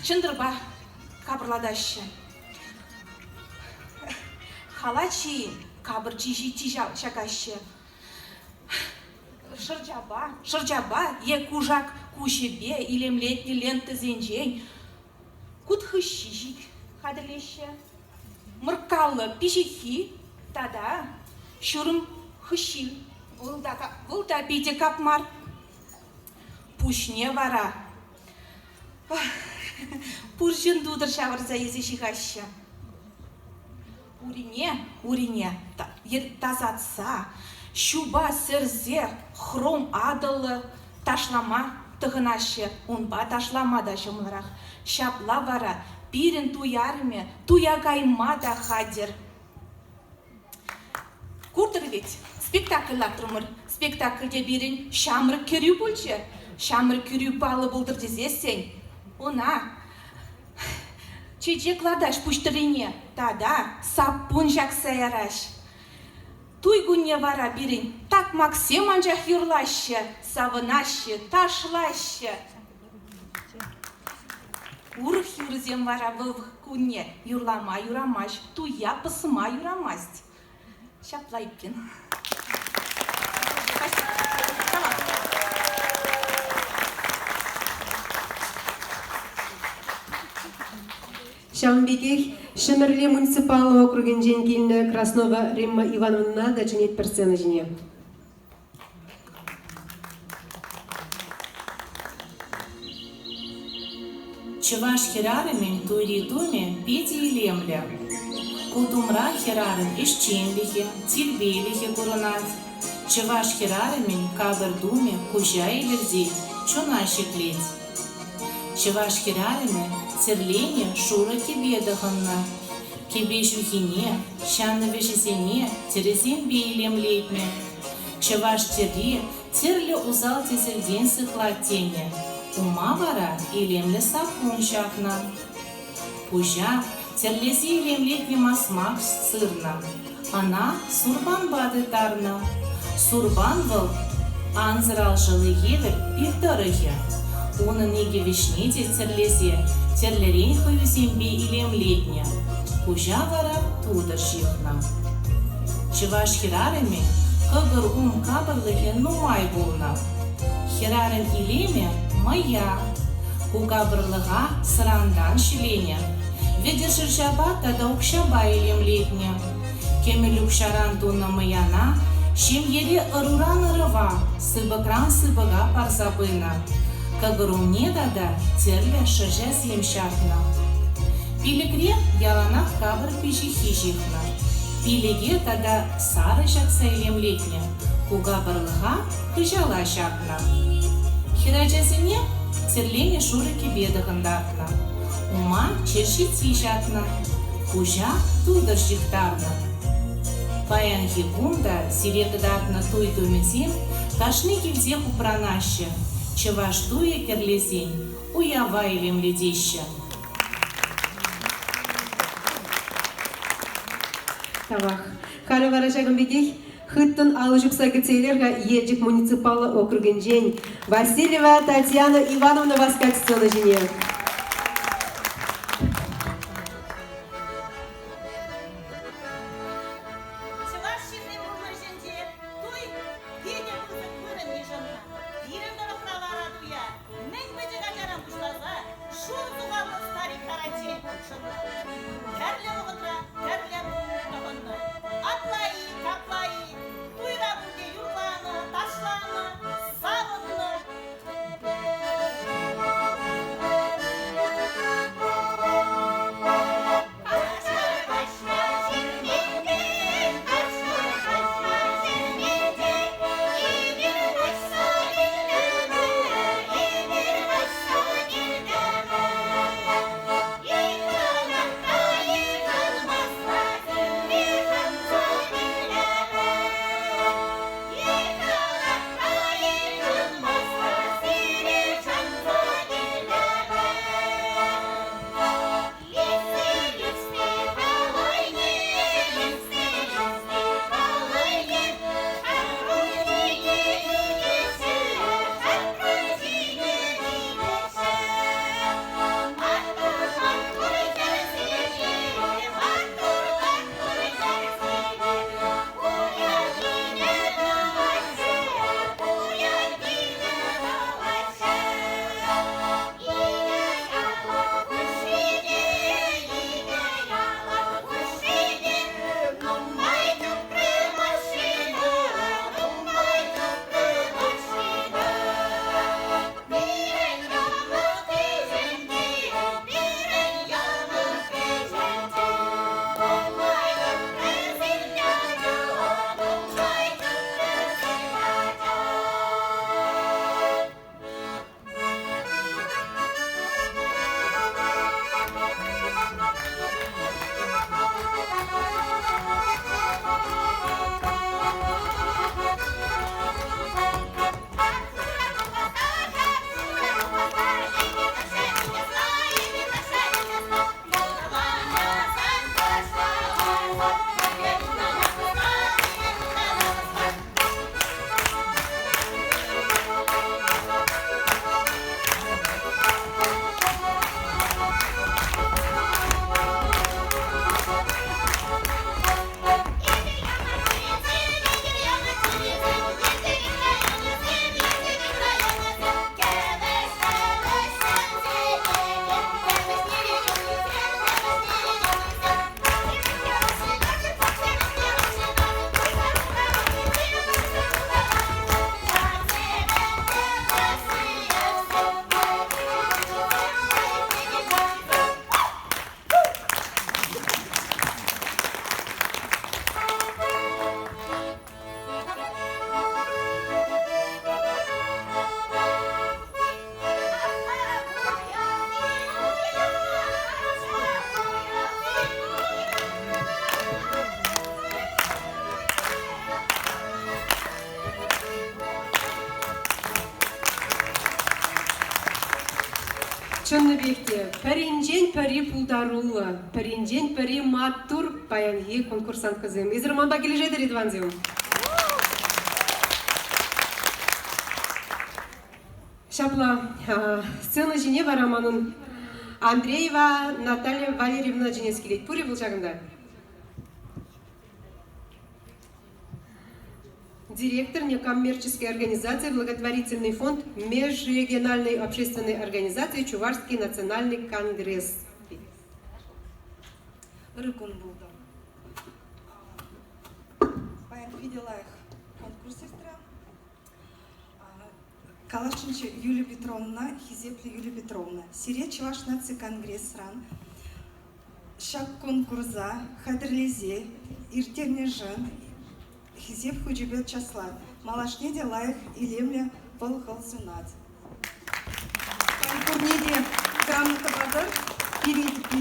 чӑнтӑрпа капӑрлатаҫҫӗ. Халат ҫийӗн капӑр чи ҫакаҫҫӗ. Шӑрҫапа, шӑрҫапа е кушак куҫӗпе илемлетнӗ лентӑсенчен кут хыҫҫи хатӗрлеҫҫӗ. Мӑрккаллӑ пиҫиххи тата ҫурӑм хыҫҫи. Вӑл та, вӑл та питӗ капмар. Пуҫне вара пурҫӑн тутӑр ҫавӑрса илсе ҫыхаҫҫӗ. Урине, урине тасатса, ҫупа сӗрсе хром атӑллӑ ташлама тӑхӑнаҫҫӗ, унпа ташлама та ҫӑмӑлрах. Ҫапла вара пирӗн туй арӑмӗ туя кайма та хатӗр. Куртӑр вӗт, спектакль лартрӑмӑр. Спектакльте пирӗн ҫамрӑк кӗрӳ пулчӗ. Ҫамрӑк кӗрӳ паллӑ пултӑр тесессӗн ӑна чечек лартаҫ пуҫ тӑррине тата саппун ҫакса яраҫ. Туй кунне вара пирӗн такмаксем анчах юрлаҫҫӗ, савӑнаҫҫӗ, ташлаҫҫӗ. Урӑх юрӑсем вара вӑл кунне юрлама юрамасть, туя пӑсма юрамасть. Ҫапла иккен. Ҫавӑн пекех Ҫӗмӗрле муниципаллӑ округӗнчен килнӗ Краснова Римма Ивановнӑна та чӗнетпӗр сцена ҫине. Чӑваш хӗрарӑмӗн туйри тумӗ питӗ илемлӗ. Ку тумра хӗрарӑм ӗҫченлӗхӗ, тирпейлӗхӗ курӑнать. Чӑваш хӗрарӑмӗн капӑр тумӗ куҫа илӗртет, чуна ҫӗклет. Чӑваш хӗрарӑмӗ тӗрленӗ шурӑ кӗпе тӑхӑннӑ. Кӗпе ҫухине, ҫанӑ вӗҫӗсене тӗрӗсемпе илемлетнӗ. Чӑваш тӗрри тӗрлӗ усал-тӗселтен сыхлать тенӗ. Ума вара илемлӗ саппун ҫакнӑ. Пуҫа тӗрлесе илемлетнӗ масмак сырнӑ. Ӑна сурпанпа тыттарнӑ. Сурпан вӑл ансӑр алшӑлли евӗр пир тӑрӑхӗ. Унӑн икӗ вӗҫне те тӗрлесе тӗрлӗрен хӑюсемпе илемлетнӗ. Пуҫа вара тутӑр ҫыхнӑ. Чӑваш хӗрарӑмӗ кӑкӑр ум капӑрлӑхӗ нумай пулнӑ. Хӗрарӑм илемӗ мӑя. Ку капӑрлӑха сӑрантан ҫӗленӗ. Вӗтӗ шӑрҫапа тата укҫапа илемлетнӗ. Кӗмӗл укҫаран тунӑ мӑяна ҫемьере ӑруран ӑрӑва, сыпӑкран сыпӑка парса пынӑ. Кӑкӑр умне тата тӗрлӗ шӑрҫасем ҫакнӑ. Пилӗкре яланах капӑр пиҫиххи ҫыхнӑ. Пилӗке тата сарӑ ҫакса илемлетнӗ, ку капӑрлӑха хыҫала ҫакнӑ. Хӗрачасене тӗрленӗ шурӑ кӗпе тӑхӑнтартнӑ, ума черҫитти ҫакнӑ, пуҫа тутӑр ҫыхтарнӑ. Паянхи кун та сире кӑтартнӑ туй тумӗсем кашни килтех упранаҫҫӗ, чӑваш туйӗ кӗрлесен уява илемлетеҫҫӗ. Тавах. Халӗ вара ҫакӑн пекех. Хыттӑн алӑ ҫупса кӗтсе илер-ха Елчӗк муниципаллӑ округӗнчен Васильева Татьяна Ивановна васкать сцена ҫине. Чӑваш ҫынни пурнӑҫӗнче туй питӗ пысӑк вырӑн йышӑннӑ. Пирӗн тӑрӑхра вара туя мӗн пӗчӗк ачаран пуҫласа шур сухаллӑ старик таранччен хутшӑннӑ. Тӗрлӗ вӑхӑтра тӗрлӗ тум тӑхӑннӑ. Апла-и, капла-и, туйра пурте юрланӑ, ташланӑ, савӑннӑ. Чӑннипех те, пӗринчен пӗри пултаруллӑ, пӗринчен пӗри маттур паянхи конкурсанткӑсем. Эсир манпа килӗшетӗр-и, тӑвансем? Ҫапла, сцена ҫине вара манӑн Андреева Наталья Валерьевна чӗнес килет. Пур-и вӑл ҫакӑнта? Директор некоммерческой организации «Благотворительный фонд Межрегиональной общественной организации Чувашский национальный конгресс». Ырӑ кун пултӑр. Паян питӗ лайӑх конкурс иртрӗ. Каласшӑнччӗ Юлия Петровна, хисеплӗ Юлия Петровна, сире Чӑваш наци конгресран ҫак конкурса хатӗрлесе ирттернӗшӗн Хисеп хучӗпе чыслать. Малашне те лайӑх, илемлӗ вӑл-хӑл сунать. Пурне те грамота патӑр. Пирӗн те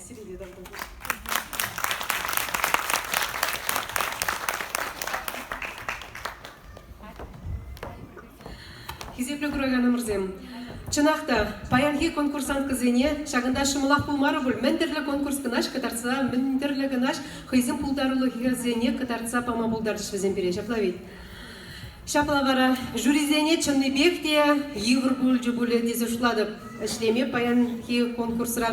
Сире те тавтапуҫ. Хисеплӗ кураканӑмӑрсем, чӑнах та, паянхи конкурсанткӑсене ҫакӑнта ҫӑмӑлах пулмарӗ пуль. Мӗн тӗрлӗ конкурс кӑна кӑтартса, мӗн тӗрлӗ кӑна хӑйсен пултарулӑхӗсене кӑтартса пама пултарчӗҫ вӗсем пире, ҫапла ведь? Ҫапла вара жюрисене чӑннипех те йывӑр пулчӗ пулӗ тесе шутлатӑп ӗҫлеме паянхи конкурсра.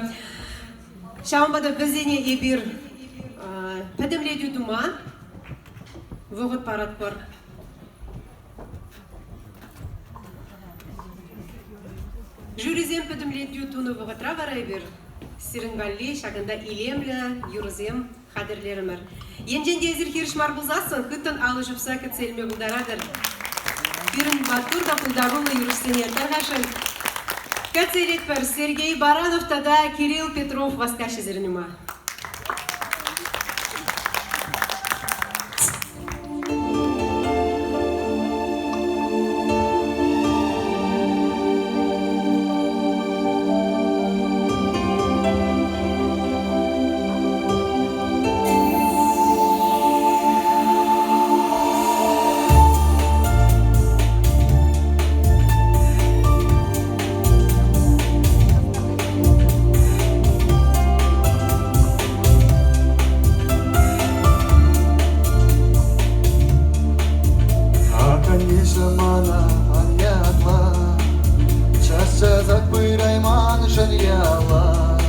Ҫавӑнпа та вӗсене эпир пӗтӗмлетӳ тума вӑхӑт паратпӑр. Жюрисем пӗтӗмлетӳ тунӑ вӑхӑтра вара эпир сирӗн валли ҫакӑнта илемлӗ юрӑсем хатӗрлерӗмӗр. Енчен те эсир хирӗҫ мар пулсассӑн хыттӑн алӑ ҫупса кӗтсе илме пултаратӑр. Пирӗн маттур та пултаруллӑ юрӑҫсене тархасшӑн кӗтсе илетпӗр. Сергей Баранов тата Кирилл Петров васкаҫҫӗ сирӗн ума. Аканнеҫӗ мана ан ятла, Час-часах пырайманшӑн яла.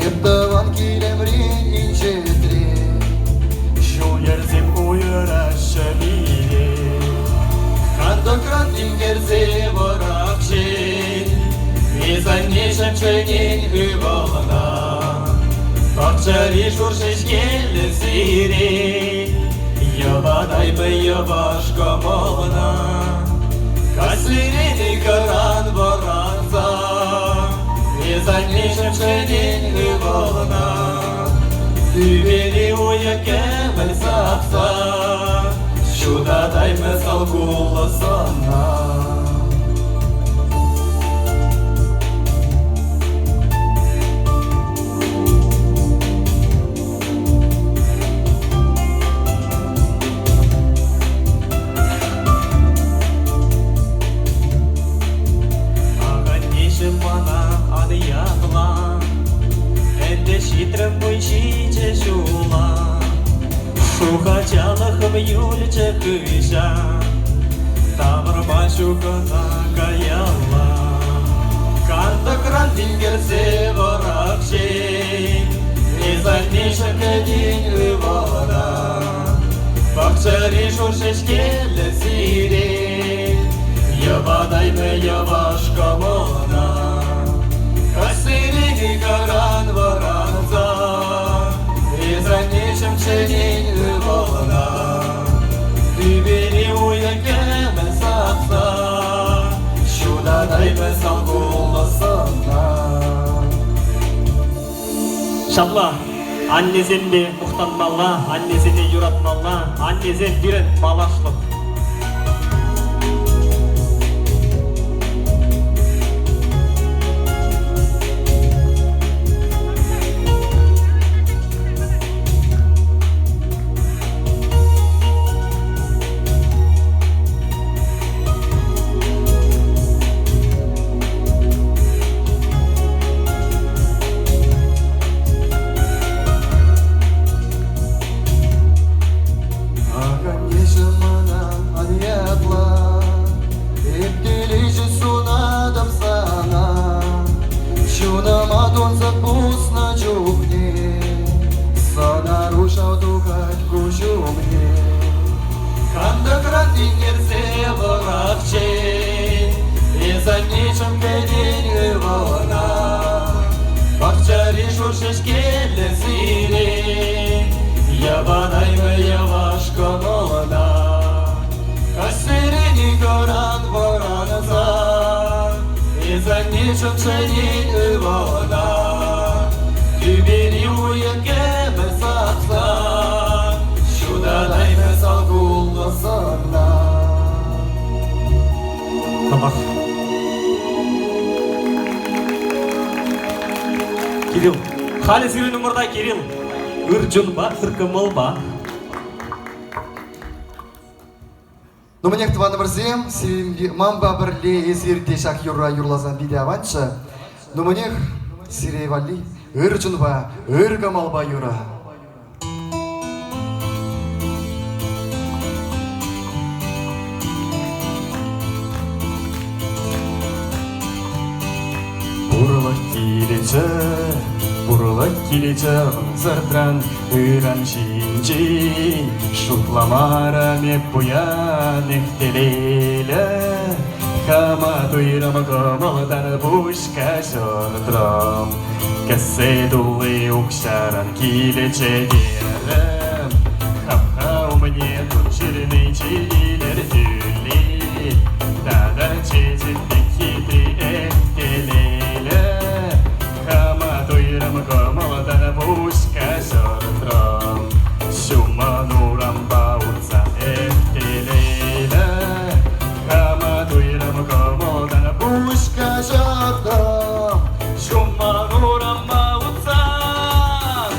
Эп тӑван килӗмрен инҫетре, Ҫул-йӗрсем уйӑраҫҫӗ пире. Кантӑкран тинкерсе вӑрахчен, Эс аннеҫӗм чӗнен ывӑлна. Пахчари шур ҫеҫкеллӗ сире, Йӑпанаймӗ йӑваш кӑмӑлна. Каҫсерен ыйхӑран вӑранса, Эс аннеҫӗм чӗнен ывӑлна. Тӳпери уйӑх кӗмӗл сапса, Ҫутатаймӗ салхуллӑ сӑнна. Ахальтен мана ан ятла, Ӗнтӗ ҫитрӗм пуй ҫичӗ ҫула. Шух ачалӑхӑм юлчӗ хыҫа, Тавӑрма ҫук ӑна каялла. Кантӑкран тинкерсе вӑрахчен, Эс аннеҫӗм кӗтен ывӑлна. Пахчари шур ҫеҫкеллӗ сирень, Йӑпанаймӗ йӑваш кӑмӑлна. Каҫсерен ыйхӑран вӑранса, Эс аннеҫӗм чӗнен ывӑлна. Тӳпери уйӑх кӗмӗл сапса, Ҫутатаймӗ салхуллӑ сӑнна. Ҫапла, аннесемпе мухтанмалла, аннесене юратмалла, аннесем пирӗн малашлӑх. Аканнеҫӗ мана ан ятла, Эп телейҫӗ сунатӑп сана. Чунӑма тунсӑх пуснӑ чухне Сӑнару шав тухать куҫ умне. Кантӑкран тинкерсе вӑрахчен, Эс аннеҫӗм кӗтен ывӑлна. Пахчари шур ҫеҫкеллӗ сире, Йӑпанаймӗ йӑваш кӑмӑлна. Каҫсерен ыйхӑран вӑранса, Эс аннеҫӗм чӗнен ывӑлна. Тӳпери уйӑх кӗмӗл сапса, Ҫутатаймӗ салхуллӑ сӑнна. Тамах. Кирилл, халӗ сирӗн умӑрта Кирилл. Ыр чунпа, ыр кӑмӑлпа. Ну, мӗнех, тӑванӑмӑрсем, сирӗн манпа пӗрле эсир те ҫак юрра юрласан питӗ аванччӗ. Ну, мӗнех, сире валли ыр чунпа, ыр кӑмӑлпа юрӑ. Пурлӑх килӗчӗ, пурлӑх килӗчӗ ӑнсӑртран ыран ҫинчен шутламарӑм эп пуян эх телейлӗ. Хама туйрӑм кӑмӑлтан пуҫ каҫӑртрӑм. Кӗссе тулли укҫаран килӗчӗ терӗм. Хапха умне тур ҫырни чи илӗртӳлли. Тата чечек пек хитри эх телейлӗ. Хама туйрӑм кӑмӑлтан пуҫ каҫӑртрӑм. Ҫумӑн урампа утса эх телейлӗ. Хама туйрӑм кӑмӑлтан пуҫ каҫӑртрӑм. Ҫумӑн урампа утсан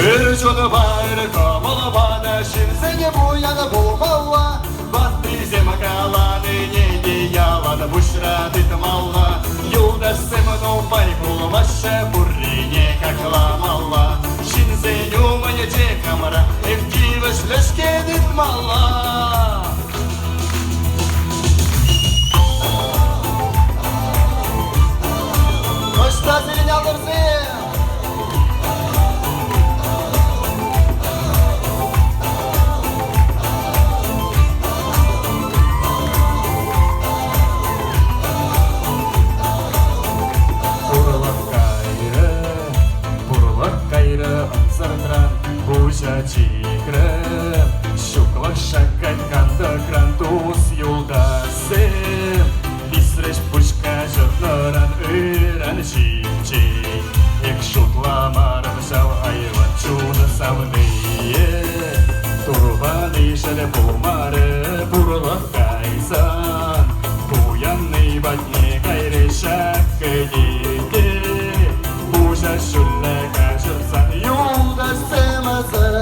ыр чунпа ыр кӑмӑлпа та ҫынсене пуян пулмалла. Ваттисем каланине те ялан пуҫра тытмалла. Юлташсем нумай пулмаҫҫӗ, пуррине какламалла. Ҫынсен умӗнче хамӑра эх тивӗҫлӗ-ҫке тытмалла. Ӑҫта сирӗн аллӑрсем? Пурлӑх кайрӗ, пурлӑх кайрӗ ӑнсӑртран пуҫа чикрӗ. Ҫуклӑх шаккать кантӑкран тус-юлташсем. Висрӗҫ пуҫ каҫӑртнӑран ыран ҫинчен. Эх, шутламарӑм ҫав айван чун савнийӗ. Турпан ишӗл пулмарӗ пурлӑх кайсан. Пуянни патне кайрӗ ҫак кӗтете. Пуҫа ҫӳллӗ каҫӑртсан Юлташсемсӗр,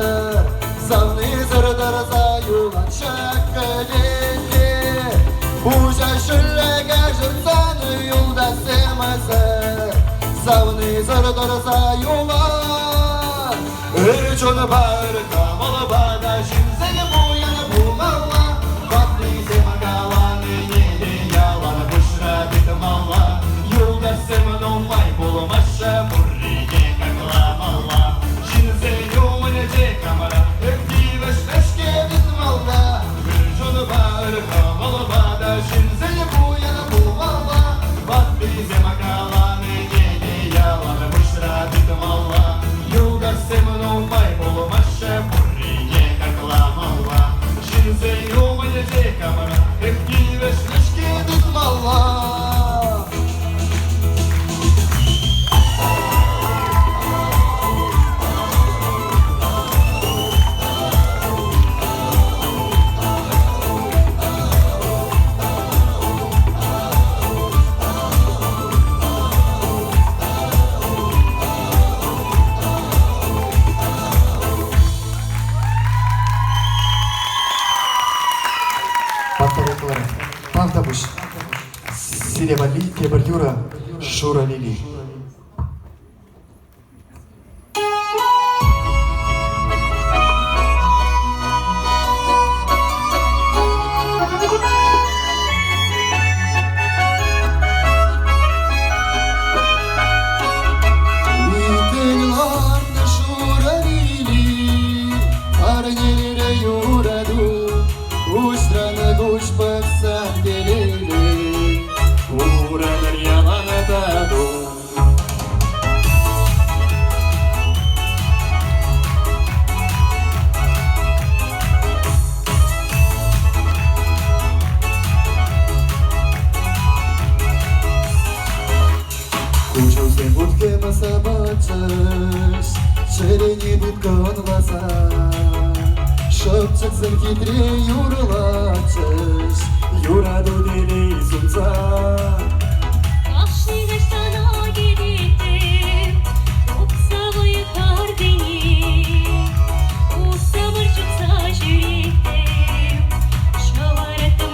савнисӗр тӑрса юлать ҫак кӗтете. Пуҫа ҫӳллӗ каҫӑртсан юлташсемсӗр, савнисӗр тӑрса юлать. Ыр чунпа, ыр кӑмӑлпа та ҫынсене пуян пулмалла. Ваттисем каланине те ялан пуҫра тытмалла. Юлташсем нумай пулмаҫҫӗ, пуррине какламалла. Ҫынсен умӗнче хамӑра эх тивӗҫлӗ-ҫке тытмалла. Ыр чунпа, ыр кӑмӑлпа та ҫынсене пуян пулмалла. Ваттисем каланине те ялан пуҫра тытмалла. Юлташсем нумай пулмаҫҫӗ, пуррине какламалла. Ҫынсен умӗнче хамӑра эх тивӗҫлӗ-ҫке тытмалла. Паттӑр Тавтапуҫ. Сире валли тепӗр юрӑ «Шурӑ лили». Икӗн ларнӑ шурӑ лили, парнелерӗ юрату, куҫран куҫ пӑхса телейлӗ, Пурӑнӑр ялан тату. Куҫусем вут-хӗм сапатчӗҫ, чӗрене тыткӑнласа. Шӑпчӑксем хитре юрлатчӗҫ, юрату телей сунса. Кашни каҫ сана килеттӗм, тухса вӑйӑ картине. Усӑмӑр чупса ҫӳреттӗм, ҫавӑраттӑм.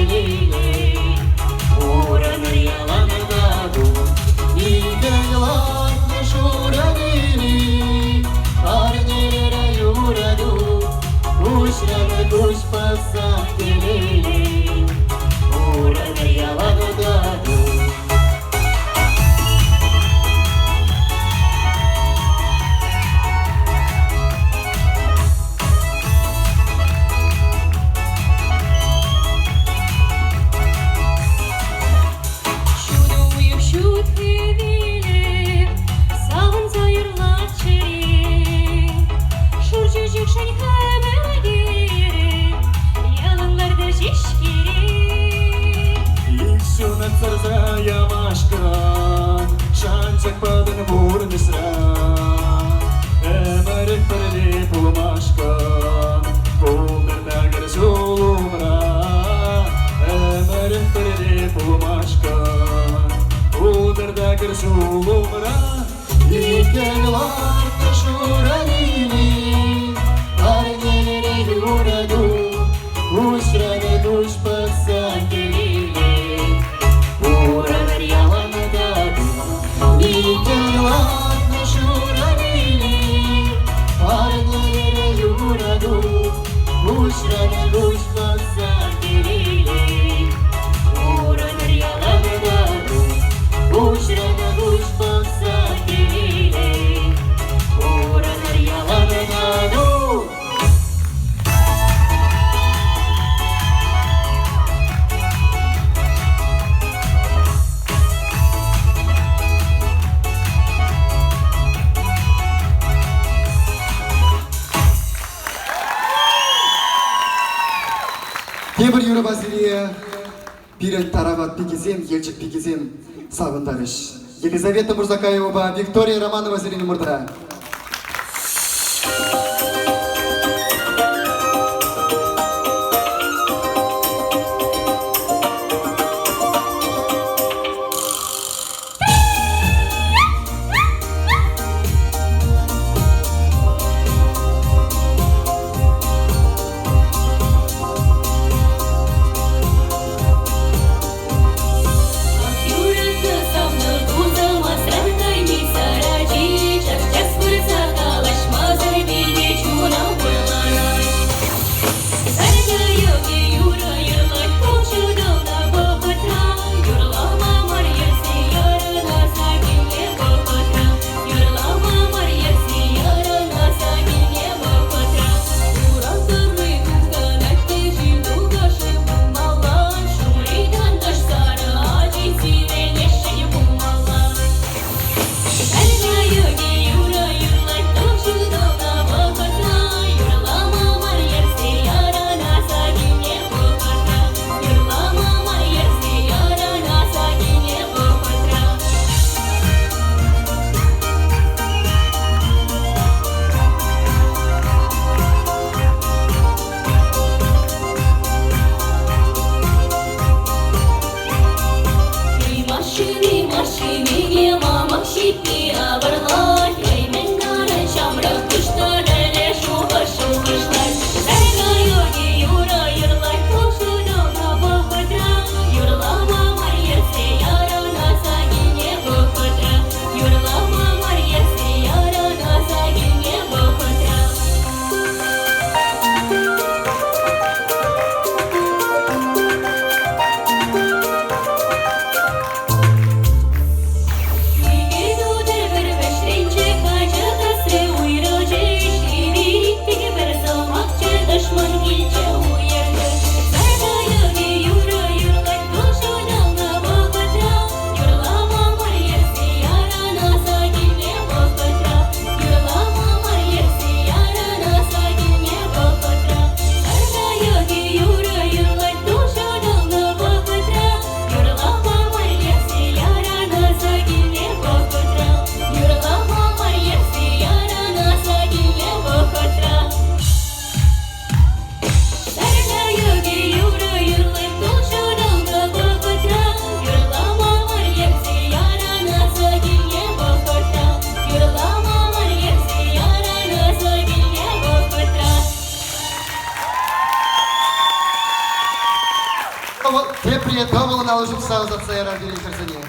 телейлӗ. Пурӑнӑр ялан тату. Икӗн лартнӑ шурӑ лили, парнелерӗ юрату. Куҫран куҫ пӑхса телейлӗ, пурӑнӑр ялан тату. Ҫутӑ уйӑх ҫут хӗвелӗ савӑнса юрлать чӗре. Шур чечекшӗн хӗпӗртерӗ, ялан лартӑр ҫеҫкере. Иксӗмӗр сарса ямашкӑн шанчӑк патӑн пурнӑҫра. Ӗмӗрӗх пӗрле пулмашкӑн пултӑр такӑр ҫул умра. Ӗмӗрӗх пӗрле пулмашкӑн пултӑр такӑр ҫул умра. Икӗн лартнӑ шурӑ лили, парнелерӗ юрату. Куҫран куҫ пӑхса телейлӗ, пурӑнӑр ялан тату. Икӗн лартнӑ шурӑ лили, парнелерӗ юрату. Куҫран куҫ пӑхса телейлӗ, пурӑнӑр ялан тату. Куҫран куҫ пӑхса телейлӗ, пурӑнӑр ялан тату. Тепӗр юрӑпа сире пирӗн тарават пикесем, Елчӗк пикесем савӑнтарӗҫ. Елизавета Мурзакаевӑпа Виктория Романова сирӗн умӑрта. Юратнӑ савнӑ тусӑм асран кайми сарачи час-час. Тепре тӑвӑлӑн алӑ ҫупса ӑсатса ярар пирӗн хӗрсене.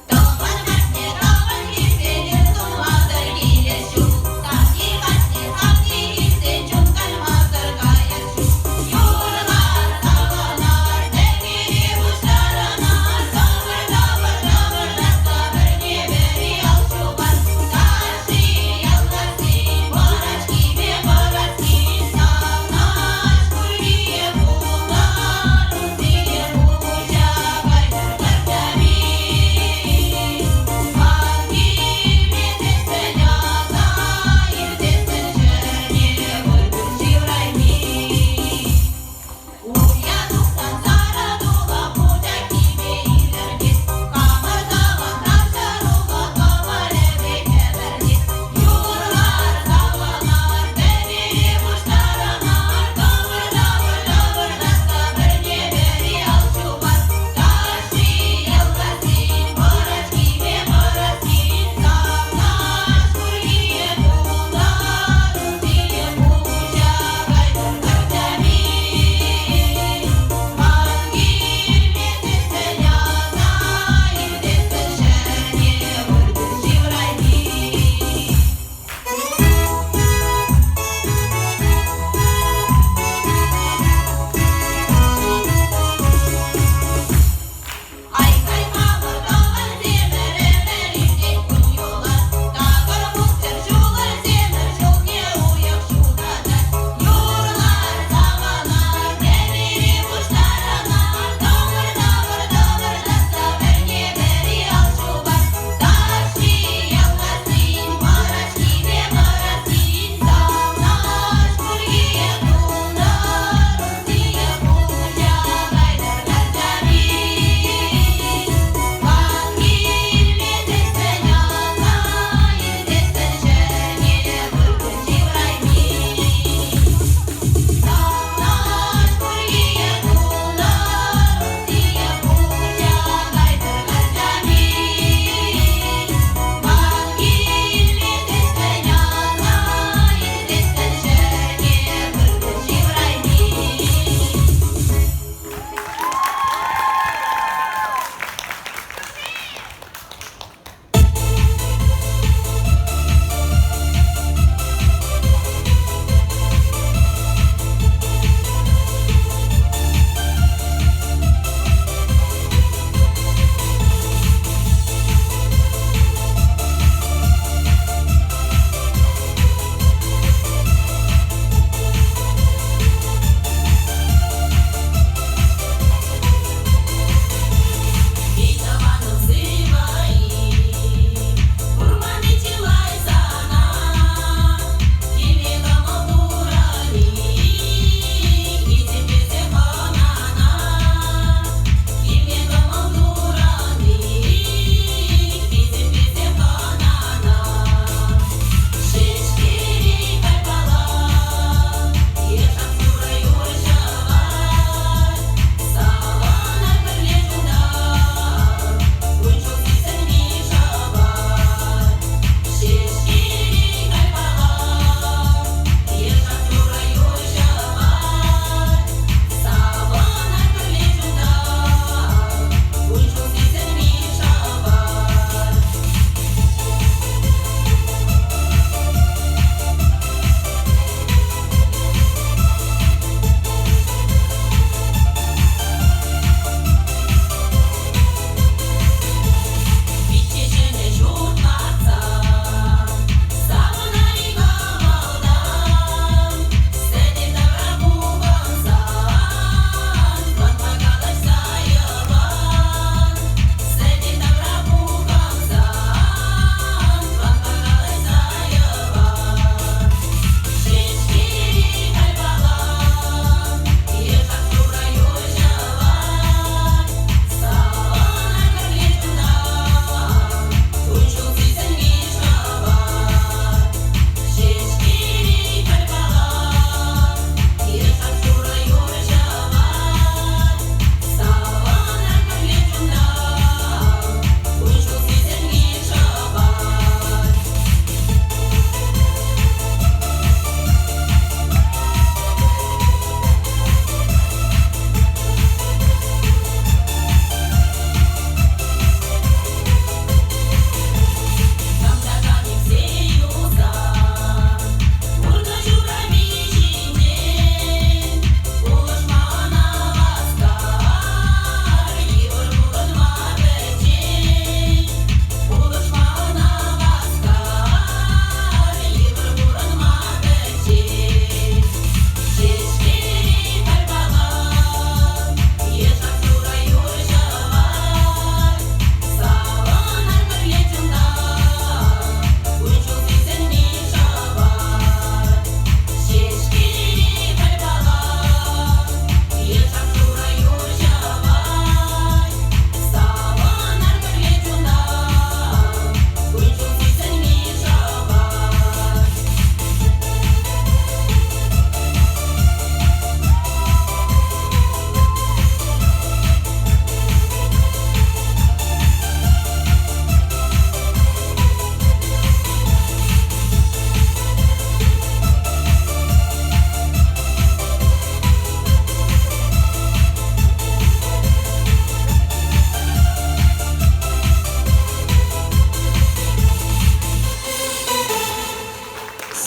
Тӑван патне тӑван килсене тумасӑр килес ҫук. Савни патне савни.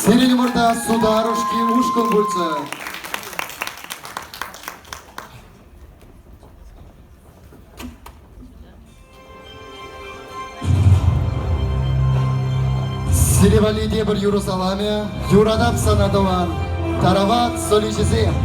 Сирӗн умӑрта Сударушки ушкӑн пулчӗ. Сире валли тепӗр юрӑ саламӗ «Юратап сана, тӑван» тарават солисчӗсем.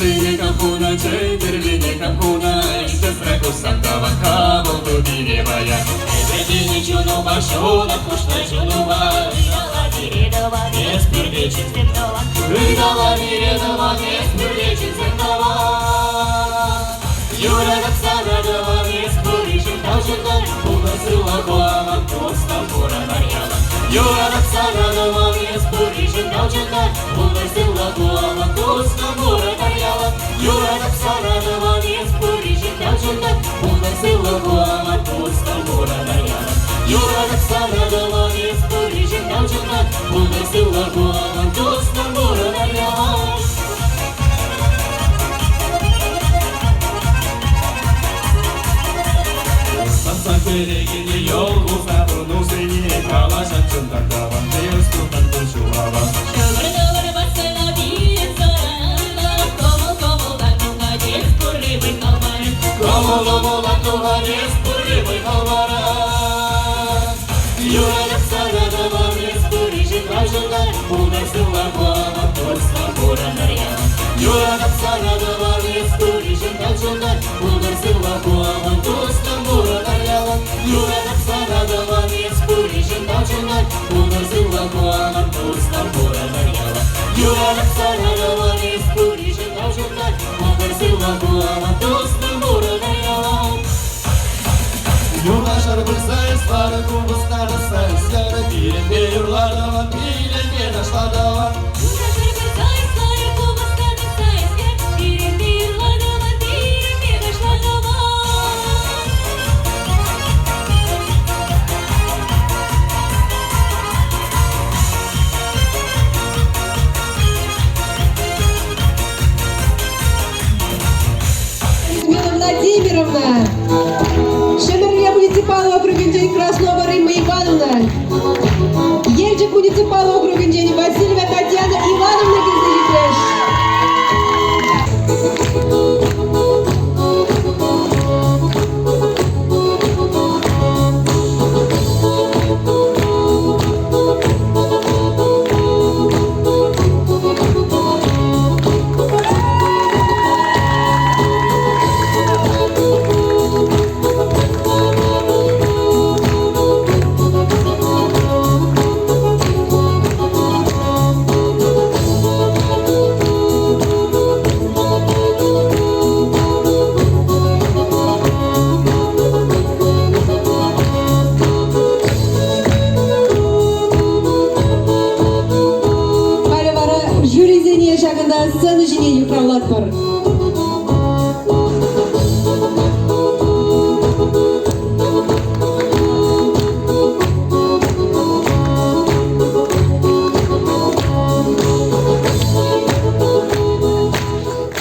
Ӗҫлене капуна, чӗтӗрлене капуна, Ӗҫсӗр курсан тӑван хапӑл тутине паян. Эпӗ чунупа, ҫунат хушнӑ чунупа, Ытала пире тӑван, эс пӳрте чӗнсем тӑван. Ытала пире тӑван, эс пӳрте чӗнсем тӑван. Юратап сана тӑван, эс пуриншӗн тавҫӑртан, Пултӑр сывлӑху аван, туслӑ пурӑнар ялан. Юратап сана тӑван, эс пуриншӗн тавҫӑртан, Пултӑр сывлӑху аван, туслӑ пурӑнар ялан. Юратап сана тӑван, эс пуриншӗн тавҫӑртан, Пултӑр сывлӑху аван, туслӑ пурӑнар ялан. Юратап сана тӑван, эс пуриншӗн тавҫӑртан, Пултӑр сывлӑху аван, туслӑ пурӑнар ялан. Таса кӗрекене йӑл кулса пынусене калаҫать чӑн та тӑван тес туртан ҫулава. Ҫӑкӑр-тӑвӑр вассана пирӗн сӑрана, Кӑмӑл-кӑмӑлтан тухать эс пурри вӑй-халваран. Кӑмӑл-кӑмӑлтан тухать эс пурри вӑй-халваран. Юратап сана тӑван эс пурришӗн тавҫӑртан, Пултӑр сывлӑху туслӑ пурӑнӑр ялан. Юратап сана тӑван эс пурришӗн тавҫӑртан, Пултӑр сывлӑху туслӑ пурӑнӑр ялан. Юратап сана тӑван эс пурришӗн тавҫӑртан, Пултӑр сывлӑху туслӑ пурӑнӑр ялан. Юратап сана тӑван эс пурришӗн тавҫӑртан, Пултӑр сывлӑху туслӑ пурӑнӑр ялан. Юнашар пырса эс ларӑ купӑста тӑсса эс ярӑ пирӗнпе юрлатӑван, пирӗнпе ташлатӑван. Юнашар пырса эс ларӑ купӑста тӑсса эс яр, пирӗнпе юрлатӑван, пирӗнпе ташлатӑван. Людмила Владимировна, Ҫӗмӗрле муниципаллӑ округӗнчен Краснова Римма Ивановна, Елчӗк муниципаллӑ округӗнчен Васильева Татьяна Ивановна килсе ҫитрӗҫ. Халӗ вара жюрисене ҫакӑнта сцена ҫине йыхравлатпӑр.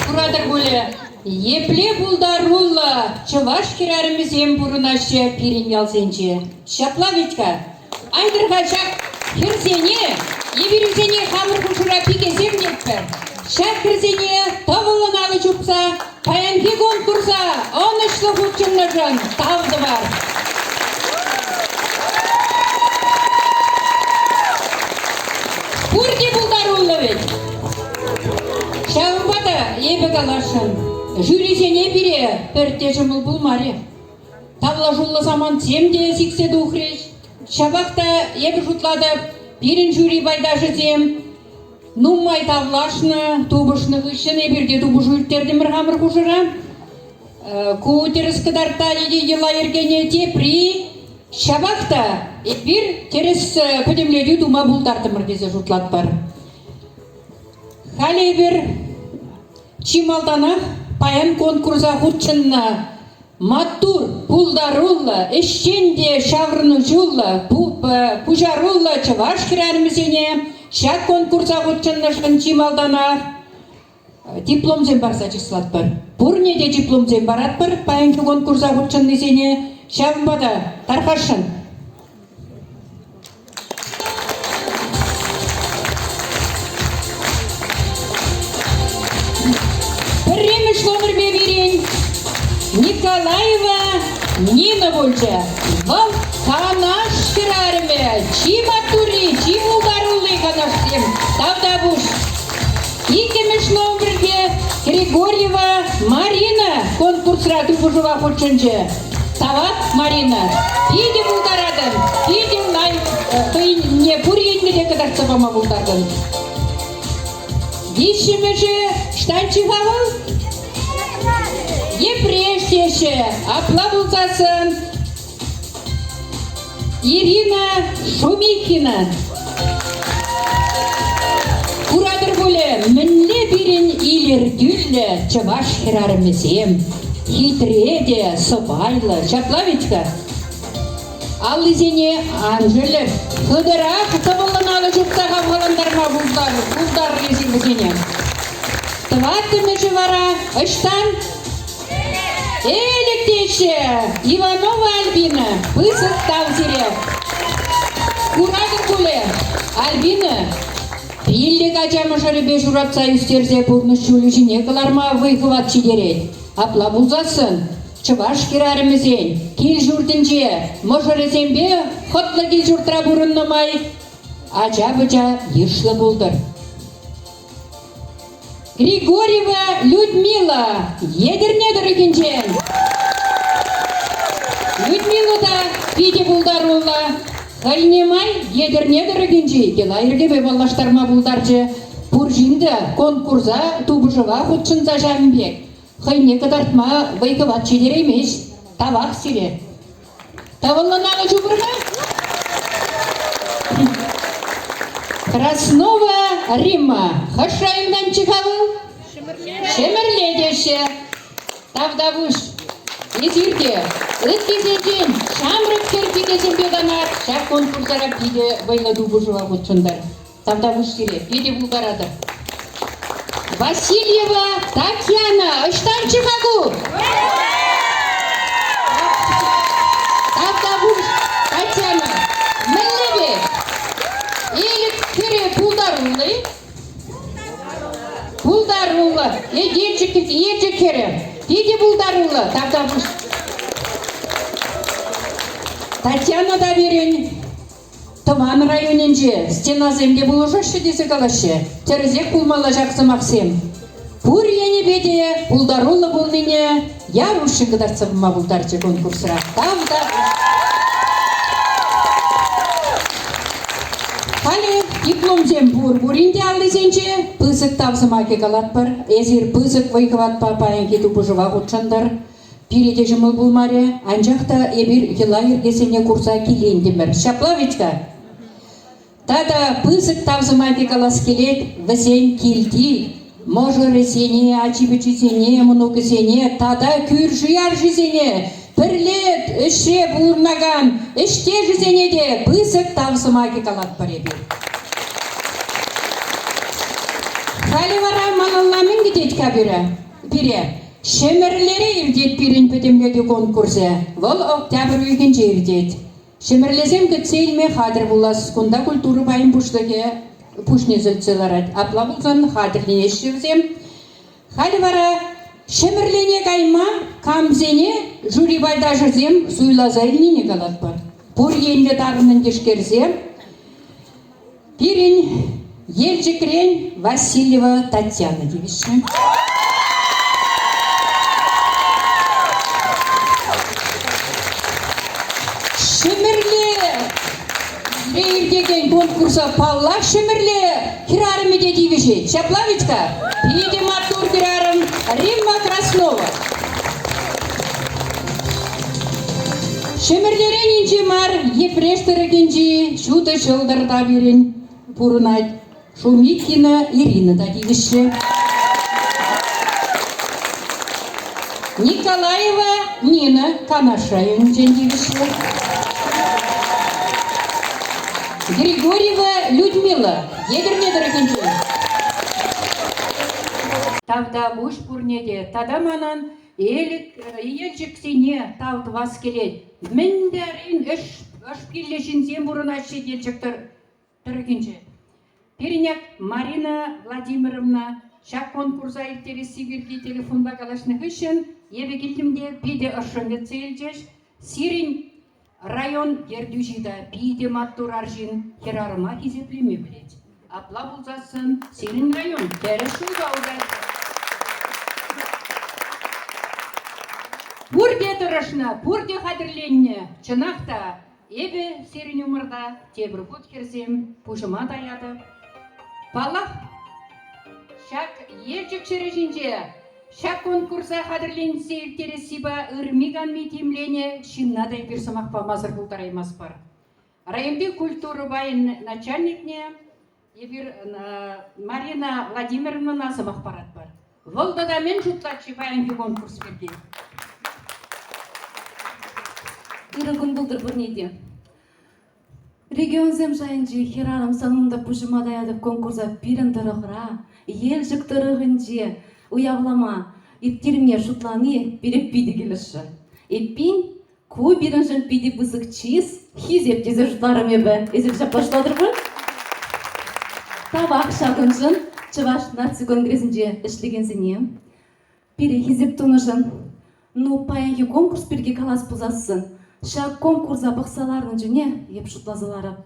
Куратӑр пулӗ, епле пултаруллӑ чӑваш хӗрарӑмӗсем пурӑнаҫҫӗ пирӗн ялсенче. Ҫапла вӗт-ха. Айтӑр-ха ҫак хӗрсене, эпир вӗсене хамӑр хушӑра пикесем тетпӗр. Ҫак хӗрсене тӑвӑллӑн алӑ ҫупса паянхи конкурса ӑнӑҫлӑ хутшӑннӑшӑн тав тӑвар. Пурте пултаруллӑ вӗт. Ҫавӑнпа та эпӗ каласшӑн, жюрисене пире пӗртте ҫӑмӑл пулмарӗ. Тавлашуллӑ самантсем те сиксе тухрӗҫ. Ҫапах та эпӗ шутлатӑп, пирӗн жюри пайташӗсем нумай тавлашнӑ, тупӑшнӑ хыҫҫӑн эпир те тупӑшу ирттертӗмӗр хамӑр хушӑра. Ку тӗрӗс кӑтартать те йӑла-йӗркене тепри. Ҫапах та эпир тӗрӗс пӗтӗмлетӳ тума пултартӑмӑр тесе шутлатпӑр. Халӗ эпир чи малтанах паян конкурса хутшӑннӑ. Маттур, пултаруллӑ, ӗҫчен те ҫаврӑнӑҫуллӑ, пуҫаруллӑ чӑваш хӗрарӑмӗсене ҫак конкурса хутшӑннӑшӑн чи малтанах дипломсем парса чыслатпӑр. Пурне те дипломсем паратпӑр паянхи конкурса хутшӑннисене. Ҫавӑнпа та тархасшӑн. Пӗрремӗш номерпе пирӗн Николаева Нина пулчӗ. Вӑл Канаш хӗрарӑмӗ, чи маттурри, чи пултарулли канашсем. Тавтапуҫ. Иккӗмӗш номерте Григорьева Марина конкурсра тупӑшӑва хутшӑнчӗ. Тавах, Марина. Питӗ пултаратӑн, питӗ лайӑх хӑйне пур енне те кӑтартса пама пултартӑн. Виҫҫӗмӗшӗ ӑҫтанччӗ-ха вӑл? Йӗпреҫ теҫҫӗ. Апла пулсассӑн Ирина Шумихина. Куратӑр пулӗ, мӗнле пирӗн илӗртӳллӗ чӑваш хӗрарӑмӗсем. Хитре те сӑпайлӑ, ҫапла вӗт-ха? Аллисене ан шӗлӗр, хытӑрах тӑвӑллӑн алӑ ҫупса хавхалантарма пултарӑр эсир вӗсене. Тӑваттӑмӗшӗ вара ӑҫтан? Элӗк теҫҫӗ! Иванова Альбина, пысӑк тав сире! Куратӑр пулӗ, Альбина пиллӗк ача мӑшӑрӗпе ҫуратса ӳстерсе пурнӑҫ ҫулӗ ҫине кӑларма вӑй-хӑват ҫитерет. Апла пулсассӑн чӑваш хӗрарӑмӗсен кил-ҫуртӗнче мӑшӑрӗсемпе хӑтлӑ кил-ҫуртра пурӑннӑ май ача-пӑча йышлӑ пултӑр. Григорьева Людмила Етӗрне тӑрӑхӗнчен. Людмила та питӗ пултаруллӑ. Хӑйне май Етӗрне тӑрӑхӗнчи йӑла-йӗркепе паллаштарма пултарчӗ. Пур ҫын та конкурса, тупӑшӑва хутшӑнса ҫавӑн пек хӑйне кӑтартма вӑй-хӑват ҫитереймест. Тавах сире. Тӑвӑллӑн алӑ ҫупӑр-ха. Краснова Римма. Хӑш районтанччӗ-ха вӑл? Ҫӗмӗрле теҫҫӗ. Тавтапуҫ. Эсир те ыттисенчен ҫамрӑк хӗр пикесемпе танах ҫак конкурсра питӗ вӑйлӑ тупӑшӑва хутшӑнтӑр. Тавтапуҫ сире, питӗ пултаратӑр. Васильева Татьяна, ӑҫтанччӗ-ха ку? Тавтапуҫ, Татьяна. Мӗнле пек? Элӗк хӗрӗ пултаруллӑ-и? Пултаруллӑ. Елчӗк, Елчӗк хӗрӗ. Питӗ пултаруллӑ. Тавтапуҫ. Татьяна та пирӗн Тӑван районӗнче стенасем те пулӑшаҫҫӗ тесе калаҫҫӗ. Тӗрӗсех пулмалла ҫак сӑмахсем. Пур енӗпе те пултаруллӑ пулнине яр уҫҫӑн кӑтартса пыма пултарчӗ конкурсра. Тав та Халӗ дипломсем пур пурин те аллисенче. Пысӑк тав сӑмахӗ калатпӑр. Эсир пысӑк вӑй-хӑватпа паянхи тупӑшӑва хутшӑнтӑр. Пире те ҫӑмӑл пулмарӗ, анчах та эпир йӑла-йӗркесене курса килентӗмӗр. Ҫапла вӗт-ха? Тата пысӑк тав сӑмахӗ калас килет вӗсен килти мӑшӑрӗсене, ачи-пӑчисене, мӑнукӗсене тата кӳрши-аршисене, пӗрле ӗҫре пурӑнакан ӗҫтешӗсене те пысӑк тав сӑмахӗ калатпӑр эпир. Халӗ вара малалла мӗн кӗтет-ха пире? Пире Ҫӗмӗрлере иртет пирӗн пӗтӗмлетӳ конкурсӗ. Вӑл октябрь уйӑхӗнче иртет. Ҫӗмӗрлесем кӗтсе илме хатӗр пулас. Кунта культура пайӗн пуҫлӑхӗ пуҫне сӗлтсе ларать. Апла пулсан хатӗрленеҫҫӗ вӗсем. Халӗ вара Ҫӗмӗрлене кайма камсене жюри пайташӗсем суйласа илнине калатпӑр. Пур енлӗ тарӑннӑн тишкерсе Пирӗн Елчӗкрен Васильева Татьяна тивӗҫнӗ. Ҫӗмӗрлере иртекен конкурса паллах Ҫӗмӗрле хӗрарӑмӗ те тивӗҫет. Ҫапла вӗт-ха? Питӗ маттур хӗрарӑм Римма Краснова. Ҫӗмӗрлерен инҫе мар Йӗпреҫ тӑрӑхӗнчи ҫутӑ ҫӑлтӑр та пирӗн пурӑнать. Шумихина Ирина та тивӗҫрӗ. Николаева Нина Канаш районӗнчен тивӗҫлӗ. Григорьева Людмила Етӗрне тӑрӑхӗнчен. Тавтапуҫ пурне те. Тата манӑн Элӗк Елчӗксене тав тӑвас килет. Мӗн тарин ӗҫ ӑш-пиллӗ ҫынсем пурӑнаҫҫӗ Елчӗк тӑрӑхӗнче. Пирӗн ак Марина Владимировна ҫак конкурса ирттересси пирки телефонпа калаҫнӑ хыҫҫӑн эпӗ килтӗм те питӗ ӑшшӑн кӗтсе илчӗҫ. Сирӗн район ертӳҫи та питӗ маттур арҫын, хӗрарӑма хисеплеме пӗлет. Апла пулсассӑн сирӗн район тӗрӗс ҫулпа утать. Пурте тӑрӑшнӑ, пурте хатӗрленнӗ. Чӑнах та, Эпӗ сирӗн умӑрта тепӗр хут хӗрсем пуҫӑма таятӑп. Паллах, ҫак Елчӗк ҫӗрӗ ҫинче ҫак конкурса хатӗрленсе ирттерессипе ырми-канми тимленӗ ҫынна та эпир сӑмах памасӑр пултараймастпӑр. Районти культура пайӗн начальникне эпир Марина Владимировнӑна сӑмах паратпӑр. Вӑл тата мӗн шутлать-ши паянхи конкурс пирки? Ырӑ кун пултӑр пурне те. Регионсем шайӗнчи хӗрарӑм санунта пуҫӑма таятӑп конкурса пирӗн тӑрӑхра, Елчӗк тӑрӑхӗнче уявлама, ирттерме шутлани пире питӗ килӗшрӗ. Эппин, Ку пирӗншӗн питӗ пысӑк чыс, хисеп тесе шутларӑм эпӗ. Эсир ҫапла шутлатӑр пуль? Тавах ҫакӑншӑн Чӑваш наци конгресӗнче ӗҫлекенсене, пире хисеп тунӑшӑн. Ну, паянхи конкурс пирки калас пулсассӑн, ҫак конкурса пӑхса ларнӑ чухне эп шутласа ларап.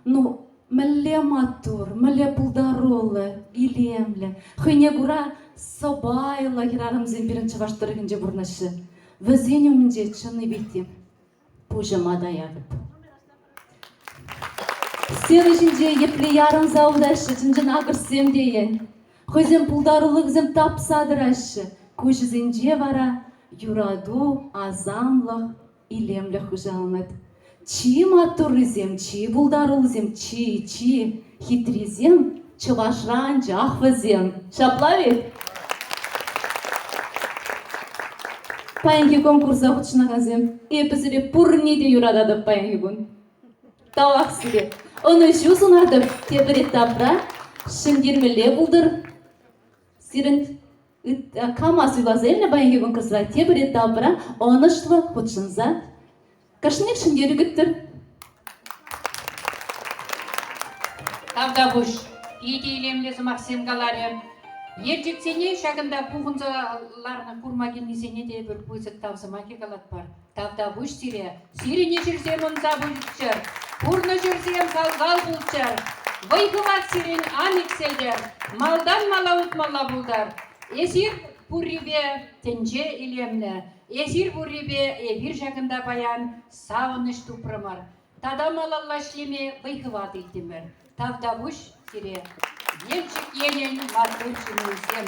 Ну, мӗнле маттур, мӗнле пултаруллӑ, илемлӗ, хӑйне кура сӑпайлӑ хӗрарӑмсем пирӗн чӑваш тӑрӑхӗнче пурӑнаҫҫӗ. Вӗсен умӗнче чӑннипех те пуҫӑма таятӑп. Сцена ҫинче епле ярӑнса утаҫҫӗ чӑн-чӑн акӑшсем тейӗн. Хӑйсен пултарулӑхӗсем тапса тӑраҫҫӗ. Куҫӗсенче вара юрату, асамлӑх, илемлӗх хуҫаланать. Чи маттуррисем, чи пултаруллисем, чи-чи хитрисем чӑвашра анчах вӗсем. Ҫапла вӗт? Паянхи конкурса хутшӑнакансем, эпӗ сире пурне те юрататӑп паянхи кун. Тавах сире. Ӑнӑҫу сунатӑп тепӗр этапра ҫӗнтермелле пултӑр. Сирӗн кама суйласа илнӗ паянхи конкурсра тепӗр этапра ӑнӑҫлӑ хутшӑнса кашниех ҫӗнтерӳ кӗттӗр. Тавтапуҫ. Питӗ илемлӗ сӑмахсем каларӗ. Елчӗксене ҫакӑнта пухӑнса ларнӑ курма килнисене те эпир пысӑк тав сӑмахӗ калатпӑр. Тавтапуҫ сире. Сирӗн ӗҫӗрсем ӑнса пулччӑр, пурнӑҫӑрсем кал-кал пулччӑр. Вӑй-хӑват сирӗн ан иксӗлтӗр, малтан мала утмалла пултӑр. Эсир пуррипе тӗнче илемлӗ, эсир пуррипе эпир ҫакӑнта паян савӑнӑҫ тупрӑмӑр. Тата малалла ӗҫлеме вӑй-хӑват илтӗмӗр. Тавтапуҫ сире, Елчӗк енӗн маттур ҫыннисем.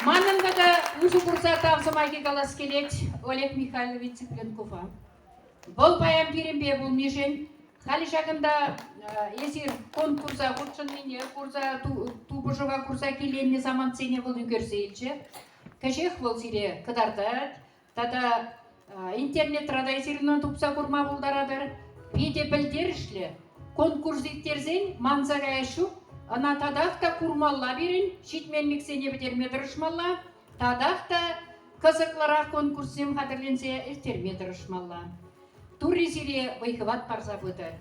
Манӑн тата усӑ курса тав сӑмахӗ калас килет Олег Михайлович Цыпленкова. Вӑл паян пирӗнпе пулнишӗн, халӗ ҫакӑнта эсир конкурса хутшӑннине курса, тупӑшӑва курса киленнӗ самантсене вӑл ӳкерсе илчӗ. Кӗҫех вӑл сире кӑтартать, Тата интернетра та эсир ӑна тупса курма пултаратӑр. Питӗ пӗлтерӗшлӗ. Конкурс ирттерсен манса каяс ҫук. Ӑна татах та курмалла пирӗн, ҫитменлӗхсене пӗтерме тӑрӑшмалла. Татах та кӑсӑклӑрах конкурссем хатӗрленсе ирттерме тӑрӑшмалла. Турри сире вӑй-хӑват парса пытӑр.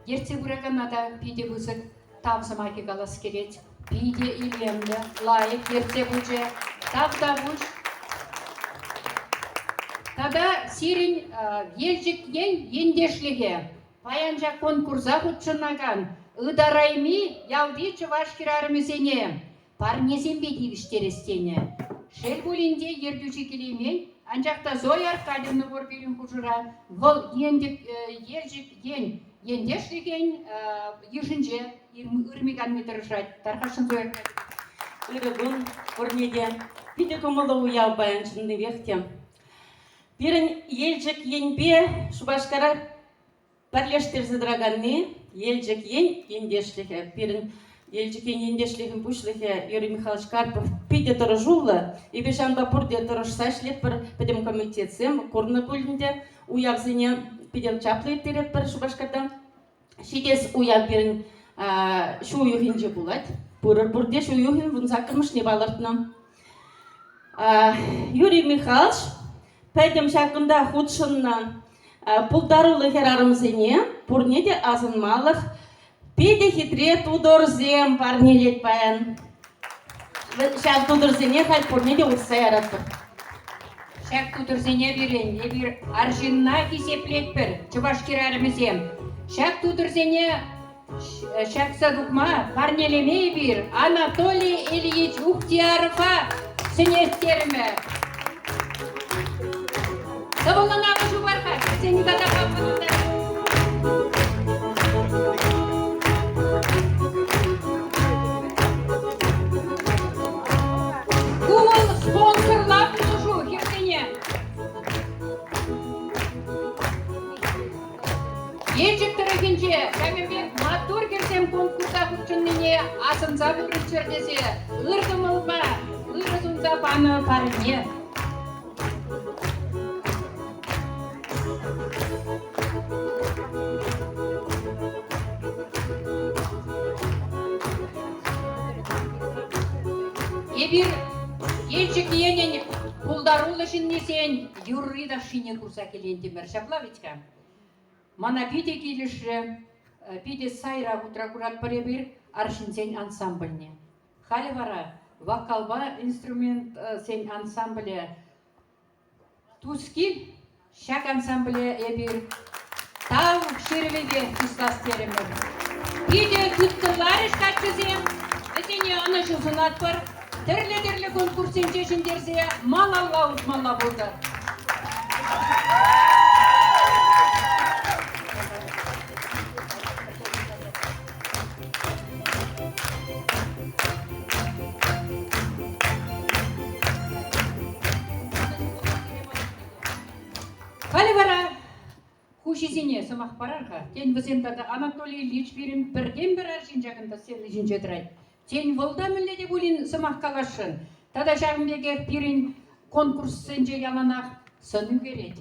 Ертсе пыракана та питӗ пысӑк тав сӑмахӗ калас килет. Питӗ илемлӗ, лайӑх ертсе пычӗ. Тавтапуҫ. Тата сирӗн Елчӗк ен ентешлӗхӗ паян ҫак конкурса хутшӑнакан ытарайми ялти чӑваш хӗрарӑмӗсене парнесемпе тивӗҫтерес тенӗ. Шел пулин те, ертӳҫӗ килеймен, анчах та Зоя Аркадьевна пур пирӗн хушӑра. Вӑл Елчӗк ен ентешлӗхӗн йышӗнче ырми-канми тӑрӑшать. Тархасшӑн, Зоя Аркадьевна. Ырӑ кун пурне те. Питӗ кӑмӑллӑ уяв паян чӑннипех те. Пирӗн Елчӗк енпе Шупашкара Пӗрлештерсе тӑраканни Елчӗк ен ентешлӗхӗ. Пирӗн. Елчӗк ен ентешлӗхӗн пуҫлӑхӗ Юрий Михайлович Карпов питӗ тӑрӑшуллӑ. Эпир ҫавӑнпа пурте тӑрӑшса ӗҫлетпӗр, пӗтӗм комитетсем курнӑ пуль ӗнтӗ. Уявсене питӗ чаплӑ ирттеретпӗр Шупашкарта. Ҫитес уяв пирӗн ҫу уйӑхӗнче пулать. Пырӑр пурте ҫу уйӑхӗн вунсаккӑмӗшне палӑртнӑ. Юрий Михайлович пӗтӗм ҫакӑнта хутшӑннӑ пултаруллӑ хӗрарӑмсене пурне те асӑнмалӑх питӗ хитре тутӑрсем парнелет паян. Ҫав тутӑрсене халь пурне те усса яратпӑр. Ҫак тутӑрсене пирӗн эпир арҫынна хисеплетпӗр, чӑваш хӗрарӑмӗсем. Ҫак тутӑрсене ҫакса тухма, парнелеме эпир Анатолий Ильич Ухтиярова сӗнес терӗмӗр. Тӑвӑллӑн алӑ ҫупар-ха, вӗсене тата Ку вӑл спонсорла пулӑшу хӗрсене. Елчӗк тӑрӑхӗнче ҫакӑн пек маттур хӗрсем конкурса хутшӑннине асӑнса пурӑнччӑр тесе ыр кӑмӑлпа ырӑ сунса панӑ парне. Эпир Елчӗк енӗн пултаруллӑ ҫыннисен юрри-ташшине курса килентӗмӗр. Ҫапла вӗт-ха? Мана питӗ килӗшрӗ. Питӗ сайра хутра куратпӑр эпир арҫынсен ансамбльне. Халӗ вара вокалпа инструментсен ансамблӗ Тускил ҫак ансамбле эпир тав ҫырӑвӗпе чыслас терӗмӗр. Питӗ тыткӑнларӗҫ каччӑсем, вӗсене ӑнӑҫу сунатпӑр, тӗрлӗ-тӗрлӗ конкурссенче ҫӗнтерсе малалла утмалла пултӑр. Халӗ вара хуҫисене сӑмах парар-ха. Тен, вӗсем тата Анатолий Ильич пирӗн пӗртен-пӗр арҫын ҫакӑнта сцена ҫинче тӑрать. Тен, вӑл та мӗнле те пулин сӑмах каласшӑн. Тата ҫавӑн пекех пирӗн конкурссенче яланах сӑн ӳкерет.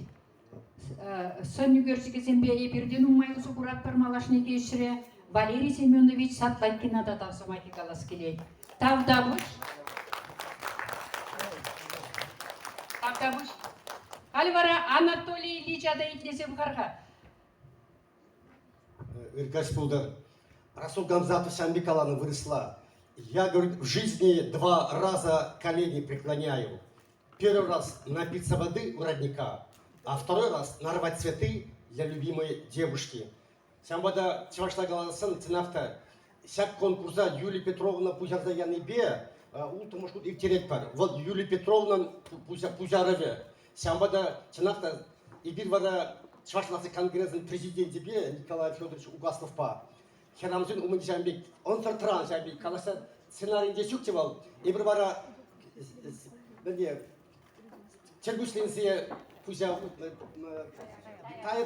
Сӑн ӳкерчӗкӗсемпе эпир те нумай усӑ куратпӑр малашнехи ӗҫре. Валерий Семенович Сатлайкина та тав сӑмахӗ калас килет. Тавтапуҫ. Тавтапуҫ. Халь вара Анатолий Ильича та итлесе пӑхар-ха. Ыркаҫ пултӑр. Расул Гамзатов ҫавӑн пек каланӑ вырӑсла. Я, говорит, в жизни два раза колени преклоняю. Первый раз напиться воды у родника, а второй раз нарвать цветы для любимой девушки. Ҫавӑнпа та чӑвашла каласан, чӑнах та, ҫак конкурса Юлия Петровна пуҫарса янипе улттӑмӗш хут ирттеретпӗр. Вӑл Юлия Петровнан пуҫарӑвӗ. Ҫавӑнпа та, чӑнах та, эпир вара Чӑваш наци конгресӗн президенчӗпе Николай Федорович Угасловпа хӗрарӑмсен умӗнче ҫавӑн пек ӑнсӑртран ҫавӑн пек калаҫса сценарийӗнче ҫукчӗ вӑл. Эпир вара мӗнле чӗркуҫленсе пуҫа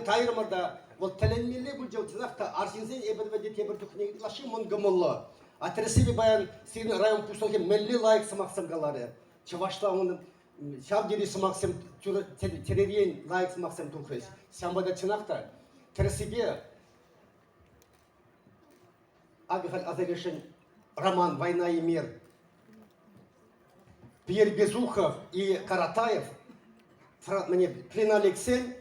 тайрӑмӑр та вӑл тӗлӗнмелле пулчӗ. Чӑнах та арҫынсен эпир вӗт тепӗр чухне ытлашши мӑнкӑмӑллӑ. А тӗрӗссипе паян сирӗн район пуҫлӑхӗ мӗнле лайӑх сӑмахсем каларӗ. Чӑвашла унӑн ҫав тери сӑмахсем чӗререн лайӑх сӑмахсем тухрӗҫ. Ҫавӑнпа та чӑнах та тӗрӗссипе Акӑ халь аса илесшӗн роман «Война и мир». Пьер Безухов и Каратаев мӗне плена лексен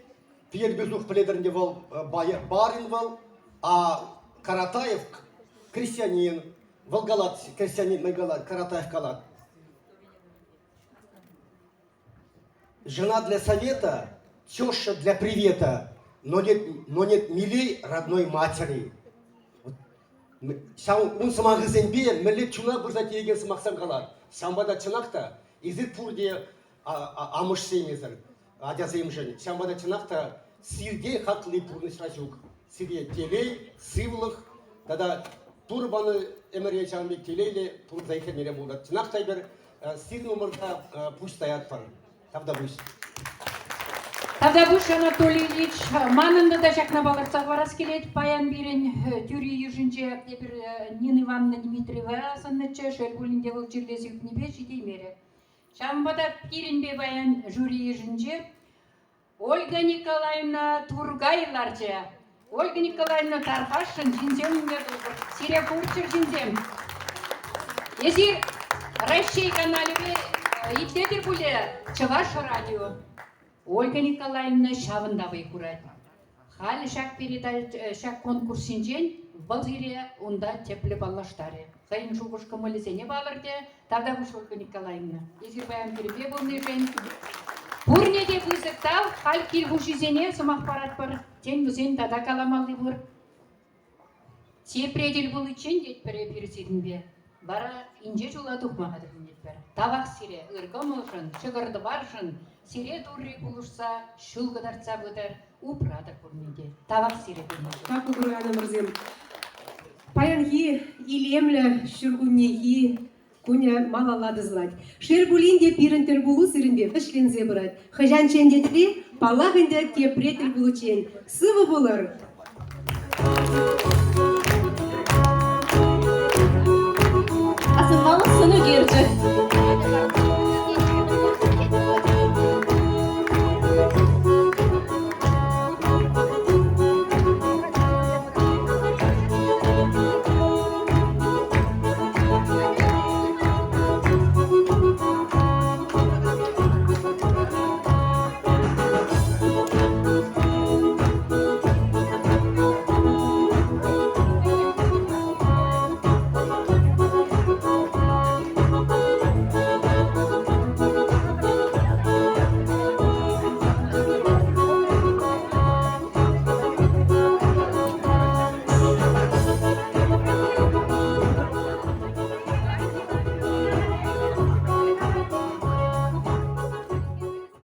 Пьер Безухов пӗлетӗр ӗнтӗ вӑл барин вӑл, а Каратаев крестьянин. Вӑл калать, крестьянин мӗн калать, Каратаев калать. Жена для совета, теща для привета, но нет милей родной матери. Ҫав ун сӑмахӗсемпе мӗнле чуна пырса тиекен сӑмахсем калар. Ҫавӑнпа та чӑнах та эсир пурте амӑшсем эсир, ачасемшӗн. Ҫавӑнпа та чӑнах та сирте хакли пурнӑҫра ҫук. Сире телей, сывлӑх тата Турӑ панӑ ӗмӗре ҫавӑн пек телейлӗ пурӑнса ирттермелле пултӑр. Чӑнах та эпир сирӗн умӑрта пуҫ таятпӑр. Тавтапуҫ. Тавтапуҫ, Анатолий Ильич. Манӑн та ҫакна палӑртса хӑварас килет. Паян пирӗн тӳри йышӗнче эпир Нина Ивановна Дмитриева асӑннӑччӗ. Шел пулин те вӑл чирлесе ӳкнипе ҫитеймерӗ. Ҫавӑнпа та пирӗнпе паян жюри йышӗнче Ольга Николаевна Тургай ларчӗ. Ольга Николаевна тархасшӑн ҫынсем умне тухӑр. Сире курччӑр ҫынсем. Эсир Раҫҫей каналӗпе итлетӗр пулӗ Чӑваш радио. Ольга Николаевна ҫавӑнта вӑй хурать. Халӗ ҫак передача, ҫак конкурс ҫинчен вӑл сире унта тӗплӗ паллаштарӗ. Хӑйӗн шухӑш-кӑмӑлӗсене палӑртӗ. Тавтапуҫ, Ольга Николаевна. Эсир паян пирӗнпе пулнишӗн. Пурне те пысӑк тав. Халь кил хуҫисене сӑмах паратпӑр. Тен, вӗсен тата каламалли пур. Тепре тӗл пуличчен тетпӗр эпир сирӗнпе. Вара инҫе ҫула тухма хатӗрленетпӗр. Тавах сире ыр кӑмӑлшӑн, ҫӑкӑр-тӑваршӑн, сире Турри пулӑшса ҫул кӑтартса пытӑр, упратӑр пурне те. Тавах сире пурне те. Хаклӑ кураканӑмӑрсем, паянхи илемлӗ ҫуркуннехи кунӗ малалла тӑсӑлать. Шел пулин те пирӗн тӗлпулу сирӗнпе вӗҫленсе пырать. Хӑҫанччен тетри, паллах ӗнтӗ, тепре тӗл пуличчен. Сывӑ пулӑр!